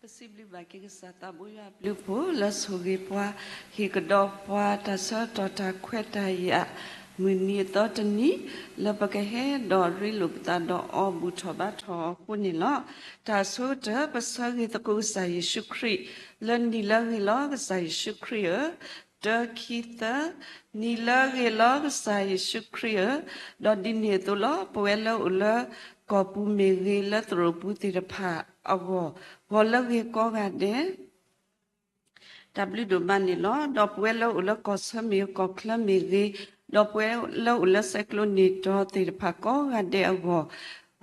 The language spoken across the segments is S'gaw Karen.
ပစံးဘျုးဘၣ်က့ၤကစၢ်သးဘိယွၤအဘျုးအဖှိၣ် လၢဆိၣ်ဂ့ၤပှၤ ဟ့ၣ်ကဒီးပှၤတၢ်ဆၢကတီၢ်တၢ်ခွဲးတၢ်ယာ် မုၢ်နံၤအသီတနံၤ လၢပကဟဲဒီးရ့လိာ်ပသးဒီးအီၤ ဘူၣ်ထီၣ်ဘါထီၣ်အီၤအဃိန့ၣ်လီၤ. တၢ်အဆိကတၢၢ် ပဆၢဂ့ၤသကိးကစၢ်ယ့ၣ်ၡူးခရံာ် လၢနံၤလၢအဂ့ၤလီၤ ကစၢ်ယ့ၣ်ၡူးခရံာ်ဧၢ, တၢ ခံ သၢ, နံၤလၢအဂ့ၤလီၤ ကစၢ်ယ့ၣ်ၡူးခရံာ်ဧၢ, ဒီးဒ်န့ၣ်အသိးလီၤ ပဝဲလၢအိၣ်လၢကီၢ်ပူၤမ့ၢ်ဂ့ၤ လၢသရိာ်ပူၤသ့ၣ်တဖၣ်အဂီၢ် ဂီၤလၢအဂ့ၤကိးဂၤဒဲး တၢ်ဘျုးဒိၣ်မးန့ၣ်လီၤ. ဒီးပဝဲလၢအိၣ်လၢကီၢ်ဆၢမ့ၢ်ဂ့ၤ ကီၢ်ချၢမ့ၢ်ဂ့ၤ, ဒီးပဝဲလၢအိၣ်လၢဆဲးကျိးန့ၢ်တီၤသ့ၣ်တဖၣ်ကိးဂၤဒဲးအဂီၢ်,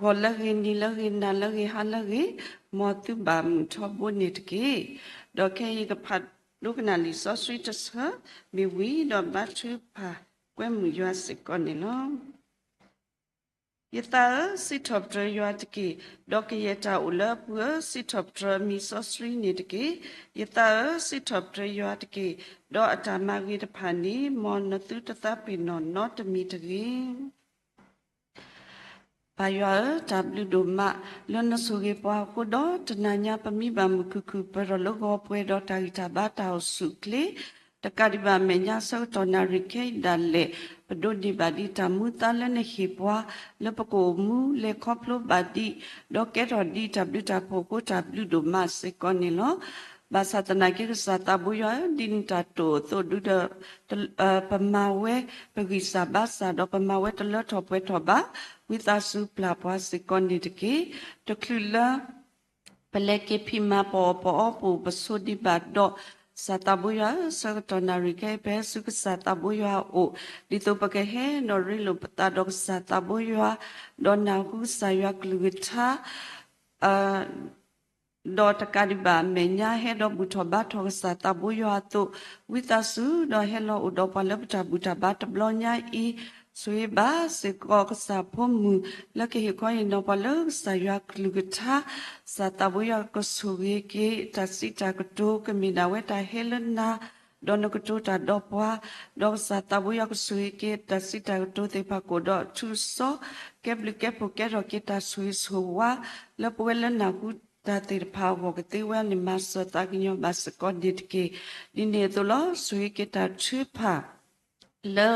ဂီၤလၢအဂ့ၤ နံၤလၢအဂ့ၤ နၤလၢအဂ့ၤ ဟါလၢအဂ့ၤ, မ်သုဘၣ်မုာ်ထီဘိန့ၣ်တက့ၢ်. ဒီးခဲအံၤကဖးဒိကနၣ်လံာ်စီဆှံတဆၢ မ့ၢ်ဝံၤဒီးဘါထုကဖၣ်ကွဲမုာ်ယွၤစ့ၢ်ကီးန့ၣ်လီၤ. ယသးဧၢ, စံးထီၣ်ပတြၢၤယွၤတက့ၢ်. ဒီးကယဲၢ်တၢ်အိၣ်လၢအပူၤဧၢ, စံးထီၣ်ပတြၢၤအမံၤစီဆှံန့ၣ်တက့ၢ်. ယသးဧၢ, စံးထီၣ်ပတြၢၤယွၤတက့ၢ်. ဒီးအတၢ်မၤဂ့ၤတဖၣ်န့ၣ် မ်နသုတသးပ့ၤနီၣ်နီတမံၤတဂ့ၤ. ပၢ်ယွၤဧၢ, တၢ်ဘျုးဒိၣ်မး လၢနဆိၣ်ဂ့ၤပှၤအဃိဒီး တနၤညါပမံဘၣ်မုာ်ခုၣ်ခုၣ် ပၢၢ်ထီၣ်လၢဂီၤပှဲၤဒီးတၢ်ဂံၢ်တၢ်ဘါတၢ်အိၣ်ဆူၣ်အိၣ်ချ့ တကးဒံးဘၣ်အမဲာ်ညါဆၢကတီၢ်နၣ်ရံၣ်ခဲအံၤဒၣ်လဲာ် ပဒိးန့ၢ်ဘၣ်ဒံးတၢ်မူသါလၢနဟ့ၣ်ပှၤ လၢပကအိၣ်မူလဲၤခီဖျိဘၣ်ဒံး ဒီးကဲထီၣ်ဒံးတၢ်ဘျုးတၢ်ဖှိၣ်အဃိ တၢ်ဘျုးဒိၣ်မးစ့ၢ်ကီးန့ၣ်လီၤ. ဘၣ်ဆၣ်သနာ်က့ကစၢ်သးဘိယွၤဧၢ, ဒ်နတၢ်တိာ်အသိးဒုဒီး ပမၤဝဲပဂံၢ်စၢ်ဘါစၢ်ဒီး ပမၤဝဲတလၢထီၣ်ပှဲၤထီၣ်ဘၣ်, ဝံသးစူၤပျၢ်ပှၤစ့ၢ်ကီးန့ၣ်တက့ၢ်. တချုးလၢ ပလဲၤက့ၤဖံးမၤပအီၣ်ပအီပအိၣ်ပဆိးဒံးဘၣ်ဒီး ကစၢ်သးဘိယွၤဧၢ, ဆၢကတီၢ်နၣ်ရံၣ်ခဲအံၤ ပဟဲဆူကစၢ်သးဘိယွၤအအိၣ် ဒ်သိးပကဟဲဒီးရ့လိာ်ပသးဒီးကစၢ်သးဘိယွၤ, ဒီးနၢ်ဟူကစၢ်ယွၤကလုၢ်ကထါ ဒီးတကးဒံးဘၣ်အမဲာ်ညါ ဟဲဒီးဘူၣ်ထီၣ်ဘါထီၣ်ကစၢ်သးဘိယွၤအသိး, ဝံသးစူၤဒီးဟဲလီၤအိၣ်ဒီးပှၤလၢပတၢ်ဘူၣ်တၢ်ဘါတဘျီညါအံၤ, ဆိၣ်ဂ့ၤဘၣ်စ့ၢ်ကီးကစၢ်ဖိမုၣ် လၢကဟ့ၣ်ခီဟ့ၣ်နီၤပှၤလၢကစၢ်ယွၤကလုၢ်ကထါ, ကစၢ်သးဘိယွၤကဆိၣ်ဂ့ၤက့ၤတၢ်စံးတၢ်ကတိၤ ကမ့ၢ်ဒၣ်ဝဲတၢ်ဟဲလၢနၤ ဒီးနကတိၤတၢ်ဒီးပှၤ, ဒီးကစၢ်သးဘိယွၤကဆိၣ်ဂ့ၤက့ၤတၢ်စံးတၢ်ကတိၤသ့ၣ်တဖၣ်ကအိၣ်ဒီးထူးစီ ကဲဘျုးကဲဖှိၣ်ကဲထီၣ်က့ၤတၢ်ဆိၣ်ဂ့ၤဆိၣ်ဝါ လၢပဝဲလၢနၢ်ဟူတၢ်သ့ၣ်တဖၣ်အဂီၢ်ကသ့ဝဲန့ၣ် မၤစၢၤသးကညီၤဘၣ်စ့ၢ်ကီးန့ၣ်တက့ၢ်. ဒ်န့ၣ်အသိးလီၤ. ဆိၣ်ဂ့ၤက့ၤတၢ်ထုကဖၣ် လၢ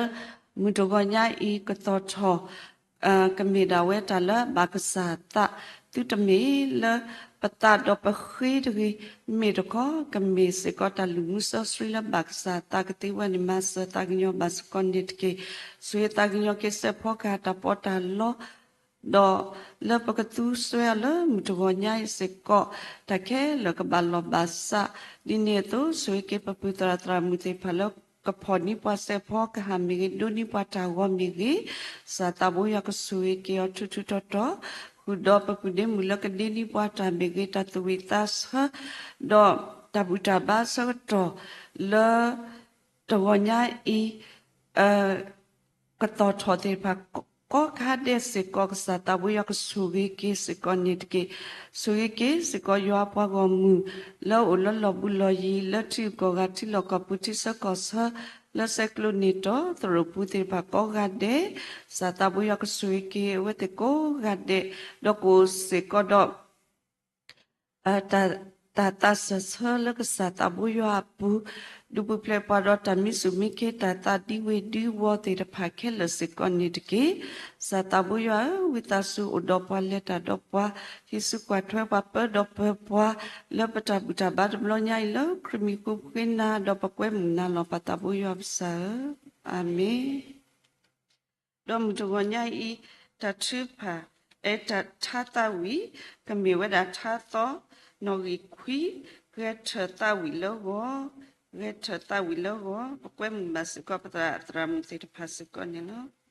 မုၢ်တဂီၤညါအံၤကသီၣ်ထီၣ် ကမ့ၢ်ဒၣ်ဝဲတၢ်လၢဘၣ်ကစၢ်သး သုတမ့ၢ်လၢပသးဒီးပဃ့တဂ့ၤ, မ့ၢ်တခီ ကမ့ၢ်စ့ၢ်ကီးတၢ်လုၢ်မူစီဆှံလၢဘၣ်ကစၢ်သးကသ့ဝဲန့ၣ် မၤစၢၤသးကညီၤဘၣ်စ့ၢ်ကီးန့ၣ်တက့ၢ်. ဆိၣ်ဂ့ၤသးကညီၤက့ၤစဲးဖီကဟၣ်တၢ်ပီးတၢ်လီ ဒီးလၢပကသူစွဲအီၤလၢမုၢ်တဂီၤညါအံၤစ့ၢ်ကီး တၢ်ခဲလၢာ်ကဘၣ်လီၢ်ဘၣ်စး, ဒ်န့ၣ်အသိး ဆိၣ်ဂ့ၤက့ၤပပုၢ်သရၣ်သရၣ်မုၣ်သ့ၣ်တဖၣ်လၢကဖီၣ်န့ၢ်ပှၤစဲးဖီကဟၣ်မ့ၢ်ဂ့ၤ, ဒိးန့ၢ်ပှၤတၢ်ဂီၤမ့ၢ်ဂ့ၤ, ကစၢ်သးဘိယွၤကဆိၣ်ဂ့ၤက့ၤအီၤထူးထူးတီၤတီၤ, ဃုာ်ဒီးပပုၢ်ဒ့မုၣ်လၢကဒ့န့ၢ်ပှၤတၢ်မ့ၢ်ဂ့ၤ, တၢ်သူၣ်ဝံၣ်သးဆၢ ဒီးတၢ်ဘူၣ်တၢ်ဘါဆၢကတီၢ်လၢ တဂီၤညါအံၤ ကသီၣ်ထီၣ်သ့ၣ်တဖၣ် ကိးဂၤဒဲးစ့ၢ်ကီး ကစၢ်သးဘိယွၤကဆိၣ်ဂ့ၤက့ၤစ့ၢ်ကီးန့ၣ်တက့ၢ်. ဆိၣ်ဂ့ၤက့ၤစ့ၢ်ကီးယွၤအပှၤဂီၢ်မုၢ် လၢအိၣ်လၢလီၢ်ဘူးလီၢ်ယံၤ လၢထံဂုၤကီၢ်ဂၤ ထံလီၢ်ကီၢ်ပူၤ ထံဆၢကီၢ်ဆၢ လၢဆဲးကျိးန့ၢ်တီၤသရိာ်ပူၤသ့ၣ်တဖၣ်ကိးဂၤဒဲး, ကစၢ်သးဘိယွၤကဆိၣ်ဂ့ၤက့ၤအဝဲသ့ၣ်ကိးဂၤဒဲး, ဒီးကအိၣ်စ့ၢ်ကီးဒီး တၢ်သးစၢၢ်ဆၢလၢကစၢ်သးဘိယွၤအပူၤ, ဒုးပူၤဖျဲးပှၤဒီးတၢ်မံဆူၣ်မံခ့ တၢ်သးဒံဝ့ၤဒံဝီၤသ့ၣ်တဖၣ်ခဲလၢာ်စ့ၢ်ကီးန့ၣ်တက့ၢ်. ကစၢ်သးဘိယွၤဧၢ, ဝံသးစူၤအိၣ်ဒီးပှၤ လဲၤတၢ်ဒီးပှၤ, ဟံးစုကွၢ်ထွဲပှၤ ပၢဒီးပၢၤပှၤ လၢပတၢ်ဘူၣ်တၢ်ဘါတဘျီညါအံၤ လၢခရံာ်မံၤဃိပဃ့နၤ ဒီးပကွဲမုာ်နၤလီၤ ပၢ်သးဘိယွၤပကစၢ်ဧၢ, အၤမ့ၣ်. ဒီးမုၢ်တဂီၤညါအံၤ တၢ်ထုကဖၣ် အဲ တၢ်ထါသးဝံၣ် ကမ့ၢ်ဝဲဒၣ်ထါသီ နီၣ်ဂံၢ်ခွံ, ဂဲၤထၢၣ်သးဝံၣ်လၢဂီၤ, ဂဲၤထၢၣ်သးဝံၣ်လၢဂီၤ, ပကွဲမုာ်ဘၣ်စ့ၢ်ကီး ပသရၣ်သရၣ်မုၣ်သ့ၣ်တဖၣ်စ့ၢ်ကီးန့ၣ်လီၤ.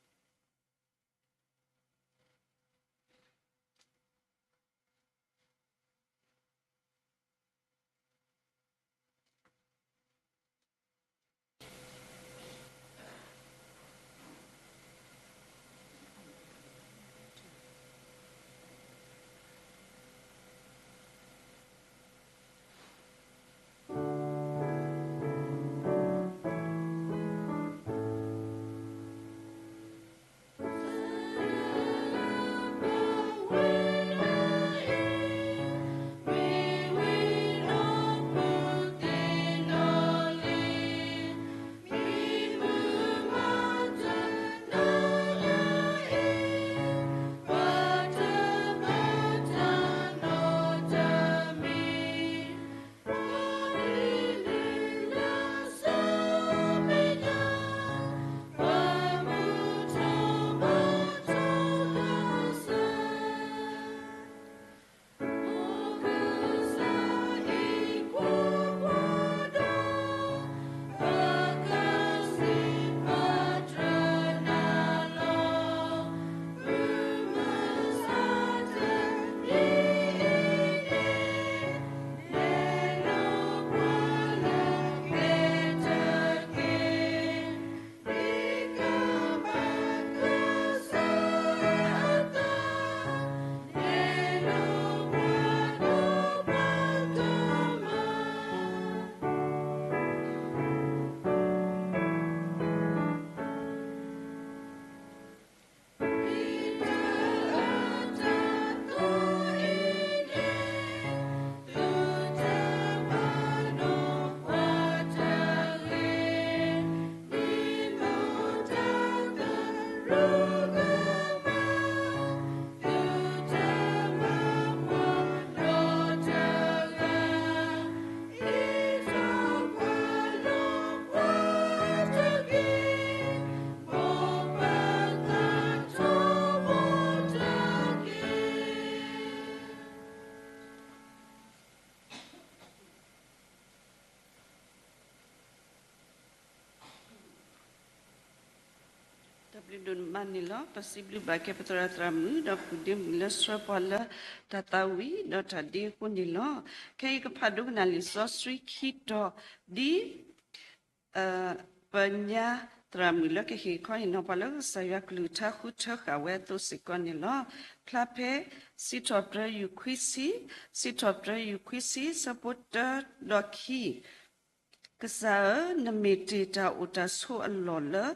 ဘျုးဒိၣ်မးန့ၣ်လီၤ. ပစံးဘျုးဘၣ်က့ၤပသရၣ်သရၣ်မုၣ် ဒီးဃုာ်ဒ့မုၣ်လၢဆှၢပှၤလၢတၢ်သးဝံၣ်ဒီးတၢ်ဒ့အဃိန့ၣ်လီၤ. ခဲအံၤကဖးဒိကနၣ်လံာ်စီဆှံခံတီၤ ဒ် ပညါသရၣ်မုၣ်လၢကဟ့ၣ်ခီဟ့ၣ်နီၤပှၤလၢကစၢ်ယွၤကလုၢ်ကထါဃုထၢဃာ်ဝဲအသိးစ့ၢ်ကီးန့ၣ်လီၤ. ဖျါဖဲ စံးထီၣ်ပတြၢၤယုၢ်ခွံဆံ, စံးထီၣ်ပတြၢၤယုၢ်ခွံဆံ ဆၢဖိတၢဒီးခံ ကစၢ်ဧၢ, နမ့ၢ်တ့ၢ်တၢ်အိၣ်တၢ်ဆိးအလီၢ်လၢ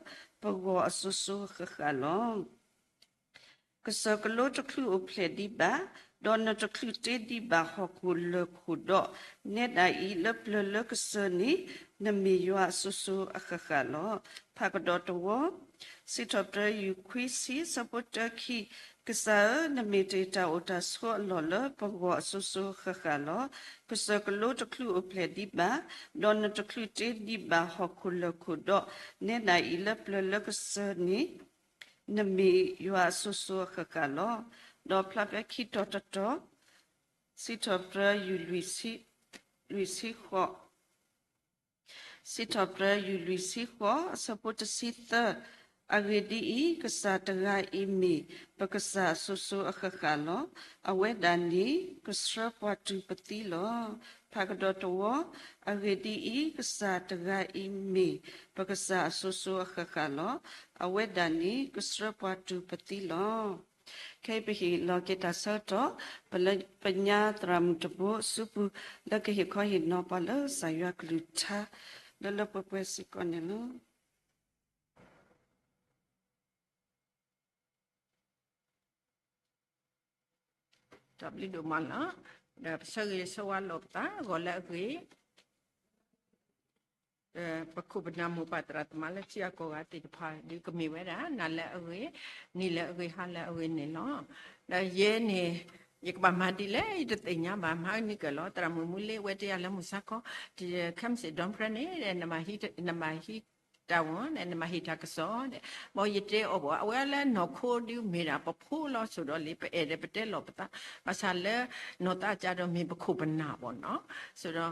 ပဂီၢ်အစိၤစိၤအဃၣ်ဃၣ်လီၤ. ကစၢၢ်ကလိတချုးအိၣ်ဖျဲၣ်ဒံးဘၣ်, ဒီးနတချုးတ့ဒံးဘၣ်ဟီၣ်ခိၣ်လၢၢ်ခိၣ်ဒီး, နဲဒၣ်အံၤလၢပျၢၤလၢကစၢၢ်န့ၣ်, နမ့ၢ်ယွၤအစိၤစိၤအဃၣ်ဃၣ်လီၤ. ဖးကဒီးတဝီ စံးထီၣ်ပတြၢၤယုၢ်ခွံဆံ ဆၢဖိတၢခံ, ကစၢ်ဧၢ, နမ့ၢ်တ့ၢ်တၢ်အိၣ်တၢ်ဆိးအလီၢ်လၢပဂီၢ်အစိၤစိၤအဃၣ်ဃၣ်လီၤ. ကစၢၢ်ကလိတချုးအိၣ်ဖျဲၣ်ဒံးဘၣ်, ဒီးနတချုးတ့ဒံးဘၣ်ဟီၣ်ခိၣ်လၢၢ်ခိၣ်ဒီး, နဲဒၣ်အံၤလၢပျၢၤလၢကစၢၢ်န့ၣ်, နမ့ၢ်ယွၤအစိၤစိၤအဃၣ်ဃၣ်လီၤ. ဒီးဖျါဖဲခံတီၤတတီၤ, စံးထီၣ်ပတြၢၤယုၢ်လွံၢ်ဆံဃိး စံးထီၣ်ပတြၢၤယုၢ်လွံၢ်ဆံဃိး အဆၢဖိတဆံသၢ, အဂ့ၢ်ဒ်အံၤ, ကစၢ်တဂၤအံၤမ့ၢ်ပကစၢ်အစိၤစိၤအဃၣ်ဃၣ်လီၤ. အဝဲဒၣ်န့ၣ်ကဆှၢပှၤတုၤပသံလီၤ. ဖးကဒီးတဝီ, အဂ့ၢ်ဒ်အံၤ, ကစၢ်တဂၤအံၤမ့ၢ်ပကစၢ်အစိၤစိၤအဃၣ်ဃၣ်လီၤ. အဝဲဒၣ်န့ၣ်ကဆှၢပှၤတုၤပသံလီၤ. ခဲအံၤပဟ့ၣ်လီၤက့ၤတၢ်ဆၢကတီၢ် ပလၢပညါသရၣ်မုၣ်တဘိအစုပူၤ လၢကဟ့ၣ်ခီဟ့ၣ်နီၤပှၤလၢကစၢ်ယွၤကလုၢ်ကထါ လၢလၢပှဲၤပှဲၤစ့ၢ်ကီးန့ၣ်လီၤ. တၢ်ဘျုးဒိၣ်မးလီၤ. ဒီးပဆၢဂ့ၤဆၢဝါလိာ်ပသး ဂီၤလၢအဂ့ၤ ပခိၣ်ပနၢ်မိၢ်ပၢ်သရၣ်သမါလၢထံအကီၢ်ဂၤသ့ၣ်တဖၣ် ဒုးကမ့ၢ်ဝဲဒၣ် နၤလၢအဂ့ၤ, နံၤလၢအဂ့ၤ, ဟါလၢအဂ့ၤန့ၣ်လီၤ. ဒီးယဲန့ၣ် ယကဘၣ်မၤဒ်လဲၣ် ယတသ့ၣ်ညါဘၣ်, မၤနံၤကၢၢ်လီၤ. သရၣ်မုၣ်မူလ့ဝဲတ့ၢ်ယၤလၢမုၢ်ဆါခီ, ခဲမုၢ်ဆ့ၣ်ဒီဖရဲန့ၣ် နမၤဟံးတၢ်ဝီ, နမၤဟ့ၣ်တၢ်ကစီၣ်, ဘၣ်ယတဲအီၤဘၣ်, အဝဲလၢနီၢ်ခိဒုးမ့ၢ်ဒၣ်ပဖိလီၤ ဆိးဒီးလံ ပအဲၣ်ဒိးပတဲလီၤပသး, ဘၣ်ဆၣ်လၢနီၢ်သးကဒီးမ့ၢ်ပခိၣ်ပနၢ်ဘၣ်နီၤ, ဆိးဒီး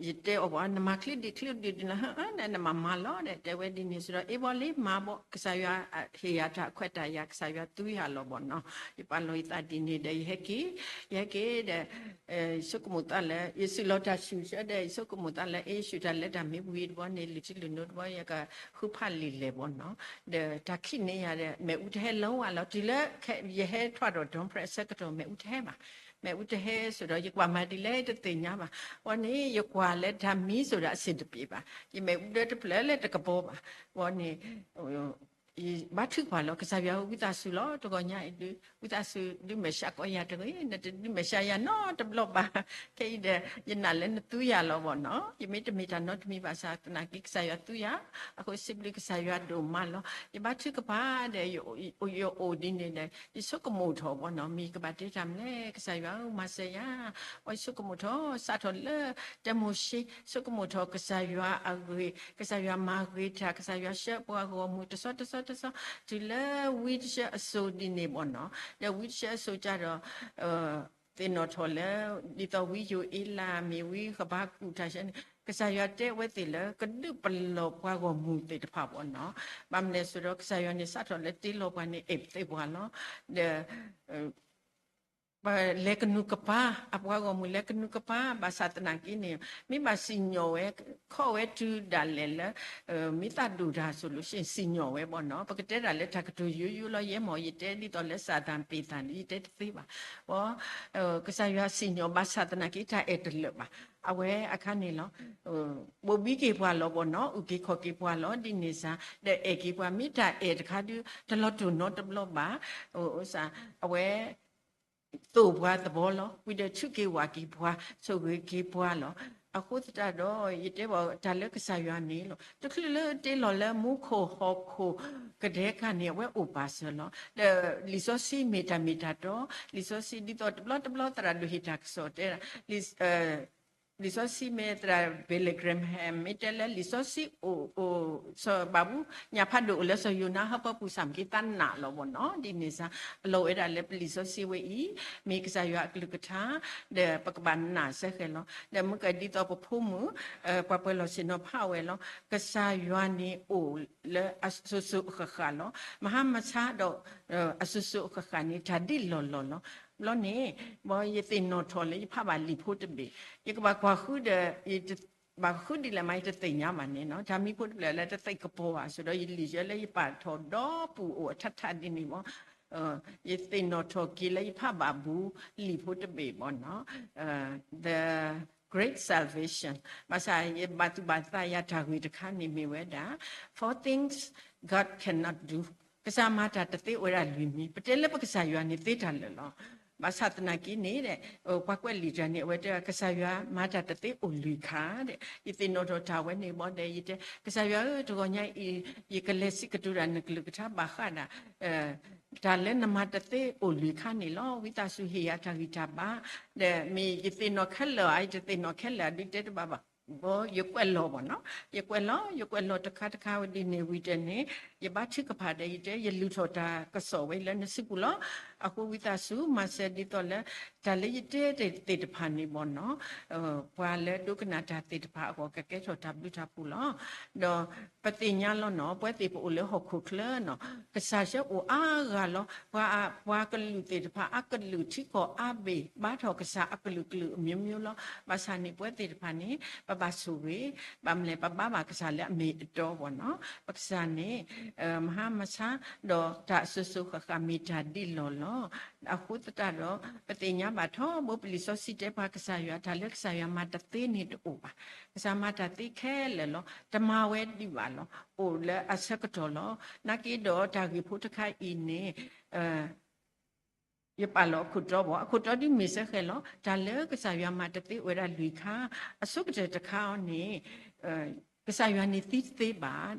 ယတဲအီၤဘၣ် နမၤချ့ဒံးချ့ဒံးဒ်လဲၣ်, နမၤမၤလီၤ တဲဝဲဒ်န့ၣ် ဆိးဒီး အ့ဘီလံ မၤဘၣ် ကစၢ်ယွၤဟ့ၣ်ယၤတၢ်ခွဲးတၢ်ယာ် ကစၢ်ယွၤသူယၤလီၤဘၣ်နီၤ. ယပာ်လီၤယသးဒ်န့ၣ်ဒီး ယဟဲက့ၤ, ယဟဲက့ၤဒီး ယဆိကမိၣ်သးလၢ ယစံးလီၤတၢ်ဆူၣ်ဆၢဒီး ယဆိကမိၣ်သးလၢ အ့ ယဆူၣ်တၢ်လၢတၢ်မ့ၢ်ဝံၤတဘျီန့ၣ် လုၢ်ထံလုၢ်နိတဘျီ ယကဃုဖးလံာ်လဲၣ်ဘၣ်နီၤ. ဒီးတၢ်ခံးန့ၢ်ယၤဒီး မ့ၣ်အူတဟဲလၢၤဝဲလီၤ. တုၤလၢယဟဲထီၣ်ဒီး ဒီဖရဲအဆၢကတီၢ် မ့ၣ်အူတဟဲဘၣ်, မ့ၣ်အူတဟဲ ဆိးဒီး ယကဘၣ်မၤဒ်လဲၣ်တသ့ၣ်ညါဘၣ်. ဝဲန့ၣ် ယကွၢ်လၢတၢ်မံ ဆိးဒီး အဆင်တပြေဘၣ်, ယမ့ၣ်အူဒၢတဖျၢၣ်လၢတကပီၤဘၣ်. ဝဲန့ၣ် ယဘါထုကဖၣ်လီၤ ကစၢ်ယွၤဧၢ ဝံသးစူၤလီၤ တဂီၤညါအံၤဒုး ဝံသးစူၤ ဒုးမဲာ်ဆှးကီးယၤတဂ့ၤ, နတဒုးမဲာ်ဆှးယၤနီတဘျီဘၣ်. ခဲအံၤဒီး ယနာ်လၢနသူယၤလီၤဘၣ်နီၤ. ယမ့ၢ်တမ့ၢ်တၢ်နီတမံၤဘၣ်ဆၣ်သနာ်က့ ကစၢ်ယွၤသူယၤ, အဃိစံးဘျုးကစၢ်ယွၤဒိၣ်မးလီၤ. ယဘါထုကဖၣ်ဒီး ယအိၣ်ဒ်န့ၣ်ဒီး ယဆိကမိၣ်ထီၣ်ဘၣ်နီၤ, မ့ၢ်ကဘၣ်တဲတၢ်မနုၤလဲၣ် ကစၢ်ယွၤဧၢ မၤစၢၤယၤ. ဝဲယဆိကမိၣ်ထီၣ် စးထီၣ်လၢ တဲမိၤၡ့ ဆိကမိၣ်ထီၣ်ကစၢ်ယွၤအဂ့ၢ်, ကစၢ်ယွၤမၤဂ့ၤတၢ်, ကစၢ်ယွၤဆှၢပှၤဂီၢ်မုၢ်တဆီတဆီတဆီ, တုၤလၢဝံတဆှၢအစိၤဒ်န့ၣ်ဘၣ်နီၤ. ဒီးဝံတဆှၢအစိၤကဒီး သ့ၣ်နီၣ်ထီၣ်လၢ ဒ်သိးဝံယိၤအ့လးမ့ၢ်ဝံကဘၣ်ကူၣ်တၢ်ဆၢန့ၣ် ကစၢ်ယွၤတဲဝဲသ့ၣ်လၢ ကဒုးပလီၢ်ပှၤဂီၢ်မုၢ်သ့ၣ်တဖၣ်ဘၣ်နီၤ. ဘၣ်မနုၤလဲၣ်ဆိးဒီး ကစၢ်ယွၤန့ၣ် စးထီၣ်လၢတ့လီၤပှၤန့ၣ် အဲၣ်ပသ့ပှၤလီၤ. ဒီး ပလဲၤကနူၤကပၤ, အပှၤဂီၢ်မုၢ်လဲၤကနူၤကပၤ ဘၣ်ဆၣ်သနာ်က့န့ၣ် မ့ၢ်ဘၣ်စံၣ်ညီၣ်ဝဲ ခီၣ်ဝဲတုၤဒၣ်လဲာ်လၢ မ့ၢ်သးဒိၣ်တၢ်ဆိၣ်လိာ် စံၣ်ညီၣ်ဝဲဘၣ်နီၤ. ပကတဲဒၣ်လၢတၢ်ကတိၤယိယိလီၤ ယဲမ့ၢ် ယတဲဒ်သိးလၢစၢ်သးပ့ၤသးန့ၣ် ယတဲတသ့ဘၣ်. ကစၢ်ယွၤစံၣ်ညီၣ်ဘၣ်ဆၣ်သနာ်က့ တၢ်အဲၣ်တလၢာ်ဘၣ်. အဝဲအခါန့ၣ်လီၤ. ဘိးဘံက့ၤပှၤလီၤဘၣ်နီၤ, အုၣ်က့ၤခီၣ်က့ၤပှၤလီၤ ဒ်န့ၣ်စ့ၢ်, ဒီးအဲၣ်က့ၤပှၤ မ့ၢ်တၢ်အဲၣ်တခါဒုး တလီၤတူာ်နီတဘျီဘၣ်. အဝဲ သိၣ်ပှၤသဘီလီၤ, ဝံၤဒီးဆူၣ်က့ၤဝးက့ၤပှၤ, ဆိၣ်ဂ့ၤက့ၤပှၤလီၤ. အဃိသတးဒီး ယတဲဘၣ်တၢ်လၢကစၢ်ယွၤန့ၣ်လီၤ. တချုးလၢတ့လီၤလၢမူခိၣ်ဟီၣ်ခိၣ်ကဒဲခါန့ၣ် အဝဲအိၣ်ပာ်စၢၤလီၤ. ဒီးလံာ်စီဆှံမ့ၢ်တၢ်မ့ၢ်တၢ်တီ, လံာ်စီဆှံဒ်သိးတဘျီတဘျီသရၣ်ဒိၣ်ဟ့ၣ်တၢ်ကစီၣ်တဲဒၣ် လံာ် လံာ်စီဆှံမ့ၢ်သရၣ် Billy Graham မ့ၢ်တဲလၢလံာ်စီဆှံအိၣ် အိၣ် စီၤဘးဘူ ညၣ်ဖးဒိၣ်အိၣ်လၢစီၤယိၤနါဟၢဖၢပူၤ စၢ်မ့ၢ်က့ၤသးနာ်လီၤဘၣ်နီၤ. ဒ်န့ၣ်စ့ၢ် အလီၢ်ဝဲဒၣ်လၢပလံာ်စီဆှံဝဲအံၤ မ့ၢ်ကစၢ်ယွၤအကလုၢ်ကထါ ဒီးပကဘၣ်နာ်စ့ၢ်ကီးလီၤ. ဒီးမ့ၢ်ကဒ်သိးပဖိမုၣ် ပှၤပှဲၤလီၢ်ဆ့ၣ်နီၤဖးဝဲလီၤ. ကစၢ်ယွၤန့ၣ်အိၣ်လၢအစိၤစိၤအဃၣ်ဃၣ်လီၤ. မဟါမဆါဒီး အစိၤစိၤအဃၣ်ဃၣ်န့ၣ် တၢ်ဒ်လီၢ်လီၢ်လီၤ. ဘျီန့ၣ် ဘၣ်ယသ့ၣ်နီၣ်ထီၣ်လၢယဖးဘၣ်လံာ်ဖိတဘ့ၣ်, ယကဘၣ်ကွၢ်ဃုဒီး ဘၣ်ဃုဒ်လဲၣ်မး ယတသ့ၣ်ညါဘၣ်န့ၣ်နီၤ. တၢ်မံဖိတဖျၢၣ်လၢတသ့ၣ်ကပီၤဘၣ် ဆိဒီးယလံာ်ယဲလၢယပာ်ထီၣ်ဒီပူၤအိၣ်အထးထးဒ်န့ၣ်ဘၣ်. ယသ့ၣ်နီၣ်ထီၣ်က့ၤလၢယဖးဘၣ်ဘူးလံာ်ဖိတဘ့ၣ်ဘၣ်နီၤ. The Great Salvation, ဘၣ်ဆၣ်ယဘၣ်သူၣ်ဘၣ်သးယၤတၢ်ဂ့ၢ်တခါန့ၣ်မ့ၢ်ဝဲဒၣ် for things God cannot do, ကစၢ်မၤတၢ်တသ့အိၣ်ဝဲဒၣ်လွံၢ်မံၤ, ပတဲလၢပကစၢ်ယွၤန့ၣ်သ့တၢ်လၢာ်လီၤ. ဘၣ်ဆၣ်သနာ်က့န့ၣ် ပှၤကွဲးလံာ်တၢ်န့ၣ် အဝဲတဲ ကစၢ်ယွၤမၤတၢ်တသ့အိၣ်လွံၢ်ခါဒီး ယသ့ၣ်နီၣ်ထီၣ်တၢ်ဝဲန့ၣ်ဘၣ်ဒီး ယတဲ ကစၢ်ယွၤဧၢ တဂီၤညါအံၤ ယကလဲၤစံးကတိၤတၢ်နကလုၢ်ကထါဘၣ်ဃးဒီး တၢ်လၢနမၤတသ့အိၣ်လွံၢ်ခါန့ၣ်လီၤ. ဝံသးစူၤဟ့ၣ်ယၤတၢ်ဂံၢ်တၢ်ဘါ, ဒီးမ့ၢ်ယသ့ၣ်နီၣ်ခဲလၢာ်ဧါ ယတသ့ၣ်နီၣ်ခဲလၢာ်ဧါ ဒုးတဲတဘၣ်ဘၣ်, ဘၣ်ယကွဲးလီၤဘၣ်နီၤ, ယကွဲးလီၤ ယကွဲးလီၤတခါတခါဝဲဒ်န့ၣ်ဝံၤတဲန့ၣ် ယဘါထုကဖၣ်ဒီး ယတဲ ယလုၢ်ထီၣ်တၢ်ကစီၣ်ဝဲလၢနစုပူၤလီၤ. အဃိဝံသးစူၤ မၤစၢၤဒ်သိးလၢ တၢ်လၢယတဲတသ့ၣ်တဖၣ်န့ၣ်ဘၣ်နီၤ ပှၤလၢဒိကနၣ်တၢ်သ့ၣ်တဖၣ်အဂီၢ် ကကဲထီၣ်တၢ်ဘျုးတၢ်ဖှိၣ်လီၤ. ဒီးပသ့ၣ်ညါလီၤနီၤ ပဝဲသ့ၣ်ပအိၣ်လၢဟီၣ်ခိၣ်ချၢနီၤ ကစၢ်ယွၤအိၣ်အါဂၤလီၤ. ပှၤ ပှၤကလုာ်သ့ၣ်တဖၣ် အကလုာ်ထံကီၢ်အါဘ့ၣ် ဘါထီၣ်ကစၢ်အကလုာ်ကလုာ်အမျိုးမျိုးလီၤ. ဘၣ်ဆၣ်န့ၣ် ပဝဲသ့ၣ်တဖၣ်န့ၣ် ပဘၣ်ဆိၣ်ဂ့ၤ, ဘၣ်မလဲၣ် ပဘါဘၣ်ကစၢ်လၢအမ့ၢ်အတီဘၣ်နီၤ. ပကစၢ်န့ၣ် မဟါမဆါ ဒီးတၢ်အစိၤစိၤဃၣ်ဃၣ်မ့ၢ်တၢ်ဒ်လီၢ်လီၤ. အဃိသတးဒီး ပသ့ၣ်ညါဘၣ်ထီဘိ ပလံာ်စီဆှံတဲပှၤကစၢ်ယွၤ တၢ်လၢကစၢ်ယွၤမၤတသ့န့ၣ်တအိၣ်ဘၣ်. ကစၢ်မၤတၢ်သ့ခဲလၢာ်လီၤ. တမၤဝဲဒံးဘၣ်လီၤ. အိၣ်လၢအဆၢကတီၢ်လီၤ. နာ်က့ဒီးတၢ်ဂ့ၢ်ဖိတခါအံၤန့ၣ် ယပာ်လီၤအခိၣ်တီဘၣ်, အခိၣ်တီဒ်မ့ၢ်စ့ၢ်ကီးလီၤ. တၢ်လၢကစၢ်ယွၤမၤတသ့အိၣ်ဝဲဒၣ်လွံၢ်ခါ, အဆိကတၢၢ်တခါအံၤန့ၣ် ကစၢ်ယွၤန့ၣ်သံတသ့ဘၣ်.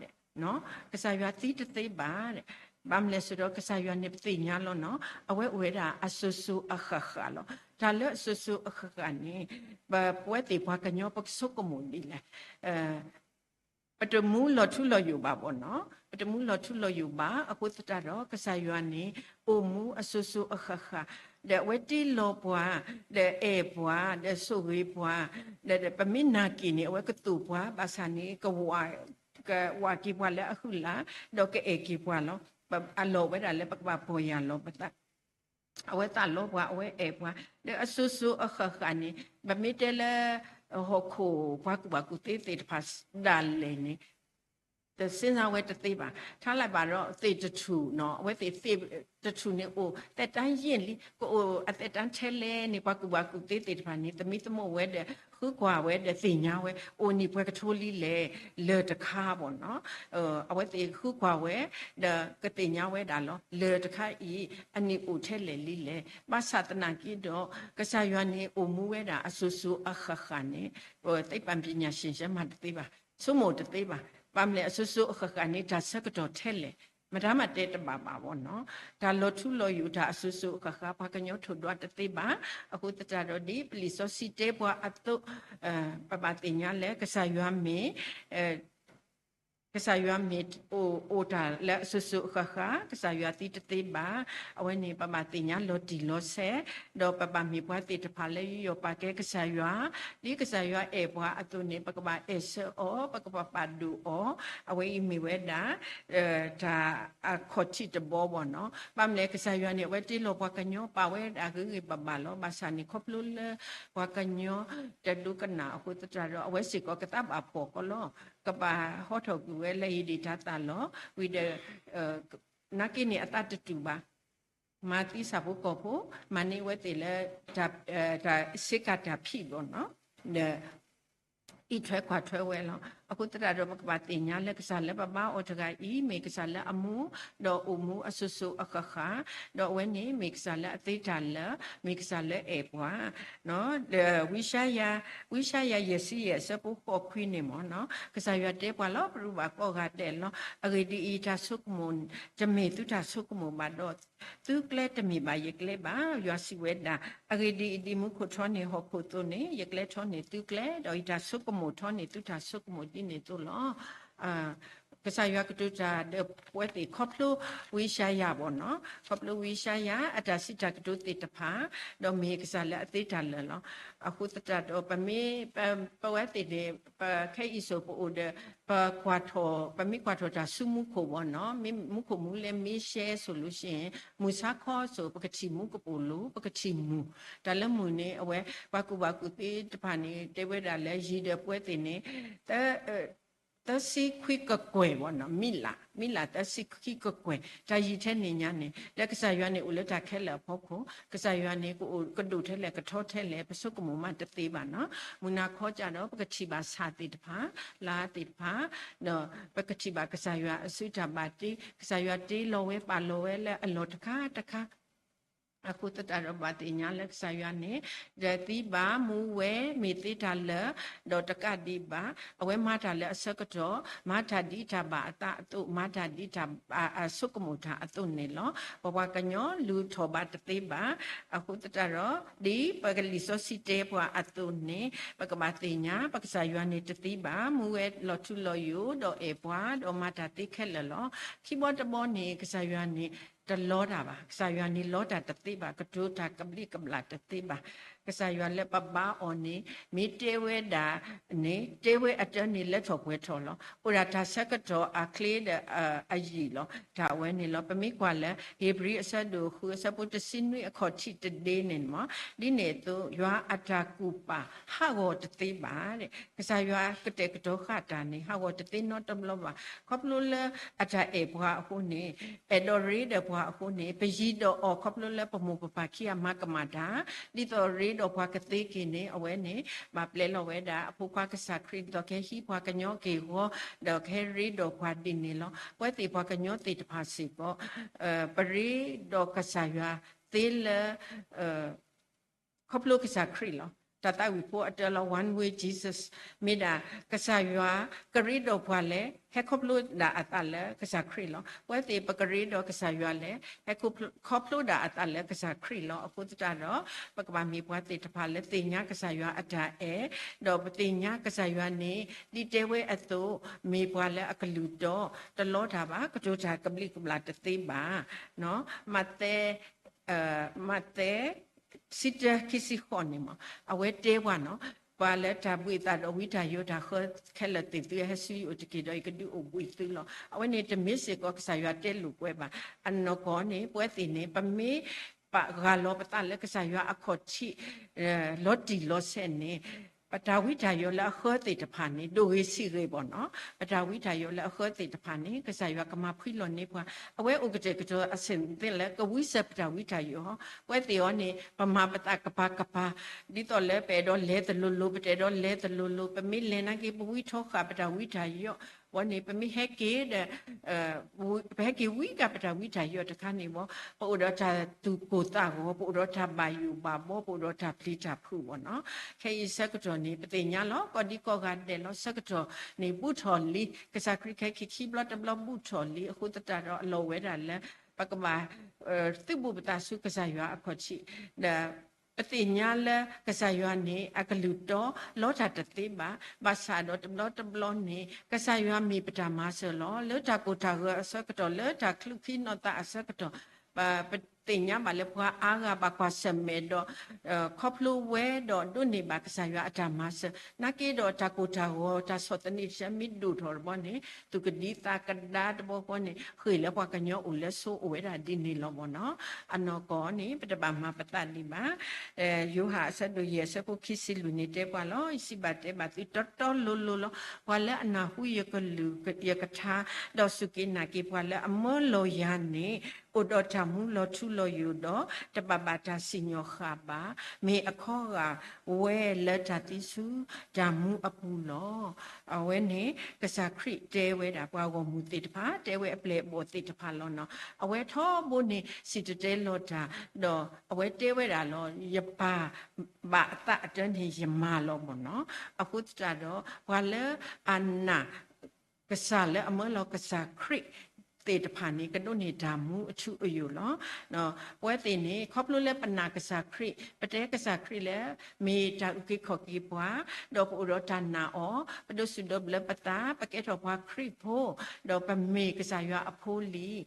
ကစၢ်ယွၤသံတသ့ဘၣ်. ဘၣ်မလဲၣ်ဆိဒီး ကစၢ်ယွၤန့ၣ်ပသ့ၣ်ညါလီၤနီၤ, အဝဲအိၣ်ဝဲဒၣ်အစိၤစိၤအဃၣ်ဃၣ်လီၤ. တၢ်လၢအစိၤစိၤအဃၣ်ဃၣ်န့ၣ် ပဝဲသ့ၣ်ပှၤကညီပကဆိကမိၣ်ဒ်လဲၣ် ပတမူလီၤထူလီၤယိာ်ဘၣ်ဘၣ်နီၤ, ပတမူလီၤထူလီၤယိာ်ဘၣ်. အဃိသတးဒီး ကစၢ်ယွၤန့ၣ် အိၣ်မူအစိၤစိၤအဃၣ်ဃၣ်, ဒီးအဝဲတ့လီၤပှၤ, ဒီးအဲၣ်ပှၤ, ဒီးဆိၣ်ဂ့ၤပှၤ, ဒီးပမ့ၢ်နာ်က့ၤန့ၣ် အဝဲကသိၣ်ပှၤ, ဘၣ်ဆၣ်န့ၣ် ကဝးက့ၤပှၤလၢအဃုလၢ်, ဒီးကအဲၣ်က့ၤပှၤလီၤ. အလီၢ်ဝဲဒၣ်လၢပကဘၣ်ပီၢ်ယၢ်လီၤပသး အဝဲသးလီပှၤ, အဝဲအဲၣ်ပှၤ, ဒီးအစိၤစိၤအဃၣ်ဃၣ်န့ၣ် ပမ့ၢ်တဲလၢ ဟီၣ်ခိၣ်ပှၤကူၣ်ဘၣ်ကူၣ်သ့သ့ၣ်တဖၣ်ဒၣ်လဲာ်န့ၣ် တစ့စ့ဝဲတသ့ဘၣ်. ထါလၢ်ဘၣ်ဒီးသ့ၣ်တထူၣ်နီၤ, အဝဲသ့ၣ်သ့ၣ်တထူၣ်န့ၣ်အိၣ် သက်တမ်းရင့်လံ, ကအိၣ်အသက်တမ်းထဲလဲၣ်န့ၣ် ပှၤကူၣ်ဘၣ်ကူၣ်သ့သ့ၣ်တဖၣ်န့ၣ် သမံသမိးဝဲဒီး ဃုကွၢ်ဝဲဒီးသ့ၣ်ညါဝဲ အိၣ်န့ၢ်ပှဲၤကထိလံလဲၣ် လၢၢ်တခါဘၣ်နီၤ. အဝဲသ့ၣ်ဃုကွၢ်ဝဲ ဒီးကသ့ၣ်ညါဝဲဒၣ်လီၤ. လၢၢ်တခါအံၤ အန့ၣ်အိၣ်ထဲလဲၣ်လံလဲၣ်. ဘၣ်ဆၣ်သနာ်က့ဒီး ကစၢ်ယွၤန့ၣ်အိၣ်မူဝဲဒၣ်အစိၤစိၤအဃၣ်ဃၣ်န့ၣ် သိပ္ပံပညာရှင် မၤတသ့ဘၣ်, ဆိကမိၣ်တသ့ဘၣ်. ဘၣ်မလဲၣ် အစိၤစိၤအဃၣ်ဃၣ်န့ၣ် တၢ်ဆၢကတီၢ်ထဲလဲၣ် မတၤမးတဲတဘၣ်ဘၣ်ဘၣ်နီၤ. တၢ်လီၤထူလီၤယိာ်တၢ်အစိၤစိၤအဃၣ်ဃၣ် ပှၤကညီထိၣ်ဒွးတသ့ဘၣ်. အဃိသတးဒီး ဒ်ပလံာ်စီဆှံတဲပှၤအသိး ပဘၣ်သ့ၣ်ညါလၢကစၢ်ယွၤမ့ၢ် ကစၢ်ယွၤမ့ၢ်အိၣ်တၢ်လၢအစိၤစိၤအဃၣ်ဃၣ်, ကစၢ်ယွၤသံတသ့ဘၣ်. အဝဲန့ၣ် ပဘၣ်သ့ၣ်ညါလီၤတံၢ်လီၤဆဲး, ဒီးပဘၣ်မ့ၢ်ပှၤသ့ၣ်တဖၣ်လၢယူးယီၣ်ပာ်ကဲကစၢ်ယွၤ, ဒ်ကစၢ်ယွၤအဲၣ်ပှၤအသိးန့ၣ် ပကဘၣ်အဲၣ်ဆၢအီၤ, ပကဘၣ်ပာ်ဒိၣ်အီၤ. အဝဲအံၤမ့ၢ်ဝဲဒၣ် တၢ်အခီၣ်ထံးတဘီဘၣ်နီၤ. ဘၣ်မလဲၣ် ကစၢ်ယွၤန့ၣ် အဝဲတ့လီၤပှၤကညီ ပာ်ဝဲဒၣ်ဂ့ၤဂ့ၤဘၣ်ဘၣ်လီၤ. ဘၣ်ဆၣ်န့ၣ် ခီဖျိလၢပှၤကညီတဒိကနၣ်အဃိသတးဒီး အဝဲစ့ၢ်ကီးကသးဘၣ်ဖှီၣ်ကီလီၤ. ကဘၣ်ဟီထီၣ်ကွံာ်ဝဲလၢဟံၣ်ဒံးတၢ်သၣ်လီၤ. ဝံၤဒီး နာ်က့န့ၣ် အသးတတူၢ်ဘၣ်. မၤသံဆၣ်ဖိကီၢ်ဖိ, မၤန့ၢ်ဝဲသ့ၣ်လၢ တၢ်ဆ့ကၤတၢ်ဖံးဘၣ်နီၤ, ဒီး အံးထွဲကွၢ်ထွဲဝဲလီၤ. အဃိသတးဒီး ပကဘၣ်သ့ၣ်ညါလၢကစၢ်လၢပဘါအီၤတဂၤအံၤ မ့ၢ်ကစၢ်လၢအမူ ဒီးအိၣ်မူအစိၤစိၤအဃၣ်ဃၣ်, ဒီးအဝဲန့ၣ်မ့ၢ်ကစၢ်လၢအသ့တၢ်လၢာ်, မ့ၢ်ကစၢ်လၢအဲၣ်ပှၤ ဒီးဝံယၡါယၤ ဝံယၡါယၤ ယဲၢ်ဆံယဲၢ် အဆၢဖိဃိးခွံန့ၣ်မ့ၢ်နီၤ, ကစၢ်ယွၤတဲပှၤလီၤ, ပရူးဘၣ်ကိးဂၤဒဲးလီၤ. အဂ့ၢ်ဒ်အံၤ, တၢ်ဆိကမိၣ် တမ့ၢ်သုတၢ်ဆိကမိၣ်ဘၣ်ဒီး, သုကျဲတမ့ၢ်ဘၣ်ယကျဲဘၣ်. ယွၤစံးဝဲဒၣ်, အဂ့ၢ်ဒ်အံၤ, ဒ်မူခိၣ်ထီန့ၢ်ဟီၣ်ခိၣ်အသိးန့ၣ်, ယကျဲထီန့ၢ်သုကျဲ, ဒီးယတၢ်ဆိကမိၣ်ထီန့ၢ်သုတၢ်ဆိကမိၣ်ဒ်န့ၣ်အသိးလီၤ. ကစၢ်ယွၤကတိၤတၢ်ဒီးပဝဲသ့ၣ်ခီဖျိဝံယၡါယၤဘၣ်နီၤ, ခီဖျိဝံယၡါယၤ အတၢ်စံးတၢ်ကတိၤသ့ၣ်တဖၣ်, ဒီးမ့ၢ်ကစၢ်လၢအသ့တၢ်လၢာ်လီၤ. အဃိသတးဒီး ပမ့ၢ် ပဝဲသ့ၣ်န့ၣ် ပခဲအံၤစိၤပအိၣ်ဒီး ပကွၢ်ထီၣ် ပမ့ၢ်ကွၢ်ထီၣ်တၢ်ဆူမူခိၣ်ဘၣ်နီၤ, မူခိၣ်မူလၢမ့ၢ်ရှဲစိၤလၢရှဲ မုၢ်ဆါခီစိၤ ပကထံၣ်မူကပိာ်လိၤ ပကထံၣ်မူၤ, တၢ်လၢမုၢ်န့ၣ် အဝဲ ပှၤကူၣ်ဘၣ်ကူၣ်သ့တဖၣ်န့ၣ် တဲဝဲဒၣ်လၢယံၤဒီးပဝဲသ့ၣ်န့ၣ် သၢဆံခွံကကွဲၢ်ဘၣ်နီၤ, မံလး မံလးသၢဆံခံကကွဲၢ်, တၢ်ယံၤထဲန့ၣ်ညါန့ၣ် လၢကစၢ်ယွၤန့ၣ်အိၣ်လၢတၢ်ခဲလၢာ်အဖီခိၣ်, ကစၢ်ယွၤန့ၣ် ကအိၣ်ကဒိၣ်ထဲလဲၣ် ကထီထဲလဲၣ် ပဆိကမိၣ်မးတသ့ဘၣ်နီၤ. မုၢ်နၤခီကၢ်ဒီး ပကထံၣ်ဘၣ်ဆၣ်သ့ၣ်တဖၣ်, လါသ့ၣ်တဖၣ်, ဒီးပကထံၣ်ဘၣ်ကစၢ်ယွၤအစုတၢ်ဘၣ်တ့, ကစၢ်ယွၤတ့လီၤဝဲပာ်လီၤဝဲလၢအလီၢ်တခါတခါ အဃိသတးဒီးဘၣ်သ့ၣ်ညါလၢကစၢ်ယွၤန့ၣ် တသံဘၣ်, မူဝဲမ့ၢ်သ့တၢ်လၢာ်, ဒီးတကးဒံးဘၣ် အဝဲမၤတၢ်လၢအဆၢကတီၢ်, မၤတၢ်ဒ်တၢ်ဘၣ်အသးအသိး, မၤတၢ်ဒ်တၢ်အဆိကမိၣ်တၢ်အသိးန့ၣ်လီၤ. ပပှၤကညီလူၤထီၣ်ဘၣ်တသ့ဘၣ်. အဃိသတးဒီး ဒ်ပကလံာ်စီဆှံတဲပှၤအသိးန့ၣ် ပကဘၣ်သ့ၣ်ညါ ပကစၢ်ယွၤန့ၣ်တသံဘၣ်, မူဝဲလီၤထူလီၤယိာ် ဒီးအဲၣ်ပှၤ ဒီးမၤတၢ်သ့ခဲလၢာ်လီၤ. ခံဘီတဘီန့ၣ် ကစၢ်ယွၤန့ၣ် တလီတၢ်ဘၣ်, ကစၢ်ယွၤန့ၣ်လီတၢ်တသ့ဘၣ်, ကတိၤတၢ်ကဘျံးကဘျၣ်တသ့ဘၣ်. ကစၢ်ယွၤလၢပဘါအီၤန့ၣ် မ့ၢ်တဲဝဲဒၣ်န့ၣ် တဲဝဲအတၢ်န့ၣ်လၢထီၣ်ပှဲၤထီၣ်လီၤ. အိၣ်ဒၣ်တၢ်ဆၢကတီၢ်အချ့ဒီးအယံာ်လီၤ. တၢ်အဝဲန့ၣ်လီၤ. ပမ့ၢ်ကွၢ်လၢ ဧ့ၤဘြံၤအဆၢဒိၣ်ဃု အဆၢဖိတဆံနွံ အခီၣ်ထံးတဒ့န့ၣ်မ့ၢ် ဒ်န့ၣ်အသိး ယွၤအတၢ်ကူၣ်ပာ်ဟးဂီၤတသ့ဘၣ်. ကစၢ်ယွၤကတဲာ်ကတီၤဃာ်တၢ်န့ၣ် ဟးဂီၤတသ့နီတဘျီဘၣ်. ခီဖျိလၢအတၢ်အဲၣ်ပှၤအဃိန့ၣ် အဲၣ်ဒိးရ့ဒီးပှၤအဃိန့ၣ် ပယံၤဒီးအီၤ ခီဖျိလၢပမိၢ်ပပၢ်ခံဂၤမၤကမၣ်တၢ် ဒ်သိးရ့ဒီးပှၤကသ့က့ၤန့ၣ် အဝဲန့ၣ် ဘၣ်ပျဲလီၤဝဲဒၣ် အဖိခွါကစၢ်ခရံာ် ဒ်သိးကဟဲဟံးပှၤကညီက့ၢ်ဂီၤ ဒီးကဟဲရ့ဒီးပှၤဒ်န့ၣ်လီၤ. ပဝဲသ့ၣ်ပှၤကညီသ့ၣ်တဖၣ်စ့ၢ်ကီး ပရ့ဒီးကစၢ်ယွၤသ့လၢ ခီဖျိကစၢ်ခရံာ်လီၤ. တၢ်သးဝံၣ်ဖိအတၢ်လီၤ one way Jesus မ့ၢ်ဒၣ် ကစၢ်ယွၤကရ့ဒီးပှၤလဲၣ် ဟဲခီဖျိဒၣ်အသးလၢကစၢ်ခရံာ်လီၤ. ပဝဲသ့ၣ်ပကရ့ဒီးကစၢ်ယွၤလဲၣ် ဟဲခီဖျိဒၣ်အသးလၢကစၢ်ခရံာ်လီၤ. အဃိသတးဒီး ပကဘၣ်မ့ၢ်ပှၤသ့ၣ်တဖၣ်လၢသ့ၣ်ညါကစၢ်ယွၤအတၢ်အဲၣ်, ဒီးပသ့ၣ်ညါကစၢ်ယွၤန့ၣ် ဒ်တဲဝဲအသိး မ့ၢ်ပှၤလၢအကလုၢ်တီ တလီတၢ်ဘၣ်, ကတိၤတၢ်ကဘျံးကဘျၣ်တသ့ဘၣ်. မးသဲ မးသဲ ဆံတၢခံဆံဃိးန့ၣ်မ့ၢ် အဝဲတဲပှၤနီၤ, ပှၤလၢတၢ်ဘှံးအသးဒီးဝံတၢ်ယိးတၢ်ဃၢခဲလၢာ်သ့ၣ်သုဟဲဆူယအိၣ်တက့ၢ်ဒီး ယကဒုးအိၣ်ဘှံးသုလီၤ. အဝဲန့ၣ်တမ့ၢ်စ့ၢ်ကီးကစၢ်ယွၤတဲလိာ်ကွဲဘၣ်. အနီၢ်ကီၢ်န့ၣ် ပဝဲသ့ၣ်န့ၣ် ပမ့ၢ်ပာ်ဂၢ်လီၤပသးလၢကစၢ်ယွၤအခီၣ်ထံး လီၤတံၢ်လီၤဆဲးန့ၣ် ပတၢ်ဝံတၢ်ယိးလၢအဃၢသ့ၣ်တဖၣ်န့ၣ် ဒိၣ်ဂ့ၤဆံးဂ့ၤဘၣ်နီၤ. ပတၢ်ဝံတၢ်ယိးလၢအဃၢသ့ၣ်တဖၣ်န့ၣ် ကစၢ်ယွၤကမၤဖှံလီၤန့ၢ်ပှၤ, အဝဲအိၣ်ကတဲာ်ကတီၤအဆၢသ့ၣ်လၢကဝံစၢၤပတၢ်ဝံတၢ်ယိး, ပဝဲသ့ၣ်အံၤန့ၣ် ပမၤပသးကပၤကပၤ ဒ်သိးလၢပအဲၣ်ဒိးလဲၤသလိၤလိၤ ပတအဲၣ်ဒိးလဲၤသလိၤလိၤ ပမ့ၢ်လဲၤနာ်က့ ပဝံထီဃာ်ပတၢ်ဝံတၢ်ယိး, အဝဲန့ၣ် ပမ့ၢ်ဟဲက့ၤဒီး ပဟဲက့ၤဝံက့ၤပတၢ်ဝံတၢ်ယိးတခါန့ၣ်ဘၣ်, ပအိၣ်ဒီးတၢ်သူၣ်ကိၢ်သးဂီၤ, ပအိၣ်ဒီးတၢ်ဘၣ်ယိၣ်ဘၣ်ဘီ, ပအိၣ်ဒီးတၢ်ပျံၤတၢ်ဖုးဘၣ်နီၤ. ခဲအံၤဆၢကတီၢ်န့ၣ် ပသ့ၣ်ညါလီၤ ကိးဒံကိးဂၤဒဲးလီၤ. ဆၢကတီၢ်န့ၣ် ဘူးထီၣ်လံ, ကစၢ်ခရံာ်ခဲခံခံဘျီတဘျီဘူးထီၣ်လံ. အဃိသတးဒီးအလီၢ်ဝဲဒၣ်လၢ ပကဘၣ် သုးဘူးပသးဆူကစၢ်ယွၤအခီၣ်ထံး, ဒီး ပသ့ၣ်ညါလၢကစၢ်ယွၤန့ၣ် အကလုၢ်တီ လီတၢ်တသ့ဘၣ်. ဘၣ်ဆၣ်ဒီးတဘျီတဘျီန့ၣ် ကစၢ်ယွၤမ့ၢ်ပတၢ်မၤစၢၤလီၤ. လၢတၢ်ကိၢ်တၢ်ဂီၤအဆၢကတီၢ်, လၢတၢ်ချုးခံနီၢ်သးအဆၢကတီၢ်, ပသ့ၣ်ညါဘၣ်လၢပှၤအါဂၤဘၣ်ကွၢ်ဆၢၣ်မဲာ်ဒီး ခီဖျိဝဲဒီးဒိးန့ၢ်ဘၣ်ကစၢ်ယွၤအတၢ်မၤစၢၤ, နာ်က့ဒီးတၢ်ကိၢ်တၢ်ဂီၤ တၢ်ဆီၣ်သနံးတဆၢမ့ၢ်ဒိၣ်ထီၣ်တဘျီန့ၣ် သူၣ်ကဒံသးကဒါတဘျီဃီန့ၣ် ဃ့ၢ်လၢပှၤကညီအိၣ်လၢဆိအိၣ်ဝဲဒၣ်ဒ်န့ၣ်လီၤဘၣ်နီၤ. အနီၢ်ကီၢ်န့ၣ် ပတဘၣ်မၤပသးဒံးဘၣ်. ယိၤဟၣ်အဆၢဒိၣ်ယဲၢ်အဆၢဖိခံဆံလွံၢ်န့ၣ်တဲပှၤလီၤ. ယစံးဘၣ်တဲဘၣ်သုတီတီလိၤလိၤလီၤ. ပှၤလၢအနၢ်ဟူယကလုၢ်ယကထါ, ဒီးစူၢ်က့ၤနာ်က့ၤ ပှၤလၢအမၢလီၤယၤန့ၣ် အိၣ်ဒီးတၢ်မူလီၤထူ လီၤယိာ်ဒီး တဘၣ်ဘၣ်တၢ်စံၣ်ညီၣ်ဃၣ်ဘၣ်, မ့ၢ်အခီဂာ်ဝဲလၢတၢ်သံဆူတၢ်မူအပူၤလီၤ. အဝဲန့ၣ် ကစၢ်ခရံာ်တဲဝဲဒၣ်ပှၤဂီၢ်မုၢ်သ့ၣ်တဖၣ်, တဲဝဲအပျဲၢ်အဘီၣ်သ့ၣ်တဖၣ်လီၤနီၤ. အဝဲထီဘိန့ၣ် စံၣ်တဲၤတဲလီၤတၢ်, ဒီးအဝဲတဲဝဲဒၣ်လီၤ, ယပၢ်ဘၣ်အသးအတၢ်န့ၣ် ယမၤလီၤမ့ၢ်နီၤ. အဃိသတးဒီး ပှၤလၢအနာ် ကစၢ်လၢအမၢလီၤကစၢ်ခရံာ်သ့ၣ်တဖၣ်န့ၣ် ကဒိးန့ၢ်တၢ်မူအထူအယိာ်လီၤ. ပဝဲသ့ၣ်န့ၣ် ခီဖျိလၢပနာ်ကစၢ်ခရံာ်, ပတဲကစၢ်ခရံာ်လၢ မ့ၢ်တၢ်အုၣ်က့ၤခီၣ်က့ၤပှၤ, ဒီးပအိၣ်ဒီးတၢ်နာ်အီၤ, ပဒိးစူၣ်ဒိးဘျၢပသး, ပကဲထီၣ်ပှၤခရံာ်ဖိ, ဒီးပမ့ၢ်ကစၢ်ယွၤအဖိလံၤ, ဒီး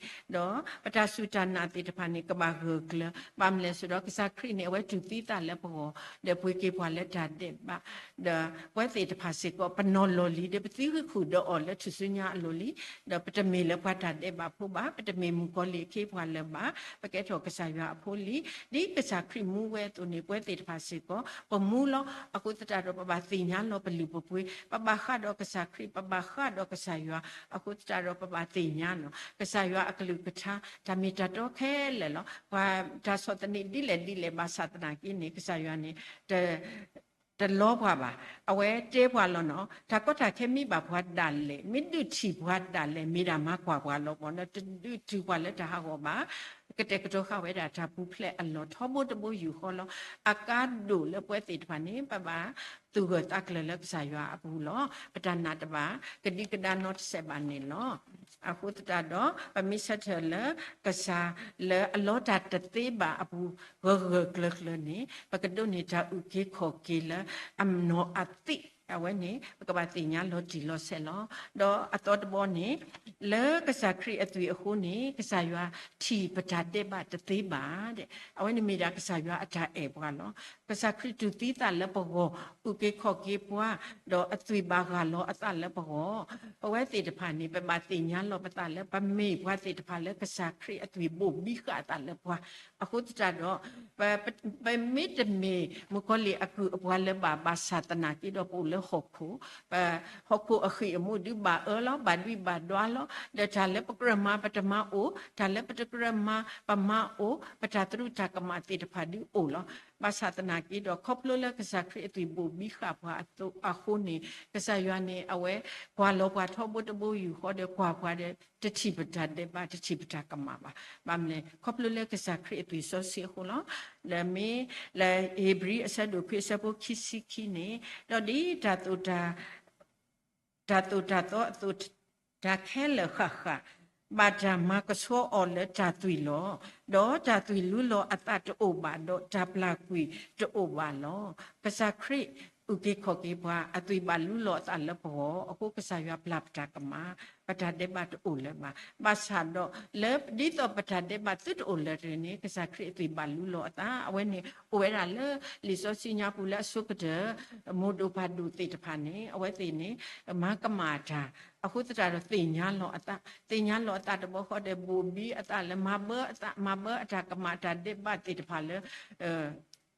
ပတၢ်စူၢ်တၢ်နာ်သ့ၣ်တဖၣ်န့ၣ် ကဘၣ်ဂၢၢ်ကျၢၤ. ဘၣ်မနုၤလဲၣ်ဆိုတော့ ကစၢ်ခရံာ်န့ၣ် အဝဲတူၢ်သံသးလၢပဂီၢ်, ဒီးပှ့ၤက့ၤပှၤလၢတၢ်ဒဲးဘး ဒီးပဝဲသ့ၣ်တဖၣ်စ့ၢ်ကီး ပနီၤလီၢ်လံၤ ဒီးပသံဃုာ်ဒီးအီၤလၢထူၣ်စုညါအလီၢ်လံ, ဒီးပတမ့ၢ်လၢပှၤတၢ်ဒဲးဘးဖိဘၣ်, ပတမ့ၢ်မုၣ်ကီၤလံၢ်အခ့အပှၤလၢၤဘၣ်, ပကဲထီၣ်ကစၢ်ယွၤအဖိလံၤ, ဒ်ကစၢ်ခရံာ်မူဝဲအသိးန့ၣ် ပဝဲသ့ၣ်တဖၣ်စ့ၢ်ကီး ပမူလီၤ. အဃိသတးဒီး ပဘၣ်သ့ၣ်ညါလီၤပလုၢ်ပပှ့ၤ, ပဘၣ်ဃးဒီးကစၢ်ခရံာ်, ပဘၣ်ဃးဒီးကစၢ်ယွၤ, အဃိသတးဒီး ပဘၣ်သ့ၣ်ညါလီၤ ကစၢ်ယွၤအကလုၢ်ကထါ, တၢ်မ့ၢ်တၢ်တီခဲလၢာ်လီၤ. ပှၤတၢ်ဆီၣ်သနံးဒ်လဲၣ်ဒ်လဲၣ် ဘၣ်ဆၣ်သနာ်က့န့ၣ် ကစၢ်ယွၤန့ၣ် တလီပှၤဘၣ်. အဝဲတဲပှၤလီၤနီၤ, တၢ်ကီတၢ်ခဲမ့ၢ်ဘၣ်ပှၤဒၣ်လဲာ်, မ့ၢ်ဒုးထံၣ်ပှၤဒၣ်လဲာ် မ့ၢ်ဒၣ်မၤကွၢ်ပှၤလီၤမ့ၢ်နီၤ, တဒုးတုၤပှၤလၢတၢ်ဟးဂီၤဘၣ်. ကတဲာ်ကတီၤဃာ်ဝဲဒၣ်တၢ်ပူၤဖျဲးအလီၢ်ထီဘိတဘိယူၢ်ဃီလီၤ. အကါဒိၣ်လၢပဝဲသ့ၣ်တဖၣ်န့ၣ် ပဘၣ်သူၣ်ဂၢၢ်သးကျၢၤလၢကစၢ်ယွၤအပူၤလီၤ. ပတၢ်နာ်တဘၣ်ကဒံကဒါနီတစဲးဘၣ်န့ၣ်လီၤ. အဃိသတးဒီး ပမ့ၢ်ဆၢထၢၣ်လၢကစၢ်လၢအလီတၢ်တသ့ဘၣ်အပူၤ ဂၢၢ်ဂၢၢ်ကျၢၤကျၢၤန့ၣ် ပကဒိးန့ၢ်တၢ်အုၣ်က့ၤခီၣ်က့ၤလၢအနီၢ်အသ့ၣ်, အဝဲန့ၣ် ပကဘၣ်သ့ၣ်ညါလီၤတံၢ်လီၤဆဲးလီၤ. ဒီးအသီတဘီန့ၣ် လၢကစၢ်ခရံာ်အသွံၣ်အဃိန့ၣ် ကစၢ်ယွၤထံၣ်ပတၢ်ဒဲးဘးတသ့ဘၣ်. အဝဲန့ၣ်မ့ၢ်ဒၣ်ကစၢ်ယွၤအတၢ်အဲၣ်ပှၤလီၤ. ကစၢ်ခရံာ်တူၢ်သံသးလၢပဂီၢ်, အုၣ်က့ၤခီၣ်က့ၤပှၤ, ဒီးအသွံၣ်ဘၣ်ဂၢ်လီၤအသးလၢပဂီၢ်. ပဝဲသ့ၣ်တဖၣ်န့ၣ် ပဘၣ်သ့ၣ်ညါလီၤပသးလၢ ပမ့ၢ်ပှၤသ့ၣ်တဖၣ်လၢကစၢ်ခရံာ်အသွံၣ်ဘိၣ်ဘံဃာ်အသးလၢပှၤ. အဃိသတးဒီး ပ, ပ, ပမ့ၢ်တမ့ၢ်မုၣ်ကီၤလံၢ်အကုၢ်အပှၤလၢၤဘၣ်, ဘၣ်ဆၣ်သနာ်က့ဒီး ပအိၣ်လၢဟီၣ်ခိၣ်, ပ, ဟီၣ်ခိၣ်အဃံၢ်အမူးဒုးဘၣ်အၢလီၤ, ဘၣ်ဒွံးဘၣ်ဒွါလီၤ. ဒီးတၢ်လၢပကြၢးမၤပတမၤအိၣ်, တၢ်လၢပတကြၢးမၤပမၤအိၣ်, ပတၢ်သရူးတၢ်ကမၣ်သ့ၣ်တဖၣ်ဒုးအိၣ်လီၤ. ဘၣ်ဆၣ်သနာ်က့ဒီး ခီဖျိလၢကစၢ်ခရံာ်အသွံၣ်ဘိၣ်ဘံဃာ်ပှၤအဃိန့ၣ် ကစၢ်ယွၤန့ၣ် အဝဲကွၢ်လီၤပှၤထီဘိတဘိယူၢ်ဃီဒီး ကွၢ်ပှၤဒီး တထံၣ်ပတၢ်ဒဲးဘး တထံၣ်ပတၢ်ကမၣ်ဘၣ်. ဘၣ်မနုၤလဲၣ်, ခီဖျိလၢကစၢ်ခရံာ်အသွံၣ်စီဆှံအဃိလီၤ. လၢမ့ၢ်လၢဧ့ၤဘြံၤအဆၢဒိၣ်ခွံ အဆၢဖိခံဆံခံန့ၣ်, ဒီးဒ်တၢ်သိၣ်တၢ် တၢ်သိၣ်တၢ်သီအသိး, တၢ်ခဲလၢာ်ဃၣ်ဃၣ် ဘၣ်တၢ်မၤကဆှီအီၤလၢတၢ်သွံၣ်လီၤ. ဒီးတၢ်သွံၣ်လူလီၤအသးတအိၣ်ဘၣ်, ဒီးတၢ်ပျၢ်ကွံာ်တအိၣ်ဘၣ်လီၤ. ကစၢ်ခရံာ်အုၣ်က့ၤခီၣ်က့ၤပှၤ, အသွံၣ်ဘၣ်လူလီၤအသးလၢပဂီၢ်, အဃိကစၢ်ယွၤပျၢ်ပတၢ်ကမၣ်, ပတၢ်ဒဲးဘးတအိၣ်လၢၤဘၣ်. ဘၣ်ဆၣ်ဒီး လၢဒ်သိးပတၢ်ဒဲးဘးသုတအိၣ်လၢၤတဂ့ၤန့ၣ် ကစၢ်ခရံာ်အသွံၣ်ဘၣ်လူလီၤအသး, အဝဲန့ၣ် အိၣ်ဝဲဒၣ်လၢလံာ်စီဆှံညါပူၤလၢအဆိကတၢၢ် မိၢ်ဒိၣ်ပၢ်ဒိၣ်သ့ၣ်တဖၣ်န့ၣ် အဝဲသ့ၣ်န့ၣ် မၤကမၣ်တၢ်, အဃိသတးဒီးသ့ၣ်ညါလီၤအသး, သ့ၣ်ညါလီၤအသးတဘျီဃီဒီး ဘိၣ်ဘံအသးလၢမၤဘၢအသး, မၤဘၢအတၢ်ကမၣ်တၢ်ဒဲးဘးသ့ၣ်တဖၣ်လၢ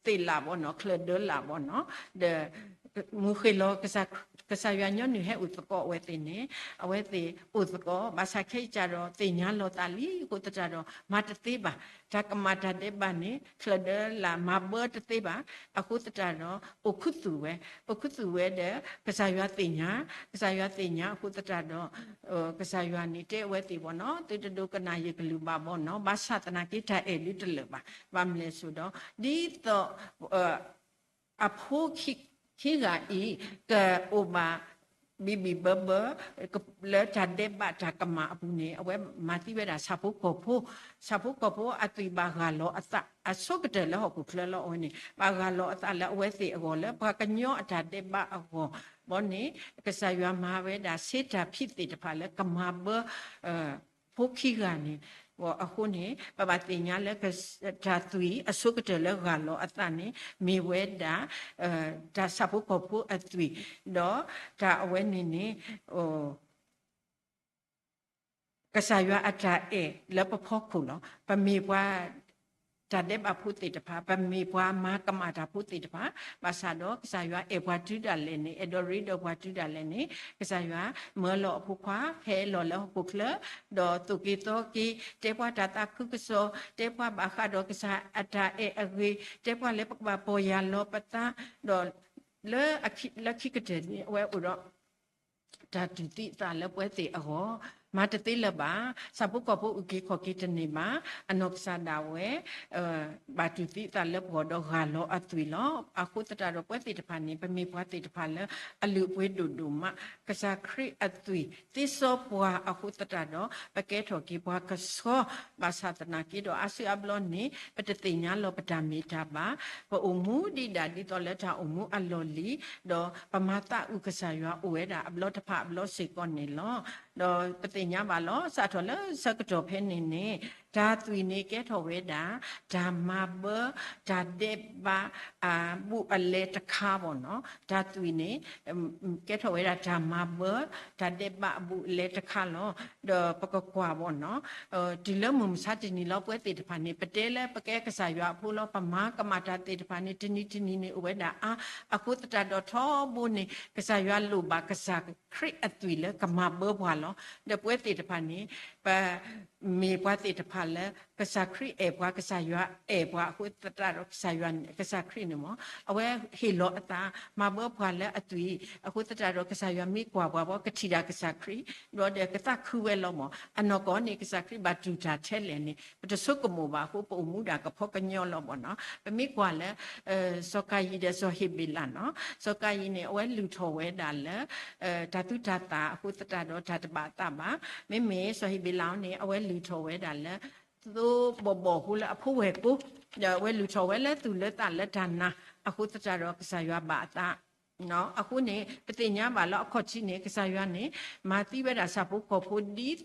သ့ၣ်လၢ်ဘီနီၤ, ချၢၣ်ဒၢလၢ်ဘီနီၤ, ဒီး မုၢ်ဃ့ၢ်လီၤ ကစၢ်ယွၤညီနုၢ်ဟဲအိၣ်သကိးအဝဲသ့ၣ်န့ၣ် အဝဲသ့ၣ်အိၣ်သကိး, ဘၣ်ဆၣ်ခဲအံၤစ့ၢ်ဒီး သ့ၣ်ညါလီၤသးလံအဃိသတးဒီး မၤတသ့ဘၣ်, တၢ်ကမၣ်တၢ်ဒဲးဘးန့ၣ် ချၢၣ်ဒၢလၢ်မၤဘၢတသ့ဘၣ်, အဃိသတးဒီး အိၣ်ခူသူၣ်ဝဲ, အိၣ်ခူသူၣ်ဝဲဒီး ကစၢ်ယွၤသ့ၣ်ညါ, ကစၢ်ယွၤသ့ၣ်ညါအဃိသတးဒီး ကစၢ်ယွၤန့ၣ်တဲအဝဲသ့ၣ်ဘီနီၤ, သုတဒိကနၣ်ယကလုၢ်ဘၣ်ဘီနီၤ, ဘၣ်ဆၣ်သနာ်က့တၢ်အဲၣ်ဒုးတလၢာ်ဘၣ်, ဘၣ်မနုၤလဲၣ်အဃိဒီး ဒ်သိး အဖိခံဂၤအံၤ ကအိၣ်ဘၣ်ဘံၣ်ဘံၣ်ဘၢဘၢ လၢတၢ်ဒဲးဘးတၢ်ကမၣ်အပူၤန့ၣ် အဝဲမၤသံဝဲဒၣ်ဆၣ်ဖိကီၢ်ဖိ, ဆၣ်ဖိကီၢ်ဖိအသွံၣ်ဘၣ်ဂၢ်လီၤအသး အဆိကတၢၢ်လၢဟီၣ်ခိၣ်ချၢလီၤ. အဝဲန့ၣ် ဘၣ်ဂၢ်လီၤအသးလၢအဝဲသ့ၣ်အဂီၢ် လၢပှၤကညီအတၢ်ဒဲးဘးအဂီၢ်, ဘီန့ၣ် ကစၢ်ယွၤမၤဝဲဒၣ် ဆ့တၢ်ဖံးသ့ၣ်တဖၣ်လၢကမၤဘၢ ဖိခံဂၤန့ၣ်, အဃိန့ၣ် ပဘၣ်သ့ၣ်ညါလၢ တၢ်သွံၣ်အဆိကတၢၢ်လၢဂၢ်လီၤအသးန့ၣ် မ့ၢ်ဝဲဒၣ် တၢ်ဆၣ်ဖိကီၢ်ဖိအသွံၣ်, ဒီးတၢ်အဝဲန့ၣ်န့ၣ် ကစၢ်ယွၤအတၢ်အဲၣ်လၢပဖီခိၣ်လီၤ. ပမ့ၢ်ပှၤ တၢ်ဒဲးဘးဖိသ့ၣ်တဖၣ်, ပမ့ၢ်ပှၤမၤကမၣ်တၢ်ဖိသ့ၣ်တဖၣ်, ဘၣ်ဆၣ်ဒီးကစၢ်ယွၤအဲၣ်ပှၤတုၤဒၣ်လဲာ်န့ၣ်, အဲၣ်ဒိးရ့ဒီးပှၤတုၤဒၣ်လဲာ်န့ၣ်, ကစၢ်ယွၤမၢလီၤအဖိခွါ ဟဲလီၤလၢဟီၣ်ခိၣ်ချၢ, ဒီးသိၣ်က့ၤသီက့ၤ, တဲပှၤတၢ်သးခုကစီၣ်, တဲပှၤဘၣ်ဃးဒီးကစၢ်အတၢ်အဲၣ်အဂ့ၢ်, တဲပှၤလၢပကဘၣ်ပီၢ်ယၢ်လီၤပသး, ဒီးလၢခံကတၢၢ်န့ၣ် အဝဲအိၣ်ဒီး တၢ်တူၢ်သံအသးလၢပဝဲသ့ၣ်အဂီၢ်, မၤတသ့လၢၤဘၣ်. ဆၣ်ဖိကီၢ်ဖိအုၣ်က့ၤခီၣ်က့ၤတန့ၢ်ဘၣ်. အနီၢ်ကစၢ်ဒၣ်ဝဲ ဘၣ်တူၢ်သံအသးလၢပဂီၢ်ဒီးဂၢ်လီၤအသွံၣ်လီၤ. အဃိသတးဒီး ပဝဲသ့ၣ်တဖၣ်န့ၣ် ပမ့ၢ်ပှၤသ့ၣ်တဖၣ်လၢအလုၢ်အပှ့ၤဒိၣ်ဒိၣ်မး, ကစၢ်ခရံာ်အသွံၣ်သ့စီပှၤအဃိသတးဒီး ပကဲထီၣ်က့ၤပှၤကဆှီ, ဘၣ်ဆၣ်သနာ်က့ဒီး အါစုအါဘျီန့ၣ် ပတသ့ၣ်ညါလီၤပတၢ်မ့ၢ်တၢ်ဘၣ်, ပအိၣ်မူဒံးဒၣ်ဒ်သိးလၢတၢ်အိၣ်မူအလီၢ်လံၤ, ဒီးပမၤသးအုးကစၢ်ယွၤအိၣ်ဝဲဒၣ်အဘျီတဖၣ်အဘျီစ့ၢ်ကီးန့ၣ်လီၤ. ဒီးပသ့ၣ်ညါဘၣ်လီၤ, စးထီၣ်လၢဆၢကတီၢ်ဖဲန့ၣ်န့ၣ်, တၢ်သွံၣ်န့ၣ်ကဲထီၣ်ဝဲဒၣ် တၢ်မၤဘၢ တၢ်ဒဲးဘးအဘူးအလဲတခါဘၣ်နီၤ. တၢ်သွံၣ်န့ၣ် ကဲထီၣ်ဝဲဒၣ်တၢ်မၤဘၢ တၢ်ဒဲးဘးအဘူးအလဲတခါလီၤ. ဒီးပကကွၢ်ဘၣ်နီၤ, တုၤလၢမုၢ်မဆါတနံၤလီၤ ပဝဲသ့ၣ်တဖၣ်န့ၣ် ပတဲလၢပကဲကစၢ်ယွၤအဖိလီၤ, ပမၤကမၣ်တၢ်သ့ၣ်တဖၣ်န့ၣ် တနံၤတနံၤန့ၣ်အိၣ်ဝဲဒၣ်အါ, အဃိသတးဒီးထီဘိန့ၣ် ကစၢ်ယွၤလိၣ်ဘၣ်ကစၢ်ခရံာ်အသွံၣ်လၢကမၤဘၢပှၤလီၤ. ဒီးပဝဲသ့ၣ်တဖၣ်န့ၣ် ပ မ့ၢ်ပှၤသ့ၣ်တဖၣ်လၢ ကစၢ်ခရံာ်အဲၣ်ပှၤ, ကစၢ်ယွၤအဲၣ်ပှၤအဃိသတးဒီး ကစၢ်ယွၤ ကစၢ်ခရံာ်န့ၣ်မ့ၢ် အဝဲဟ့ၣ်လီၤအသး မၤဘၢပှၤလၢအသွံၣ်အဃိသတးဒီး ကစၢ်ယွၤမ့ၢ်ကွၢ်ပှၤဘၣ် ကထံၣ်ဒၣ်ကစၢ်ခရံာ် ဒီးကသးခုဝဲလီၤမ့ၢ်. အနီၢ်ကီၢ်န့ၣ် ကစၢ်ခရံာ်ဘၣ်တူၢ်တၢ်ထဲလဲၣ်န့ၣ် ပတဆိကမိၣ်ဘၣ်အဃိ ပအိၣ်မူဒၣ်ကဖီကညီလီၤမ့ၢ်နီၤ. ပမ့ၢ်ကွၢ်လၢ စီၤကၤယံၣ်ဒီးစီၤဟ့းဘ့းလးနီၤ, စီၤကၤယံၣ်န့ၣ် အဝဲလုၢ်ထီၣ်ဝဲဒၣ်လၢ တၢ်သူၣ်တၢ်သၣ်အဃိသတးဒီး တၢ်တဘၣ်အသးဘၣ်. မ့မ့ၢ်စီၤဟ့းဘ့းလးန့ၣ် အဝဲလုၢ်ထီၣ်ဝဲဒၣ်လၢ သိဘီၣ်ဘီၣ်အဃိလၢအဖိဝဲၢ်ကိ, ဒီးအဝဲလုၢ်ထီၣ်ဝဲလၢသူၣ်လၢသးလၢတၢ်နာ်အဃိသတးဒီး ကစၢ်ယွၤဘၣ်အသး အဃိန့ၣ် ပသ့ၣ်ညါဘၣ်လၢအခီၣ်ထံးန့ၣ် ကစၢ်ယွၤန့ၣ် မၤသံဝဲဒၣ်ဆၣ်ဖိကီၢ်ဖိဒ်သိး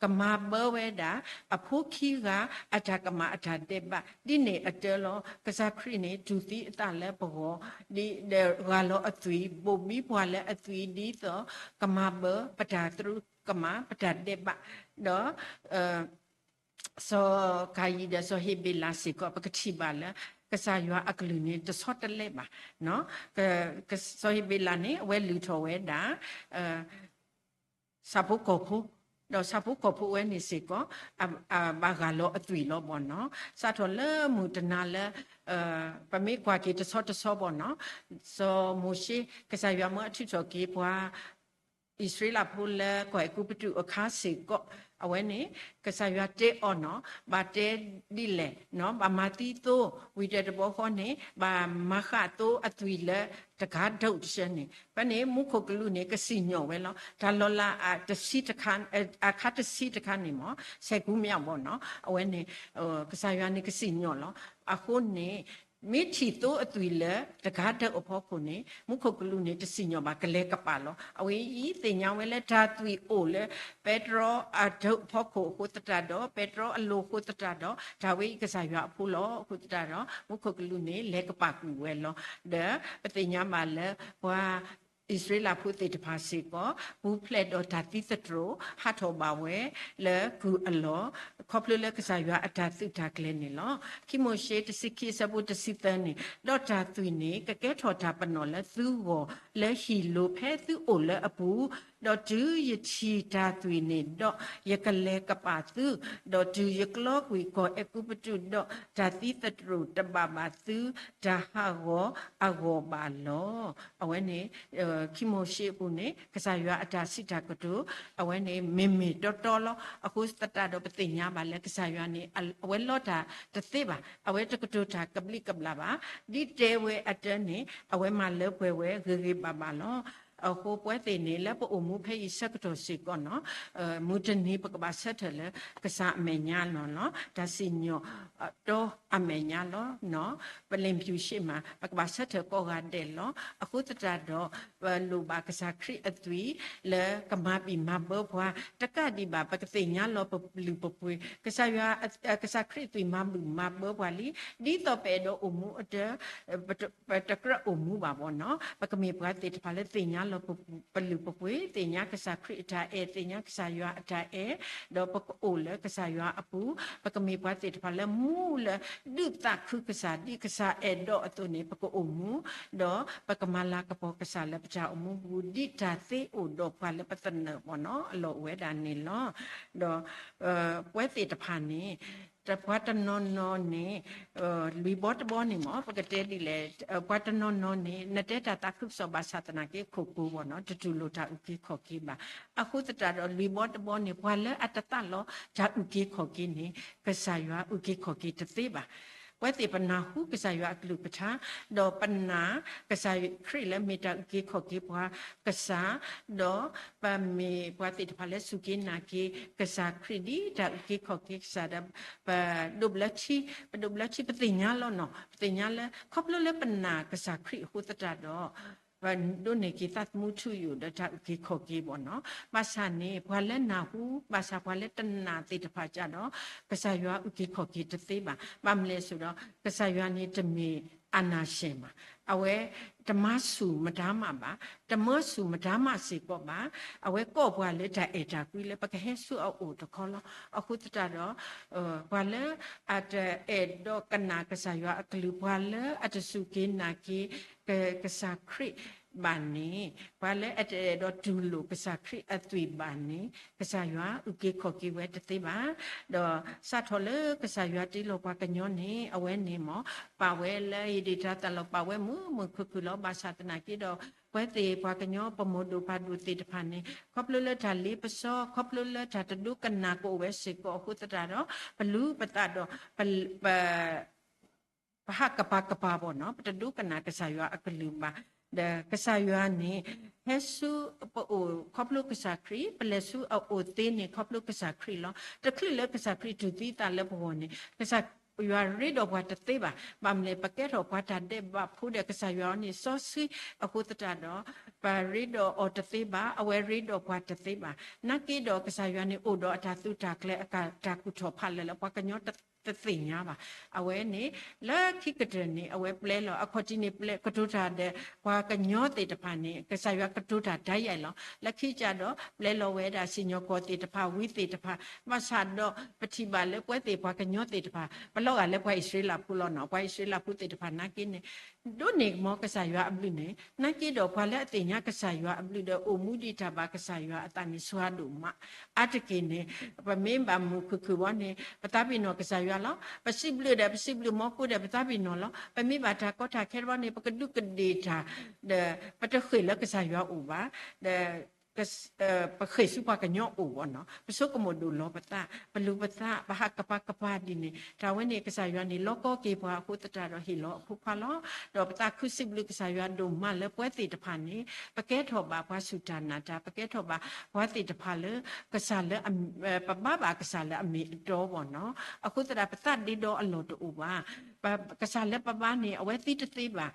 ကမၤဘၢဝဲဒၣ် အဖိခံဂၤ အတၢ်ကမၣ်အတၢ်ဒဲးဘး ဒ်န့ၣ်အတၢ်လီၤ. ကစၢ်ခရံာ်န့ၣ် တူၢ်သံအသးလၢပဂီၢ် ဒီးဂၢ်လီၤအသွံၣ် ဘိၣ်ဘံပှၤလၢအသွံၣ်ဒ်သိး ကမၤဘၢပတၢ်သရူးကမၣ် ပတၢ်ဒဲးဘး ဒီး စီၤကၤယံၣ်ဒီးစီၤဟ့းဘ့းလးစ့ၢ်ကီး ပကထံၣ်ဘၣ်လၢ ကစၢ်ယွၤအကလုၢ်န့ၣ် တဆီတလဲဘၣ်. စီၤဟ့းဘ့းလးန့ၣ် အဝဲလုၢ်ထီၣ်ဝဲဒၣ် ဆၣ်ဖိကီၢ်ဖိ, ဒီးဆၣ်ဖိကီၢ်ဖိဝဲန့ၣ်စ့ၢ်ကီး ဘၣ်ဂၢ်လီၤအသွံၣ်လီၤဘၣ်နီၤ. စးထီၣ်လၢမုၢ်တနၤလၢ ပမ့ၢ်ကွၢ်က့ၤတဆီတဆီဘၣ်နီၤ, စီၤမိၤၡ့ ကစၢ်ယွၤမၢအထုးထီၣ်က့ၤပှၤ အံၣ်စရ့လးဖိလၢကီၢ်အဲၤကူပတူးအခါစ့ၢ်ကီး အဝဲန့ၣ် ကစၢ်ယွၤတဲအီၤနီၤ, ဘၣ်တဲဒ်လဲၣ်, ဘၣ်မၤသံသိ ဝံၤဒီးတဘျီဃီန့ၣ် ဘၣ်မၤဃာ်သိအသွံၣ်လၢတကးဒိၣ်တဆၢန့ၣ် ဖဲန့ၣ် မူခိၣ်ကလူးန့ၣ် ကစံၣ်ညီၣ်ဝဲလီၤ. တၢ်လီၤလး အခါတဆံတခါန့ၣ်မ့ၢ် ဆဲးကူမ့ၢ်အဘီၣ်နီၤ, အဝဲန့ၣ် ကစၢ်ယွၤန့ၣ်ကစံၣ်ညီၣ်လီၤ. အဃိန့ၣ် မ့ၢ်ထံၣ်သိအသွံၣ်လၢတကးဒိၣ်အဖီခိၣ်န့ၣ် မူခိၣ်ကလူးန့ၣ် တစံၣ်ညီၣ်ဘၣ် ကလဲၤကပာ်လီၤ. အဝဲအံၤသ့ၣ်ညါဝဲလၢတၢ်သွံၣ်အိၣ်လၢ ပဲတြီအဒိၣ်အဖီခိၣ်အဃိသတးဒီး ပဲတြီအလိၤအဃိသတးဒီး တၢ်ဝဲအံၤကစၢ်ယွၤအဖိလီၤအဃိသတးဒီး မူခိၣ်ကလူးန့ၣ် လဲၤကပာ်ကွံာ်ဝဲလီၤ. ဒီးပသ့ၣ်ညါဘၣ်လၢ ပှၤအံၣ်စရ့လးဖိသ့ၣ်တဖၣ်စ့ၢ်ကီး ပူၤဖျဲးဒီးတၢ်သံသတြိာ် ဟးထီၣ်ဘၣ်ဝဲလၢကုၢ်အလီၢ် ခီဖျိလၢကစၢ်ယွၤအတၢ်သုးတၢ်ကျဲၤန့ၣ်လီၤ. ခံမိၤၡ့တဆံခံအဆၢဖိတဆံသၢန့ၣ်, ဒီးတၢ်သွံၣ်န့ၣ်ကကဲထီၣ်တၢ်ပနီၣ်လၢသုဂီၢ်လၢဟံၣ်လိၤဖဲသုအိၣ်လၢအပူၤ, ဒီးတုၤယထံၣ်တၢ်သွံၣ်န့ၣ်ဒီး ယကလဲၤကပာ်သု, ဒီးတုၤယကျီကွံာ်ကီၢ်အဲၤကူပတူးဒီးတၢ်သံသတြိာ်တဘၣ်ဘၣ်သုတၢ်ဟးဂီၤအဂီၢ်ဘၣ်လီၤ. အဝဲန့ၣ် ခံမိၤၡ့အပူၤန့ၣ် ကစၢ်ယွၤအတၢ်စံးတၢ်ကတိၤ အဝဲန့ၣ်မ့ၢ်မ့ၢ်တီတီလီၤ. အဃိသတးဒီးပသ့ၣ်ညါဘၣ်လၢကစၢ်ယွၤန့ၣ် အဝဲလီတၢ်တသ့ဘၣ်, အဝဲတကတိၤတၢ်ကဘျံးကဘျၣ်ဘၣ်, ဒ်တဲဝဲအတၢ်န့ၣ် အဝဲမၤလၢပှဲၤဝဲဂ့ၤဂ့ၤဘၣ်ဘၣ်လီၤ. အဃိပဝဲသ့ၣ်န့ၣ် လၢပအိၣ်မူဖဲအံၤဆၢကတီၢ်စ့ၢ်ကီးနီၤ မုၢ်တနံၤပကဘၣ်ဆၢထၢၣ်လၢကစၢ်အမဲာ်ညါလီၤလီၤ. တၢ်စံၣ်ညီၣ်တီအမဲာ်ညါလီၤ. ပလ့ၣ်ဖၠူၣ်ဆ့ၣ်မး ပကဘၣ်ဆၢထၢၣ်ကိးဂၤဒဲးလီၤ. အဃိသတးဒီး ပလိၣ်ဘၣ်ကစၢ်ခရံာ်အသွံၣ်လၢကမၤဘံၣ်မၤဘၢပှၤ တကးဒံးဘၣ် ပကသ့ၣ်ညါလီၤပလုၢ်ပပှ့ၤ ကစၢ်ယွၤ ကစၢ်ခရံာ်အသွံၣ်မၤဘံၣ်မၤဘၢပှၤလံ ဒ်သိးပအဲၣ်ဒိးအိၣ်မူအတၢ် ပတကြၢးအိၣ်မူဘၣ်ဘၣ်နီၤ ပကမ့ၢ်ပှၤသ့ၣ်တဖၣ်လၢသ့ၣ်ညါ လီၤပလုၢ်ပပှ့ၤ သ့ၣ်ညါကစၢ်ခရံာ်အတၢ်အဲၣ် သ့ၣ်ညါကစၢ်ယွၤအတၢ်အဲၣ်, ဒီးပကအိၣ်လၢကစၢ်ယွၤအပူၤ, ပကမ့ၢ်ပှၤသ့ၣ်တဖၣ်လၢမူလၢဒုးသးခုကစၢ် ဒ်ကစၢ်အဲၣ်ဒိးအသိးန့ၣ် ပကအိၣ်မူ, ဒီးပကမၤလၤကပီၤကစၢ်လၢပတၢ်အိၣ်မူပူၤ ဒ်တၢ်သ့အိၣ်ဒီးပှၤလၢပသနၢၣ်ဘၣ်နီၤ အလီၢ်အိၣ်ဝဲဒၣ်န့ၣ်လီၤ. ဒီး ပဝဲသ့ၣ်တဖၣ်န့ၣ် ပှၤတနီၤနီၤန့ၣ် လွံၢ်ဘီတဘီန့ၣ်မ့ၢ် ပကတဲဒ်လဲၣ်, ပှၤတနီၤနီၤန့ၣ် နတဲတၢ်သးခုကစီၣ်ဘၣ်ဆၣ်သနာ်က့ ခိၣ်ကိၤဘၣ်နီၤ တတူၢ်လိာ်တၢ်အုၣ်က့ၤခီၣ်က့ၤဘၣ်. အဃိသတးဒီး လွံၢ်ဘီတဘီန့ၣ် ပှၤလၢအတသးလီတၢ်အုၣ်က့ၤခီၣ်က့ၤန့ၣ် ကစၢ်ယွၤအုၣ်က့ၤခီၣ်က့ၤတသ့ဘၣ်. ပဝဲသ့ၣ်ပနၢ်ဟူကစၢ်ယွၤအကလုၢ်ကထါ, ဒီးပနာ်ကစၢ်ခရံာ်လၢမ့ၢ်တၢ်အုၣ်က့ၤခီၣ်က့ၤပှၤကစၢ်, ဒီးပမ့ၢ်ပှၤသ့ၣ်တဖၣ်လၢစူၢ်က့ၤနာ်က့ၤ ကစၢ်ခရံာ်ဒ်တၢ်အုၣ်က့ၤခီၣ်က့ၤကစၢ်ဒီး ပဒိးဘျၢထံ, ပဒိးဘျၢထံ ပသ့ၣ်ညါလီၤနီၤ, ပသ့ၣ်ညါလၢ ခီဖျိလၢပနာ်ကစၢ်ခရံာ်အဃိသတးဒီး ပဒိးန့ၢ်က့ၤသးသမူထူယိာ်ဒီးတၢ်အုၣ်က့ၤခီၣ်က့ၤဘၣ်နီၤ. ဘၣ်ဆၣ်န့ၣ် ပှၤလၢနၢ်ဟူ ဘၣ်ဆၣ်ပှၤလၢတနာ်သ့ၣ်တဖၣ်ကဒီး ကစၢ်ယွၤအုၣ်က့ၤခီၣ်က့ၤတသ့ဘၣ်. ဘၣ်မနုၤလဲၣ်အဃိဒီး ကစၢ်ယွၤန့ၣ်တမ့ၢ် အာဏာရှင် ဘၣ်. အဝဲတမၤဆူၣ်မတၤမးဘၣ်, တမၤဆူၣ်မတၤမးစ့ၢ်ကီးဘၣ်. အဝဲကိးပှၤလၢတၢ်အဲၣ်တၢ်ကွံလၢပကဟဲဆူအအိၣ်တခီလီၤ. အဃိသတးဒီး ပှၤလၢအတအဲၣ်ဒိးကနၣ်ကစၢ်ယွၤအကလုၢ်, ပှၤလၢအတစူၢ်က့ၤနာ်က့ၤ ကစၢ်ခရံာ်ဘၣ်န့ၣ်, ပှၤလၢအတအဲၣ်ဒိးတူၢ်လိာ်ကစၢ်ခရံာ်အသွံၣ်ဘၣ်န့ၣ် ကစၢ်ယွၤအုၣ်က့ၤခီၣ်က့ၤဝဲတသ့ဘၣ်. ဒီးစးထီၣ်လၢကစၢ်ယွၤတ့လီၤပှၤကညီန့ၣ် အဝဲန့ၣ်မ့ၢ် ပာ်ဝဲလၢဧ့ၣ်ဒ့ၣ်တၢ်သးလီၤ ပာ်ဝဲမုာ်မုာ်ခုၣ်ခုၣ်လီၤ. ဘၣ်ဆၣ်သနာ်က့ဒီး ပဝဲသ့ၣ်ပှၤကညီပမိၢ်ဒိၣ်ပၢ်ဒိၣ်သ့ၣ်တဖၣ်န့ၣ် ခီဖျိလၢတၢ်လ့ပစီ, ခီဖျိလၢတၢ်တဒိကနၣ်ကအိၣ်ဝဲစ့ၢ်ကီးအဃိသတးဒီး ပလူၤပသးဒီး ပ ပဟးကပၤကပၤဘၣ်နီၤ, ပတဒိကနၣ်ကစၢ်ယွၤအကလုၢ်ဘၣ်. ဒီးကစၢ်ယွၤန့ၣ် ဟဲဆူပအိၣ်ခီဖျိကစၢ်ခရံာ်, ပလဲၤဆူအအိၣ်သ့န့ၣ် ခီဖျိကစၢ်ခရံာ်လီၤ. တချုးလၢကစၢ်ခရံာ်တူၢ်သံသးလၢပဂီၢ်န့ၣ် ကစၢ်ယွၤရ့ဒီးပှၤတသ့ဘၣ်. ဘၣ်မနုၤလဲၣ် ပကဲထီၣ်ပှၤတၢ်ဒဲးဘးဖိဒီး ကစၢ်ယွၤန့ၣ်စီဆှံအဃိသတးဒီး ပရ့ဒီးအီၤတသ့ဘၣ်, အဝဲရ့ဒီးပှၤတသ့ဘၣ်. နာ်က့ဒီးကစၢ်ယွၤန့ၣ် အိၣ်ဒီးအတၢ်သူတၢ်ကျဲၤ အတၢ်ကူၣ်ထီၣ်ဖးလဲၢ်လၢပှၤကညီတသ့ၣ်ညါဘၣ်. အဝဲန့ၣ် လၢခံကတၢၢ်န့ၣ် အဝဲပျဲလီၤ အခီၣ်ထံးန့ၣ် ပျဲကတိၤတၢ်ဒီး ပှၤကညီသ့ၣ်တဖၣ်န့ၣ် ကစၢ်ယွၤကတိၤတၢ်တၢ်ယဲၢ်လီၤ. လၢခံကဒီး ပျဲလီၤဝဲဒၣ်စံၣ်ညီၣ်ကွီၢ်သ့ၣ်တဖၣ် ဝံသ့ၣ်တဖၣ်, ဘၣ်ဆၣ်ဒီးပထံၣ်ဘၣ်လၢပဝဲသ့ၣ်ပှၤကညီသ့ၣ်တဖၣ် ပလီၤဂာ်လၢပှၤအံၣ်စရ့လးဖိလီၤနီၤ. ပှၤအံၣ်စရ့လးဖိသ့ၣ်တဖၣ်နာ်က့န့ၣ် ဒိးန့ၢ်ကမီၤကစၢ်ယွၤအဘျုးန့ၣ်, နာ်က့ဒီးပှၤလၢအသ့ၣ်ညါကစၢ်ယွၤအဘျုးဒီး အိၣ်မူဒံးတၢ်ဘၣ်ကစၢ်ယွၤအသးန့ၣ် စှၤဒိၣ်မး. အါတက့ၢ်န့ၣ် ပမ့ၢ်ဘၣ်မုာ်ခုၣ်ခုၣ်ဘီန့ၣ် ပသးပ့ၤနီၣ်ကစၢ်ယွၤလီၤ. ပစံးဘျုးဒီး ပစံးဘျုးမီၤကိဒီး ပသးပ့ၤနီၣ်လီၤ. ပမ့ၢ်ဘၣ်တၢ်ကီတၢ်ခဲတဘျီန့ၣ် ပကဒူးကဒ့ၣ်တၢ် ဒီး ပတဃ့ၢ်လၢကစၢ်ယွၤအိၣ်ဘၣ်, ဒီး ပဃ့ၢ်ဆူပှၤကညီအိၣ်ဘၣ်နီၤ. ပဆိကမိၣ်ဒိၣ်လီၤပသး, ပလူၤပသး, ပဟးကပၤကပၤဒ်န့ၣ် တၢ်ဝဲန့ၣ် ကစၢ်ယွၤန့ၣ်လီၤကီက့ၤပှၤအဃိသတးဒီး ဟ့ၣ်လီၤအဖိခွါလီၤ. ဒီးပသးခုစံးဘျုးကစၢ်ယွၤဒိၣ်မးလၢပဝဲသ့ၣ်တဖၣ်န့ၣ် ပကဲထီၣ်ဘၣ်ပှၤစူၢ်တၢ်နာ်တၢ်, ပကဲထီၣ်ဘၣ်ပှၤသ့ၣ်တဖၣ်လၢ ကစၢ်လၢ ပဘါဘၣ်ကစၢ်လၢအမ့ၢ်အတီဘၣ်နီၤ. အဃိသတး ပသးဒ့ဒီအလီၢ်တအိၣ်ဘၣ်. ကစၢ်လၢပဘါန့ၣ် အဝဲသံတသ့ဘၣ်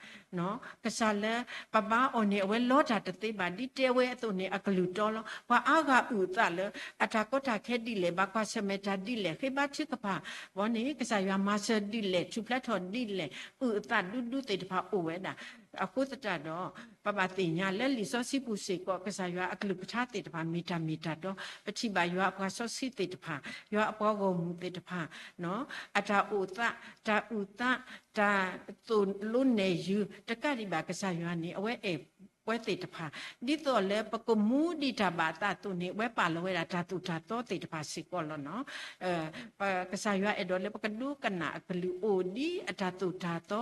ကစၢ်လၢပဘါအီၤန့ၣ် အဝဲလီတၢ်တသ့ဘၣ်. ဒ်တဲဝဲအသိးန့ၣ် အကလုၢ်တီလီၤ. ပှၤအါဂၤအုၣ်အသးလၢ အတၢ်ကီတၢ်ခဲဒ်လဲၣ်, ဘၣ်ကွၢ်ဆၢၣ်မဲာ်တၢ်ဒ်လဲၣ်, ဃ့ဘါထုကဖၣ်ဘီန့ၣ် ကစၢ်ယွၤမၤစၢၤဒ်လဲၣ်, ထူၣ်ဖျဲးထီၣ်ဒ်လဲၣ်, အုၣ်အသးဒူဒူသ့ၣ်တဖၣ်အိၣ်ဝဲဒၣ်. အဃိသတးဒီး ပဘၣ်သ့ၣ်ညါလၢလံာ်စီဆှံပူၤစ့ၢ်ကီး ကစၢ်ယွၤအကလုၢ်ကထါသ့ၣ်တဖၣ် မ့ၢ်တၢ်မ့ၢ်တၢ်တီ, ပထံၣ်ဘၣ်ယွၤအပှၤစီဆှံသ့ၣ်တဖၣ်, ယွၤအပှၤဂီၢ်မုၢ်သ့ၣ်တဖၣ် အတၢ်အိၣ်သး, တၢ်အုၣ်သး, တၢ်သိၣ်လိနဲၣ်ယုၤ တကးဒံးဘၣ် ကစၢ်ယွၤန့ၣ် အဝဲအဲၣ်ပဝဲသ့ၣ်တဖၣ်, ဒ်သိးလၢပကမူဒံးတၢ်ဘၣ်အသးအသိးန့ၣ် အဝဲပာ်လီၤဝဲဒၣ်တၢ်သိၣ်တၢ်သီသ့ၣ်တဖၣ်စ့ၢ်ကီးလီၤနီၤ. ကစၢ်ယွၤအဲၣ်ဒိးလၢပကဒိကနၣ်အကလုၢ် အိၣ်ဒ်အတၢ်သိၣ်တၢ်သီ,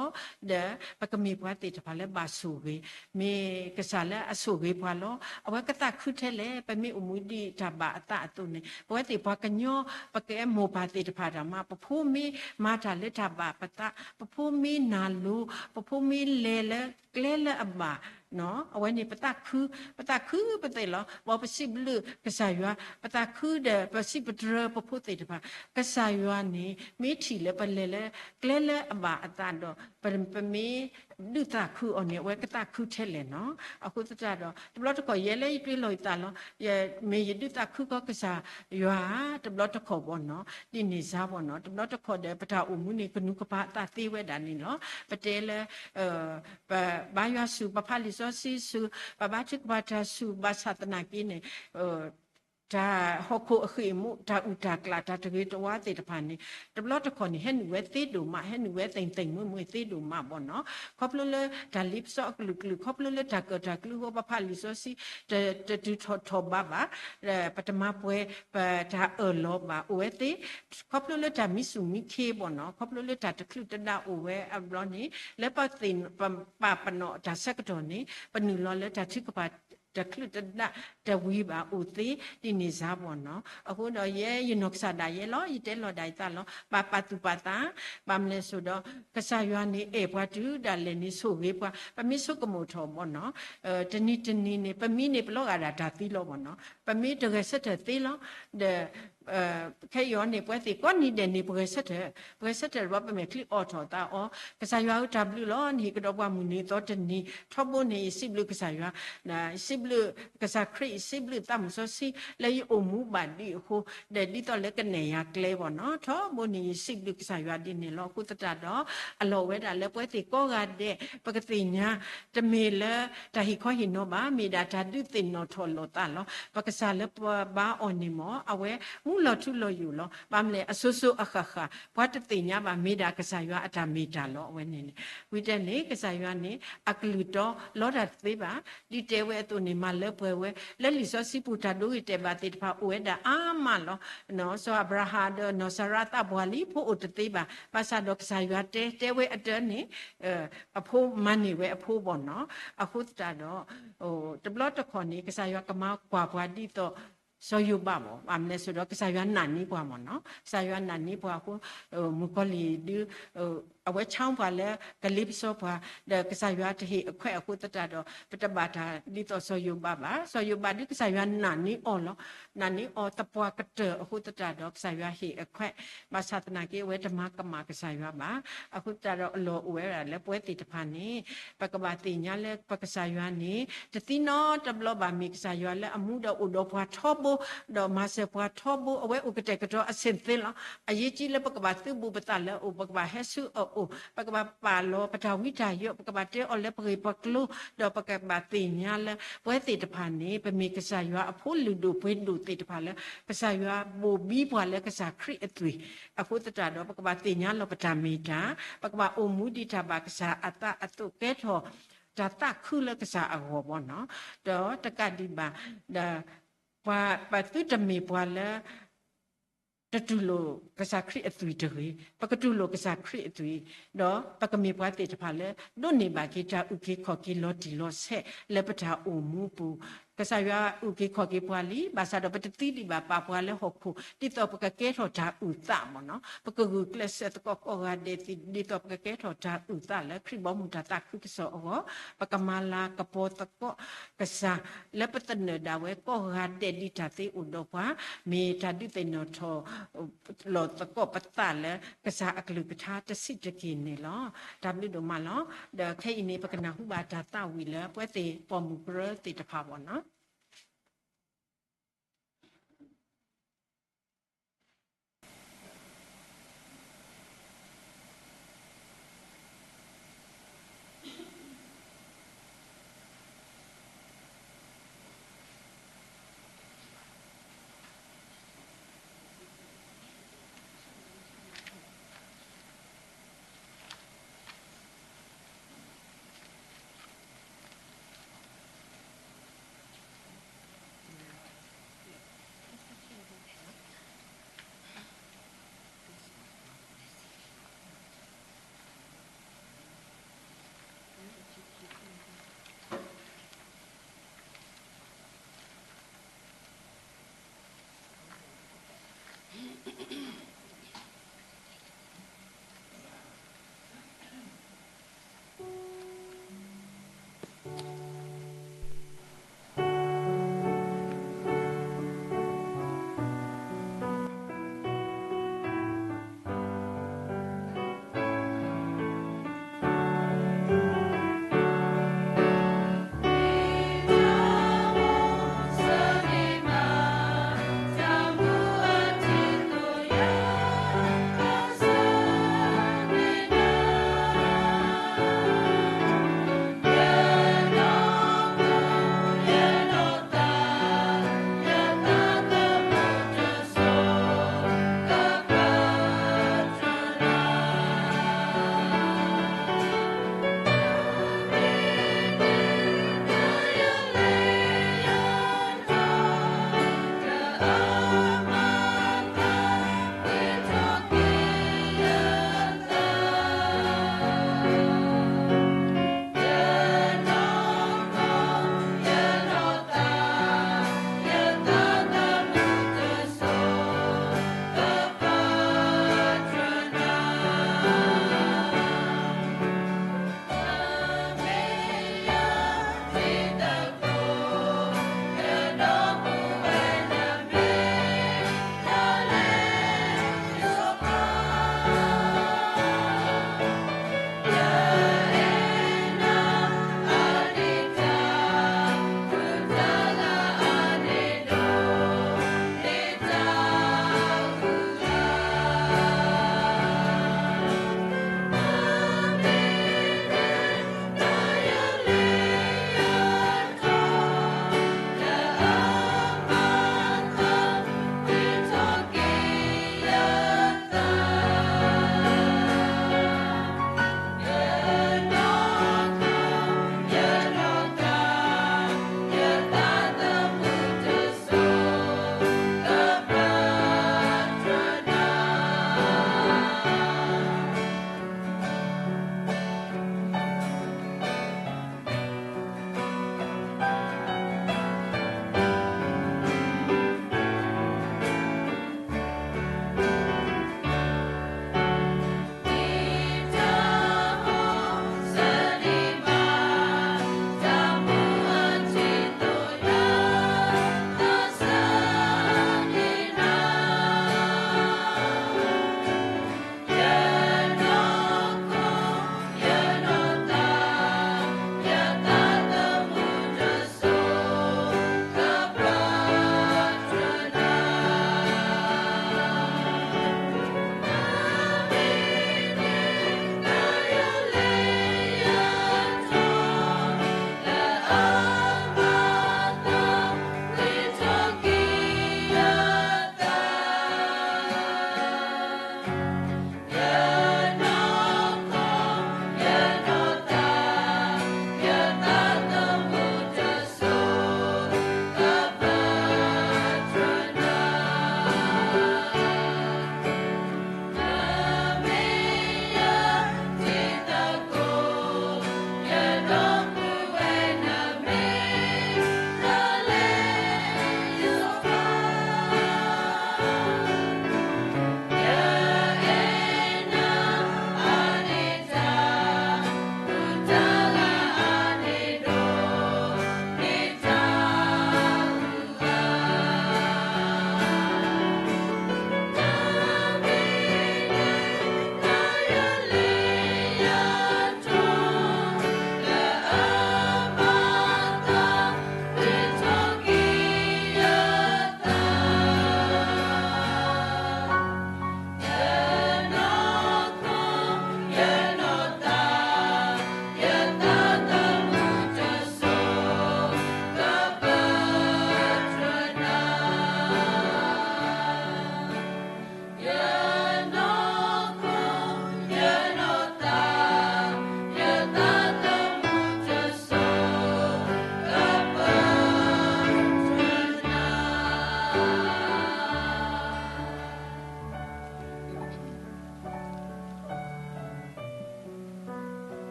ဒီးပကမ့ၢ်ပှၤသ့ၣ်တဖၣ်လၢဘၣ်ဆိၣ်ဂ့ၤ, မ့ၢ်ကစၢ်လၢအဆိၣ်ဂ့ၤပှၤလီၤ. အဝဲကသးခုထဲလဲၣ် ပမ့ၢ်အိၣ်မူဒံးတၢ်ဘၣ်အသးအသိးန့ၣ် ပဝဲသ့ၣ်ပှၤကညီ ပကဲမိၢ်ပၢ်သ့ၣ်တဖၣ်တၢ်မး ပဖိမ့ၢ်မၤတၢ်လၢတၢ်ဘၣ်ပသး, ပဖိမ့ၢ်နၢ်လိၤ, ပဖိမ့ၢ်လဲၤလၢကျဲလၢအဘၣ် အဝဲန့ၣ်ပသးခု, ပသးခုပသ့ၣ်လီၤ. ဘၣ်ပစံးဘျုးကစၢ်ယွၤ, ပသးခုဒီးပစံးပတြၢၤပဖိသ့ၣ်တဖၣ်, ကစၢ်ယွၤန့ၣ် မ့ၢ်ထံၣ်လၢပလဲၤလၢကျဲလၢအဘၣ်အသးဒီး ပမ့ၢ်ဒုးသးခုအီၤန့ၣ် အဝဲကသးခုထဲလဲၣ်နီၤ. အဃိသတးဒီး တဘျီတခီၣ်ယဲလၢယတွ့လီၤယသးလီၤ, မ့ၢ်ယဒုးသးခုကီးကစၢ်ယွၤဧါ တဘျီတခီၣ်ဘၣ်နီၤ, ဒ်န့ၣ်စါဘၣ်နီၤ. တဘျီတခီၣ်ဒီး ပတၢ်အိၣ်မူန့ၣ် ကနူးကပၤအသးသ့ဝဲဒၣ်န့ၣ်လီၤ. ပတဲလၢ ပဘါယွၤဆူၣ်, ပဖးလံာ်စီဆှံဆူၣ်, ပဘါထုကဖၣ်တၢ်ဆူၣ်, ဘၣ်ဆၣ်သနာ်က့န့ၣ် တၢ်ဟီၣ်ခိၣ်အဃံၢ်အမူး, တၢ်အုၣ်တၢ်ကျၢ်, တၢ်တဂ့ၤတဝါသ့ၣ်တဖၣ်န့ၣ် တဘျီတခီၣ်န့ၣ် ဟဲနုာ်ဝဲသ့ဒိၣ်မး, ဟဲနုာ်ဝဲသ့သိၣ်မှဲမှဲသ့ဒိၣ်မးဘၣ်နီၤ. ခီဖျိလၢတၢ်လ့ပစီအကလုာ်ကလုာ်, ခီဖျိလၢတၢ်ကၢၣ်တၢ်ကျူအဃိ ပဖးလံာ်စီဆှံ တတုၤထီၣ်ထီၣ်ဘးဘၣ်, ပတမၤပှဲၤ ပတၢ်အၢၣ်လီၤဘၣ်အိၣ်ဝဲသ့, ခီဖျိလၢတၢ်မံဆူၣ်မံခ့ဘၣ်နီၤ, ခီဖျိလၢတၢ်တချုးတဒါအိၣ်ဝဲအဘျီန့ၣ် လၢပသ့ၣ်ပပာ်ပနီၣ်တၢ်ဆၢကတီၢ်န့ၣ် ပနုာ်လီၤလၢတၢ်ထုကဖၣ်တချုးတဒါတဝံၤဘၣ်အိၣ်သ့ ဒ်န့ၣ်စါဘၣ်နီၤ. အဃိဒီးယဲယနီၢ်ကစၢ်ဒၣ်ယဲလီၤ, ယတဲလီၤဒၣ်ယသးလီၤ, ဘၣ်ပာ်သူၣ်ပာ်သး, ဘၣ်မနုၤလဲၣ်စိဒီး ကစၢ်ယွၤန့ၣ်အဲၣ်ပှၤတုၤဒၣ်လဲာ်န့ၣ် ဆိၣ်ဂ့ၤပှၤ, ပမ့ၢ်ဆိကမိၣ်ထီၣ်ဘၣ်နီၤ, တနံၤတနံၤန့ၣ် ပမံန့ၣ် ပလီၤဂာ်ဒၣ်တၢ်သံလီၤဘၣ်နီၤ, ပမ့ၢ်တဂဲၤဆၢထၢၣ်သ့လီၤ, ဒီး ခဲအံၤအီၤန့ၣ် ပဝဲသ့ၣ်ကိးနံၤဒဲးန့ၣ် ပဂဲၤဆၢထၢၣ်, ပဂဲၤဆၢထၢၣ်ဘၣ် ပမဲာ်ချံအီၣ်ထီၣ်သးအီၤ, ကစၢ်ယွၤဧၢ တၢ်ဘျုးလီၤ, နဟ့ၣ်ကဒီးပှၤမုၢ်နံၤသီတနံၤ, ထီဘိန့ၣ် ယစံးဘျုးကစၢ်ယွၤ, ယစံးဘျုးကစၢ်ခရံာ်, ယစံးဘျုးသးမုၣ်စီဆှံ လၢယအိၣ်မူဘၣ်ဒံးအဃိ, ဒီးဒ်သိးလၢကနဲၣ်ယၤကျဲဘၣ်နီၤ, ထီဘိန့ၣ် ယစံးဘျုးကစၢ်ယွၤဒ်န့ၣ်လီၤ. အဃိသတးဒီး အလီၢ်ဝဲဒၣ်လၢပဝဲသ့ၣ်ကိးဂၤဒဲး ပကသ့ၣ်ညါ တမ့ၢ်လၢတၢ်ဟ့ၣ်ခီဟ့ၣ်နီၤဘၣ်, မ့ၢ်ဒၣ်တၢ်ဒုးသ့ၣ်နီၣ်ထီၣ်လိာ်သးလီၤ. ပကစၢ်လၢပဘါအီၤန့ၣ်မ့ၢ် အဝဲမူလီၤထူလီၤယိာ်လီၤ. ဘၣ်မနုၤလဲၣ် အစိၤစိၤအဃၣ်ဃၣ် ပှၤတသ့ၣ်ညါဘၣ် မ့ၢ်ဒၣ်ကစၢ်ယွၤအတၢ်မ့ၢ်တၢ်လီၤ. အဝဲန့ၣ်န့ၣ် ဝံၤတဲန့ၣ် ကစၢ်ယွၤန့ၣ် အကလုၢ်တီလီတၢ်တသ့ဘၣ်. ဒ်တဲဝဲအသိးန့ၣ် မၤလၢပှဲၤဝဲ လၢလံာ်စီဆှံပူၤ တၢ်ဒိဂ့ၤတဲာ်ဘၣ်သ့ၣ်တဖၣ်အိၣ်ဝဲဒၣ်အါမးလီၤ. စီၤအၤဘြၤဟၣ်ဒီးနီၢ်စၤရါသးပှၢ်လံ ဖိအိၣ်တသ့ဘၣ်. ဘၣ်ဆၣ်ဒီးကစၢ်ယွၤတဲ တဲဝဲအတၢန့ၣ် အဖိမၤန့ၢ်ဝဲအဖိဘၣ်နီၤ. အဃိသတးဒီး တဘျီတခီၣ်န့ၣ် ကစၢ်ယွၤကမၤကွၢ်ပှၤဒ်သိး စီၤယိၤဘးဘၣ်. ဘၣ်မနုၤလဲၣ်ဆိုတော့ ကစၢ်ယွၤနာ်န့ၢ်ပှၤမ့ၢ်နီၤ. ကစၢ်ယွၤနာ်န့ၢ်ပှၤအဃိ မုၣ်ကီၤလံၢ်ဒု အဝဲဆါပှၤလၢကလ့ပစီပှၤ ဒီးကစၢ်ယွၤတဟ့ၣ်အခွဲးအဃိသတးဒီး ပတဘၣ်တၢ်ဒ်သိးစီၤယိၤဘးဘၣ်. စီၤယိၤဘးဒု ကစၢ်ယွၤနာ်န့ၢ်အီၤလီၤ. နာ်န့ၢ်အီၤသပှၢ်ကတၢၢ်အဃိသတးဒီး ကစၢ်ယွၤဟ့ၣ်အခွဲး ဘၣ်ဆၣ်သနာ်က့ အဝဲတမၤကမၣ်ကစၢ်ယွၤဘၣ်. အဃိသတးဒီး အလီၢ်အိၣ်ဝဲဒၣ်လၢပဝဲသ့ၣ်တဖၣ်န့ၣ် ပကဘၣ်သ့ၣ်ညါလၢပကစၢ်ယွၤန့ၣ် တသံနီတဘျီဘၣ် မ့ၢ်ကစၢ်ယွၤလၢအမူဒီးအိၣ်ဒီးပှၤထီဘိ ဒီးမၤစၢၤပှၤထီဘိ အဝဲအိၣ်ကတဲာ်ကတီၤအဆ့ၣ်သ့လီၤ. အရေးကြီးလၢပကဘၣ်သုးဘူးပသးလၢအအိၣ် ပကဘၣ်ဟဲဆူအအိၣ် ပကဘၣ်ပာ်လီၤပတၢ်ဝံတၢ်ယိး ပကဘၣ်တဲအီၤလၢပဂ့ၢ်ပကျိၤ ဒီးပကဘၣ်သ့ၣ်ညါလၢပဝဲသ့ၣ်တဖၣ်န့ၣ် ပမ့ၢ်ကစၢ်ယွၤအဖိလုၢ်ဒိၣ်ပှ့ၤဒိၣ်သ့ၣ်တဖၣ်လၢ ကစၢ်ယွၤဘိၣ်ဘံပှၤလၢကစၢ်ခရံာ်အသွံၣ် အဃိသတးဒီး ပကဘၣ်သ့ၣ်ညါလီၤပတၢ်မ့ၢ်တၢ် ပကဘၣ်အိၣ်မူဒံးတၢ်ဘၣ်ကစၢ်အသးအသိး ကဲထီၣ်တၢ်သးခုလၢကစၢ်အဂီၢ်ဘၣ်နီၤ. ဒီးတကးဒံးဘၣ် ဒီးပှၤ ပသုတမ့ၢ်ပှၤလၢ တတူၢ်လိာ်ကစၢ်ခရံာ်အသွံၣ်တဂ့ၤ, ပကတူၢ်လိာ်ကစၢ်ခရံာ်အသွံၣ်, ဒီးပကမ့ၢ်ပှၤသ့ၣ်တဖၣ်လၢ ဒိးန့ၢ်ဘၣ်က့ၤတၢ်အုၣ်က့ၤခီၣ်က့ၤလီၤတံၢ်လီၤဆဲး လၢပတၢ်အိၣ်မူပူၤ, ကစၢ်ယွၤအုၣ်က့ၤခီၣ်က့ၤပှၤလံ, ဘၣ်ဆၣ်ဒီးပတသံဒံးဘၣ်ပာ်ပှၤလၢဟီၣ်ခိၣ် ဒ်သိးပကကဲထီၣ်တၢ်အုၣ်သးမ့ၢ်နီၤ, ပကဂုာ်ကျဲးစၢးသကိးကိးဂၤဒဲးသ့ၣ် ဒ်သိးပကကဲထီၣ်တၢ်အုၣ်သးလၢခရံာ်ဘီမုၢ်တၢ်သးခုကစီၣ်အဂီၢ်, ပကမၤလၤကပီၤသကိးကစၢ် လၢပသနၢၣ်ဒၣ်ဝဲကိးဂၤဒဲးဒ်တၢ်သ့အိၣ်ဒီးပှၤ, မ့ၢ်တၢ်ဒုးသ့ၣ်နီၣ်ထီၣ် လီၤသကိးပသးလၢကစၢ်အကလုၢ်ကထါတဆံးတက့ၢ်န့ၣ်လီၤ. တၢ်ဘျုးဒိၣ်မးလီၤ. ဒီးခဲအံၤန့ၣ် ပကနၢ်ဟူဘၣ်တၢ်သးဝံၣ်လၢပဝဲသ့ၣ်ပိာ်မုၣ်ကရၢသ့ၣ်တဖၣ်ဘၣ်နီၤ.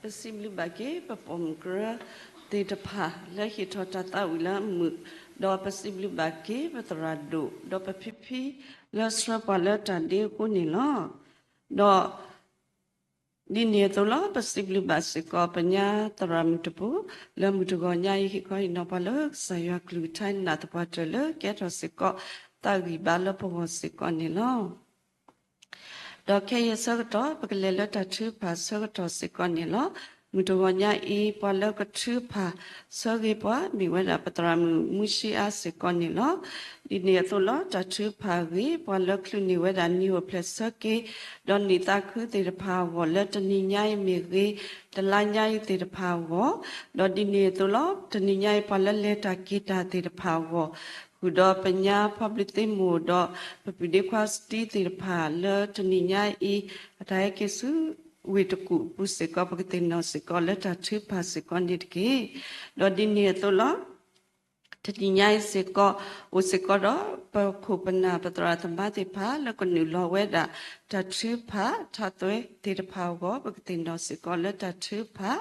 ပစံးဘျုးဘၣ်က့ၤ ပပိာ်မုၣ်ကရၢသ့ၣ်တဖၣ်လၢဟ့ၣ်ထီၣ်တၢ်သးဝံၣ်လၢအမုာ်, ဒီးပစံးဘျုးဘၣ်က့ၤပသရၣ်ဒိၣ် ဒီးပဖံဖံလၢဆှၢပှၤလၢတၢ်ဒ့အဃိန့ၣ်လီၤ. ဒီး ဒ်န့ၣ်အသိးလီၤ ပစံးဘျုးဘၣ်စ့ၢ်ကီး ပညါသရၣ်မုၣ်တပူၤ လၢမုၢ်တဂီၤညါအံၤ ဟ့ၣ်ခီဟ့ၣ်နီၤပှၤလၢကစၢ်ယွၤကလုၢ်ကထါ နာ်သပှၢ်တၢၢ်လၢကဲထီၣ်စ့ၢ်ကီး သးဂံၢ်ဘါလၢပဂီၢ်စ့ၢ်ကီးန့ၣ်လီၤ. ဒီးခဲအံၤအဆၢကတီၢ် ပကလဲၤလၢတၢ်ထုကဖၣ်ဆၢကတီၢ်စ့ၢ်ကီးန့ၣ်လီၤ. မုၢ်တဂီၤညါအံၤ ပှၤလၢကထုကဖၣ်ဆၢဂ့ၤပှၤ မ့ၢ်ဝဲဒၣ်ပသရၣ်မုၣ်မူရှ့အါစ့ၢ်ကီးန့ၣ်လီၤ. ဒ်န့ၣ်အသိးလီၤ တၢ်ထုကဖၣ်အဂ့ၢ် ပှၤလၢချုးန့ၢ်ဝဲဒၣ်နံၤအိၣ်ဖျဲၣ်ဆၢက့ၤ ဒီးနံၣ်သးခုသ့ၣ်တဖၣ်အဂီၢ် လၢတနံၤညါအံၤမ့ၢ်ဂ့ၤ, တလါညါအံၤသ့ၣ်တဖၣ်အဂီၢ်, ဒီးဒ်န့ၣ်အသိးလီၤ တနံၤညါအံၤ ပှၤလၢလဲၤတၢ်က့ၤတၢ်သ့ၣ်တဖၣ်အဂီၢ်, ဃုာ်ဒီးပညါဖီဘျုးသ့ၣ်မုၣ်ဒီး ပပုၢ်ဒ့ခွါစတံသ့ၣ်တဖၣ် လၢတနံၤညါအံၤ အတၢ်ဟဲက့ၤဆူဝ့ၢ်တကူၣ်အပူၤစ့ၢ်ကီး ပကသ့ၣ်နီၣ်စ့ၢ်ကီးလၢတၢ်ထုကဖၣ်စ့ၢ်ကီးန့ၣ်တက့ၢ်. ဒီးဒ်န့ၣ်အသိးလီၤ တနံၤညါအံၤစ့ၢ်ကီး အိၣ်စ့ၢ်ကီးဒီး ပခိၣ်ပနၢ်ပသရၣ်သမါသ့ၣ်တဖၣ် လၢကနုာ်လီၤဝဲဒၣ် တၢ်ထုကဖၣ်ထးသွဲသ့ၣ်တဖၣ်အဂီၢ် ပကသ့ၣ်နီၣ်စ့ၢ်ကီးလၢတၢ်ထုကဖၣ်,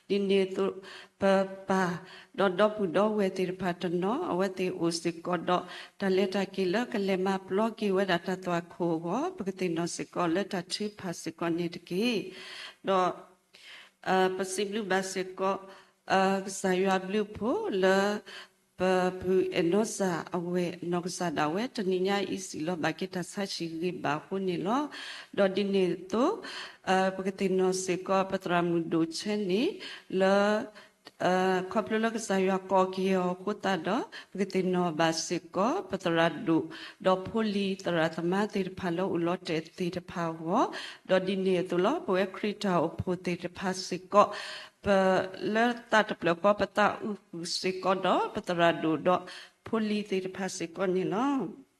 ဒ်န့ၣ်အသိး ပပၢ် ဒီးဒီပုၢ်ဒီဝဲၢ်သ့ၣ်တဖၣ်တနီၤ အဝဲသ့ၣ်အိၣ်စ့ၢ်ကီးဒီး တၢ်လဲၤတၢ်က့ၤလၢကလဲၤမၤပျီက့ၤဝဲဒၣ်တၢ်သွၣ်ခိၣ်အဂီၢ် ပကသ့ၣ်နီၣ်စ့ၢ်ကီးလၢတၢ်ထုကဖၣ်စ့ၢ်ကီးန့ၣ်တက့ၢ်. ဒီး ပစံးဘျုးဘၣ်စ့ၢ်ကီး ကစၢ်ယွၤဘျုးဖှိၣ်လၢ ပပုၢ်အဲၣ်နီၢ်စၢ်အဝဲၢ် နီၢ်ကစၢ်ဒၣ်ဝဲ တနံၤညါအံၤ စံၣ်လီၤဘၣ်က့ၤတၢ်ဆါဟံၣ်ဂ့ၤဘၣ်အဃိန့ၣ်လီၤ. ဒီးဒ်န့ၣ်အသိး ပကသ့ၣ်နီၣ်စ့ၢ်ကီး ပသရၣ်မုၣ်ဒိၣ်ဆဲန့ၣ် လၢ ခီဖျိလၢကစၢ်ယွၤကိးက့ၤအီၤအဃိသတးဒီး ပကသ့ၣ်နီၣ်ဘၣ်စ့ၢ်ကီး ပသရၣ်ဒိၣ် ဒီးဖိလံၤသရၣ်သမါသ့ၣ်တဖၣ်လၢအိၣ်လီၤတဲာ်သ့ၣ်တဖၣ်အဂီၢ်, ဒီးဒ်န့ၣ်အသိးလီၤ ပဝဲခရံာ်တၢ်အိၣ်ဖှိၣ်သ့ၣ်တဖၣ်စ့ၢ်ကီး ပလၢသးတဖျၢၣ်ဃီ ပသးအုးဃုာ်စ့ၢ်ကီးဒီး ပသရၣ်ဒိၣ်ဒီးဖိလံၤသ့ၣ်တဖၣ်စ့ၢ်ကီးန့ၣ်လီၤ.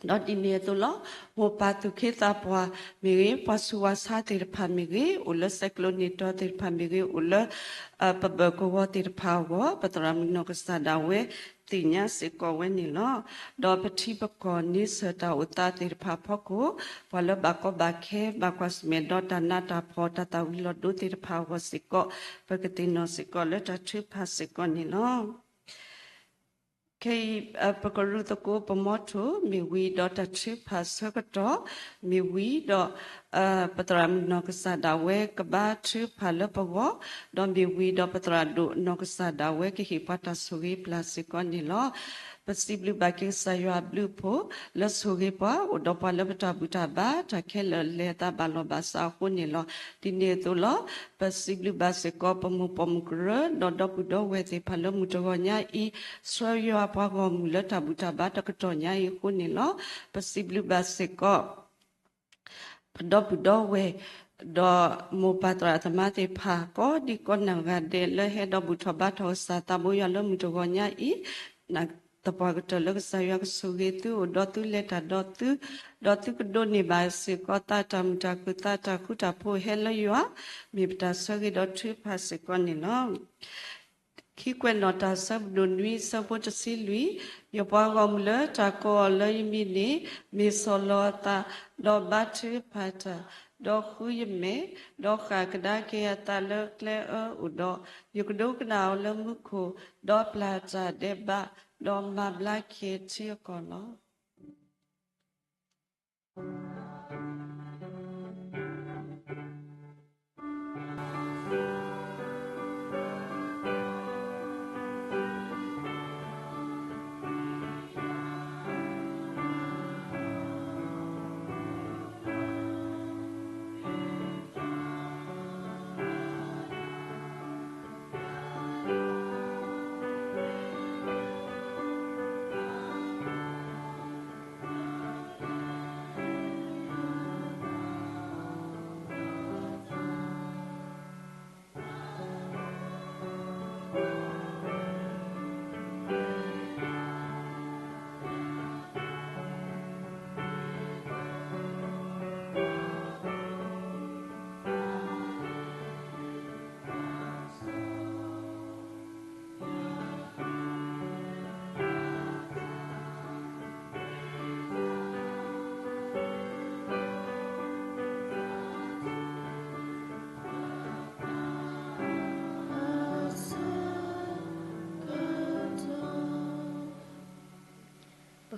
ဒီးဒ်န့ၣ်အသိးလီၤ မိၢ်ပၢ်သူၣ်က့သးပှၢ်မ့ၢ်ဂ့ၤ, ပှၤဆူးပှၤဆါသ့ၣ်တဖၣ်မ့ၢ်ဂ့ၤ, အိၣ်လၢဆဲးကျိးနံၣ်တီသ့ၣ်တဖၣ်မ့ၢ်ဂ့ၤ, အိၣ်လၢ ပဘၢၣ်ကဝီၤသ့ၣ်တဖၣ်အဂီၢ် ပသရၣ်မုၣ်နီၢ်ကစၢ်ဒၣ်ဝဲ သ့ၣ်ညါစ့ၢ်ကီးဝဲန့ၣ်လီၤ. ဒီးပထံပကီၢ်န့ဆၢၣ်တၢ်အိၣ်သးသ့ၣ်တဖၣ်အဖီခိၣ် ပှၤလၢဘၣ်ကီဘၣ်ခဲ ဘၣ်ကွၢ်ဆၢၣ်မဲာ်ဒီးတၢ်နးတၢ်ဖှီၣ် တၢ်သၣ်ဝံၤလီၤဒိသ့ၣ်တဖၣ်အဂီၢ်စ့ၢ်ကီး ပကသ့ၣ်နီၣ်စ့ၢ်ကီးလၢတၢ်ထုကဖၣ်စ့ၢ်ကီးန့ၣ်လီၤ. ခဲအံၤ ပကရူၢ်သကိးပမီထိၣ်မ့ၢ်ဝံၤဒီးတၢ်ထုကဖၣ်ဆၢကတီၢ်မ့ၢ်ဝံၤဒီး ပသရၣ်မုၣ်နီၢ်ကစၢ်ဒၣ်ဝဲကဘါထုကဖၣ်လၢပဂီၢ်, ဒီးမ့ၢ်ဝံၤဒီးပသရၣ်ဒိၣ်နီၢ်ကစၢ်ဒၣ်ဝဲကဟ့ၣ်ပှၤတၢ်ဆိၣ်ဂ့ၤပျၢ်စ့ၢ်ကီးန့ၣ်လီၤ. ပစံးဘျုးဘၣ်က့ၤကစၢ်ယွၤအဘျုးအဖှိၣ် လၢဆိၣ်ဂ့ၤပှၤ အိၣ်ဒီးပှၤလၢပတၢ်ဘူၣ်တၢ်ဘါ တၢ်ခဲလၢာ်လဲၤအသးဘၣ်လီၢ်ဘၣ်စးအဃိန့ၣ်လီၤ. ဒ်န့ၣ်အသိးလီၤ ပစံးဘျုးဘၣ်စ့ၢ်ကီး ပမိၢ်ပိာ်မုၣ်ကရၢ ဒီးဒီပုၢ်ဒီဝဲၢ်သ့ၣ်တဖၣ်လၢမုၢ်တဂီၤညါအံၤ ဆှၢယွၤပှၤဂီၢ်မုၢ်လၢတၢ်ဘူၣ်တၢ်ဘါတကတီၢ်ညါအံၤအဃိန့ၣ်လီၤ. ပစံးဘျုးဘၣ်စ့ၢ်ကီး ပဒီပုၢ်ဒီဝဲၢ် ဒီးမိၢ်ပၢ်သရၣ်သမါသ့ၣ်တဖၣ် ကိးဒံကိးနီၢ်ဂၤဒဲး လၢဟဲဒီးဘူၣ်ထီၣ်ဘါထီၣ်ကစၢ်သးဘိယွၤလၢမုၢ်တဂီၤညါအံၤ နာ်သပှၢ်ကတၢၢ်လၢကစၢ်ယွၤကဆိၣ်ဂ့ၤသု အိၣ်ဒီးသု လဲၤတၢ်ဒီးသု ဒီးသုကဒိးန့ၢ်ဘၣ်စ့ၢ်ကီး သးတၢ်မုာ်တၢ်ခုၣ် သးတၢ်ဃူတၢ်ဖိးဟဲလၢယွၤ မ့ၢ်ပတၢ်ဆၢဂ့ၤဒီးထုကဖၣ်စ့ၢ်ကီးန့ၣ်လီၤ. ခံကွဲးနီၣ်တၢ် ဆၢဒိၣ်နွံ ဆၢဖိတဆံလွံၢ်, ယပှၤဂီၢ်မုၢ်လၢတၢ်ကိးအီၤလၢယမံၤန့ၣ် မ့ၢ်ဆီၣ်လီၤအသး ဒီးဘါထုကဖၣ်တၢ်, ဒီးဃုယမဲာ်, ဒီးဃၣ်ကဒါက့ၤအသးလၢကျဲအၢအိၣ်ဒီး, ယကဒိကနၣ်အီၤလၢမူခိၣ်, ဒီးပျၢ်တၢ်ဒဲးဘး, ဒီးမၤဘျါက့ၤထံအကီၢ်လီၤ.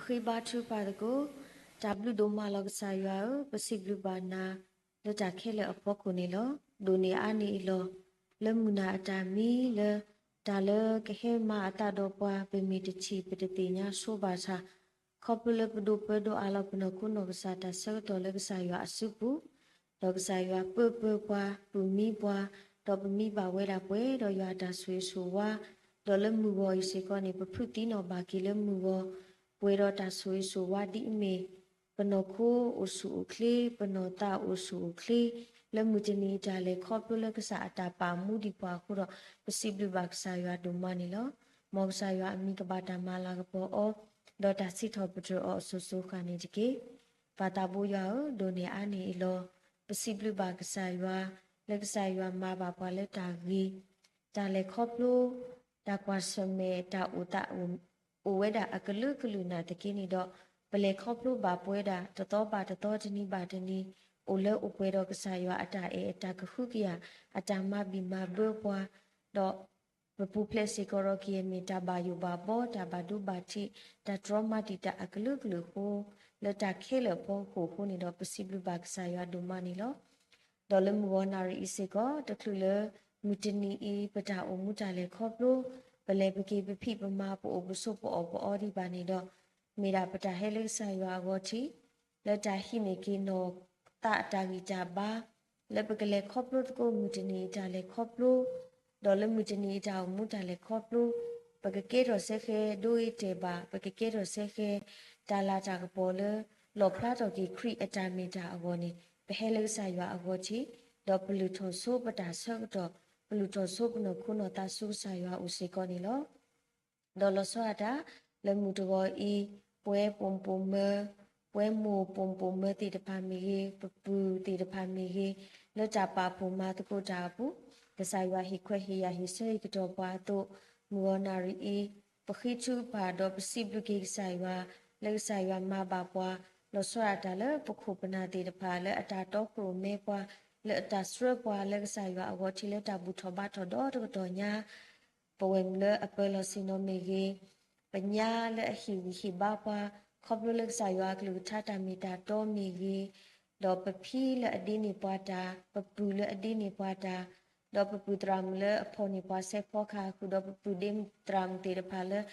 ဃ့ဘါထုကဖၣ်သကိး. တၢ်ဘျုးဒိၣ်မးလီၤကစၢ်ယွၤဧၢ, ပစံးဘျုးဘၣ်နၤ လၢတၢ်ခဲလၢာ်အဖီခိၣ်န့ၣ်လီၤ. ဒိၣ်န့ၢ်အါန့ၢ်အလီၢ် လၢမုၢ်နၤအတၢ်မံလၢ တၢ်လၢကဟဲမၤအသးဒီးပှၤ ပမ့ၢ်တထံၣ်ပတသ့ၣ်ညါဆိဘၣ်ဆၣ် ခီဖျိလၢပဒိးပၢဒီးအးလီၤပနီၢ်ခိနီၢ်ကစၢ်တၢ်ဆၢကတီၢ်လၢကစၢ်ယွၤအစုပူၤ, ဒီးကစၢ်ယွၤပၢပၢပှၤ, ပုၢ်မံပှၤ, ဒီးပမံဘၣ်ဝဲဒၣ်ပှဲၤဒီးယွၤအတၢ်ဆိၣ်ဂ့ၤဆိၣ်ဝါ, ဒီးလၢမုၢ်ဂီၤအံၤစ့ၢ်ကီးန့ၣ် ပဖုးသံနီၣ်ဘၣ်က့ၤလၢမုၢ်ဂီၤ, ပှဲၤဒီးတၢ်ဆိၣ်ဂ့ၤဆိၣ်ဝါဒ်အမ့ၢ် ပနီၢ်ခိအိၣ်ဆူၣ်အိၣ်ချ့, ပနီၢ်သးအိၣ်ဆူၣ်အိၣ်ချ့, လၢမုၢ်တနံၤအတၢ်လဲၤခီဖျိလၢကစၢ်အတၢ်ပာ်မူဒံးပှၤအဃိဒီး ပစံးဘျုးဘၣ်ကစၢ်ယွၤဒိၣ်မးန့ၣ်လီၤ. မ်ကစၢ်ယွၤအမံၤကဘၣ်တၢ်မၤလၤကပီၤအီၤ, ဒီးတၢ်စံးထီၣ်ပတြၢၤအီၤအစိၤစိၤဃၣ်န့ၣ်တက့ၢ်. ပၢ်သးဘိယွၤဧၢ, ဒိၣ်န့ၢ်အါန့ၢ်အလီၢ် ပစံးဘျုးဘၣ်ကစၢ်ယွၤ, လၢကစၢ်ယွၤမၤဘၣ်ပှၤလၢတၢ်ဂ့ၤ, တၢ်လဲၤခီဖျိ, တၢ်ကွၢ်ဆၢၣ်မဲာ်, တၢ်အိၣ်သး အိၣ်ဝဲဒၣ်အကလုာ်ကလုာ်နာ်သက့န့ၣ်ဒီး, ပလဲၤခီဖျိဘၣ်ပှဲၤဒၣ် တသီဘၣ်တသီ တနံၤဘၣ်တနံၤ, အိၣ်လၢအိၣ်ပှဲၤဒီးကစၢ်ယွၤအတၢ်အဲၣ်အတၢ်ကဟုကယာ်, အတၢ်မၤဘံၣ်မၤဘၢပှၤ, ဒီးပပူၤဖျဲးစ့ၢ်ကီးဒီးကယဲၢ်မ့ၢ်တၢ်ဘၣ်ယိၣ်ဘၣ်ဘီ, တၢ်ဘၣ်ဒိဘၣ်ထံး, တၢ်တြီမၤတံာ်တာ်အကလုာ်ကလုာ်အဃိ, လၢတၢ်ခဲလၢာ်အဖီခိၣ်အဃိန့ၣ်ဒီး ပစံးဘျုးဘၣ်ကစၢ်ယွၤဒိၣ်မးန့ၣ်လီၤ. ဒီးလၢမုၢ်ဂီၤနၣ်ရံၣ်အံၤစ့ၢ်ကီး တချုးလၢမုၢ်တနံၤအံၤ ပတၢ်အိၣ်မူတၢ်လဲၤခီဖျိ, ပလဲၤပက့ၤပဖံးပမၤ ပအိၣ်ပဆိးပအီၣ်ပအီဒံးဘၣ်န့ၣ်ဒီး, မ့ၢ်ဒၣ်ပတၢ်ဟဲလၢကစၢ်ယွၤအဂီၢ်ထံး, လၢတၢ်ဟံးန့ၢ်က့ၤနီၢ်သးအတၢ်ဂံၢ်တၢ်ဘါ, လၢပကလဲၤခီဖျိသကိးမုၢ်တနံၤအံၤတၢ်လဲၤခီဖျိ, ဒီးလၢမုၢ်တနံၤအံၤတၢ်အိၣ်မူတၢ်လဲၤခီဖျိ, ပကကဲထီၣ်စ့ၢ်ကီး ဒိဂ့ၤတဲာ်ဘၣ်, ပကကဲထီၣ်စ့ၢ်ကီး တၢ်လၤတၢ်ကပီၤလၢ လီၣ်ဖျါထီၣ်က့ၤခရံာ်အတၢ်မ့ၢ်တၢ်အဂီၢ်န့ၣ် ပဟဲလၢကစၢ်ယွၤအဂီၢ်ထံး, ဒီးပလုၢ်ထီၣ်ဆိပတၢ်ဆၢကတီၢ်, ပလုၢ်ထီၣ်ဆိပနီၢ်ခိနီၢ်သးဆူကစၢ်ယွၤအအိၣ်စ့ၢ်ကီးန့ၣ်လီၤ. ဒီးလီၤဆီဒၣ်တၢ် လၢမုၢ်တဂီၤအံၤ, ပဝဲပိာ်မုၣ်ပိာ်မၢၤ, ပဝဲမိၢ်ပိာ်မုၣ်ပိာ်မၢၤသ့ၣ်တဖၣ်မ့ၢ်ဂ့ၤ, ပပုၢ်သ့ၣ်တဖၣ်မ့ၢ်ဂ့ၤ, လၢတၢ်ပာ်ဖှိၣ်မၤသကိးတၢ်အပူၤ, ကစၢ်ယွၤဟ့ၣ်ခွဲးဟ့ၣ်ယာ်ဟ့ၣ်ဆၢဟ့ၣ်ကတီၢ်ပှၤအသိး, မုၢ်ဂီၤနၣ်ရံၣ်အံၤ, ပဃ့ထုကဖၣ်ဒီးပစံးဘျုးက့ၤကစၢ်ယွၤ, လၢကစၢ်ယွၤမၤဘၣ်ပှၤ, လီၤဆီဒၣ်တၢ်လၢပခိၣ်ပနၢ်သ့ၣ်တဖၣ် လၢအတၢ်တီခိၣ်ရိၣ်မဲပှၤ, လၢအတၢ်ဆှၢပှၤလၢကစၢ်ယွၤအဂီၢ်ထံးလၢတၢ်ဘူၣ်ထီၣ်ဘါထီၣ်ဒီတကတီၢ်ညါ ပဝဲၢ်မုၢ်လၢအပၢၤလီၢ်ဆ့ၣ်နီၤမ့ၢ်ဂ့ၤ, ပညါလၢအဟံၣ်ဂံၢ်ဟံၣ်ဘါပှၤ, ခီဖျိလၢကစၢ်ယွၤအကလုၢ်ကထါတၢ်မ့ၢ်တၢ်တီမ့ၢ်ဂ့ၤ, ဒီးပဖံလၢအဒ့န့ၢ်ပှၤတၢ်, ပပုၢ်လၢအဒ့န့ၢ်ပှၤတၢ်, ဒီးပပုၢ်သရၣ်မုၣ်လၢအဖီၣ်န့ၢ်ပှၤစဲးဖီကဟၣ်ဃုာ်ဒီး ပပုၢ်ဒ့သရၣ်မုၣ်သ့ၣ်တဖၣ်လၢ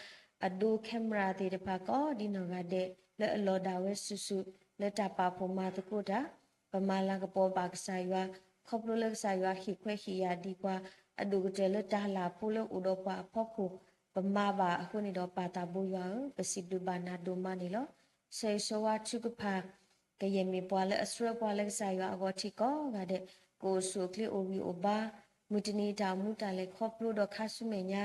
အဒိ camera သ့ၣ်တဖၣ်ကိးဒ်နီၢ်ဂၤဒဲး လၢအလီၤဒၣ်ဝဲစုာ်စုာ် လၢတၢ်ပာ်ဖှိၣ်မၤသကိးတၢ်, ပမၤလၤကပီၤဘၣ်ကစၢ်ယွၤ, ခီဖျိလၢကစၢ်ယွၤဟ့ၣ်ခွဲးဟ့ၣ်ယာ်ဒံးပှၤ, အဒိၣ်ကတၢၢ်လၢတၢ်လၢ်ဖိလၢအိၣ်ဒီးပှၤအဖီခိၣ်, ပမၤဘၣ်အဃိန့ၣ်ဒီး ပၢ်သးဘိယွၤဧၢ, ပစံးဘျုးဘၣ်နၤဒိၣ်မးန့ၣ်လီၤ. ဆၢဂ့ၤဆၢဝါထုကဖၣ် ကယဲၢ်မ့ၢ်ပှၤလၢအဆှၢပှၤလၢကစၢ်ယွၤအဂီၢ်ထံးကိးဂၤဒဲး, ကအိၣ်ဆူၣ်အိၣ်ချ့အိၣ်ဂံၢ်အိၣ်ဘါ, မုၢ်တနံၤအတၢ်အိၣ်မူတၢ်လဲၤခီဖျိဒီးခါဆူမဲာ်ညါ,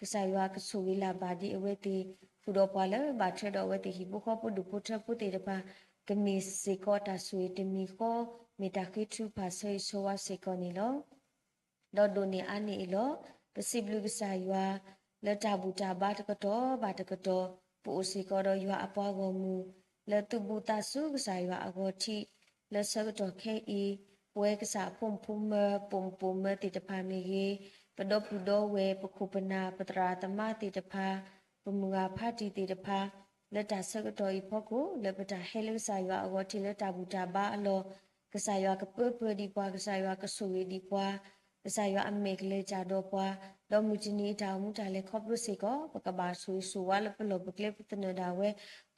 ကစၢ်ယွၤကဆိၣ်ဂ့ၤလၢ်ဘၣ်ဒံးအဝဲသ့ၣ်, ဃုာ်ဒီးပှၤလၢဘၣ်ထွဲဒီးအဝဲသ့ၣ်ဟံၣ်ဖိဃီဖိဒူၣ်ဖိထၢဖိသ့ၣ်တဖၣ်, ကမ့ၢ်စ့ၢ်ကီးတၢ်ဆိၣ်ဂ့ၤတမံၤဃီ, မ့ၢ်တၢ်ဃ့ထုကဖၣ်ဆၢဂ့ၤဆၢဝါစ့ၢ်ကီးန့ၣ်လီၤ. ဒီးဒိၣ်န့ၢ်အါန့ၢ်အလီၢ်, ပစံးဘျုးကစၢ်ယွၤ, လၢတၢ်ဘူၣ်တၢ်ဘါတကတီၢ်ဘၣ်တကတီၢ်, ပအိၣ်စ့ၢ်ကီးဒီးယွၤအပှၤဂီၢ်မုၢ်, လၢသုးဘူးသးဆူကစၢ်ယွၤအဂီၢ်ထံး, လၢဆၢကတီၢ်ခဲအံၤ, ပဝဲကစၢ်အဖိမုၣ်ဖိမုၣ်, ပိာ်မုၣ်ပိာ်မၢၤသ့ၣ်တဖၣ်မ့ၢ်ဂ့ၤ, ပဒီပုၢ်ဒီဝဲၢ်, ပခိၣ်ပနၢ်, ပသရၣ်သမါသ့ၣ်တဖၣ်, ပမုၢ်ဂၤဖါတံၢ်သ့ၣ်တဖၣ်, လၢတၢ်ဆၢကတီၢ်အံၤဖီခိၣ်, လၢပတၢ်ဟဲလၢကစၢ်ယွၤအဂီၢ်ထံးလၢတၢ်ဘူၣ်တၢ်ဘါအလီၢ်, ကစၢ်ယွၤကပၢပၢဒံးပှၤ, ကစၢ်ယွၤကဆိၣ်ဂ့ၤဒံးပှၤ, ကစၢ်ယွၤအမဲာ်ကလဲၤတၢ်ဒီးပှၤ, ဒီးမုၢ်တနံၤအတၢ်အိၣ်မူတၢ်လဲၤခီဖျိစ့ၢ်ကီး, ပကဘၣ်ဆိၣ်ဂ့ၤဆိၣ်ဝါလၢပလီၢ်ပကျဲပသနၢၣ်ဒၣ်ဝဲ,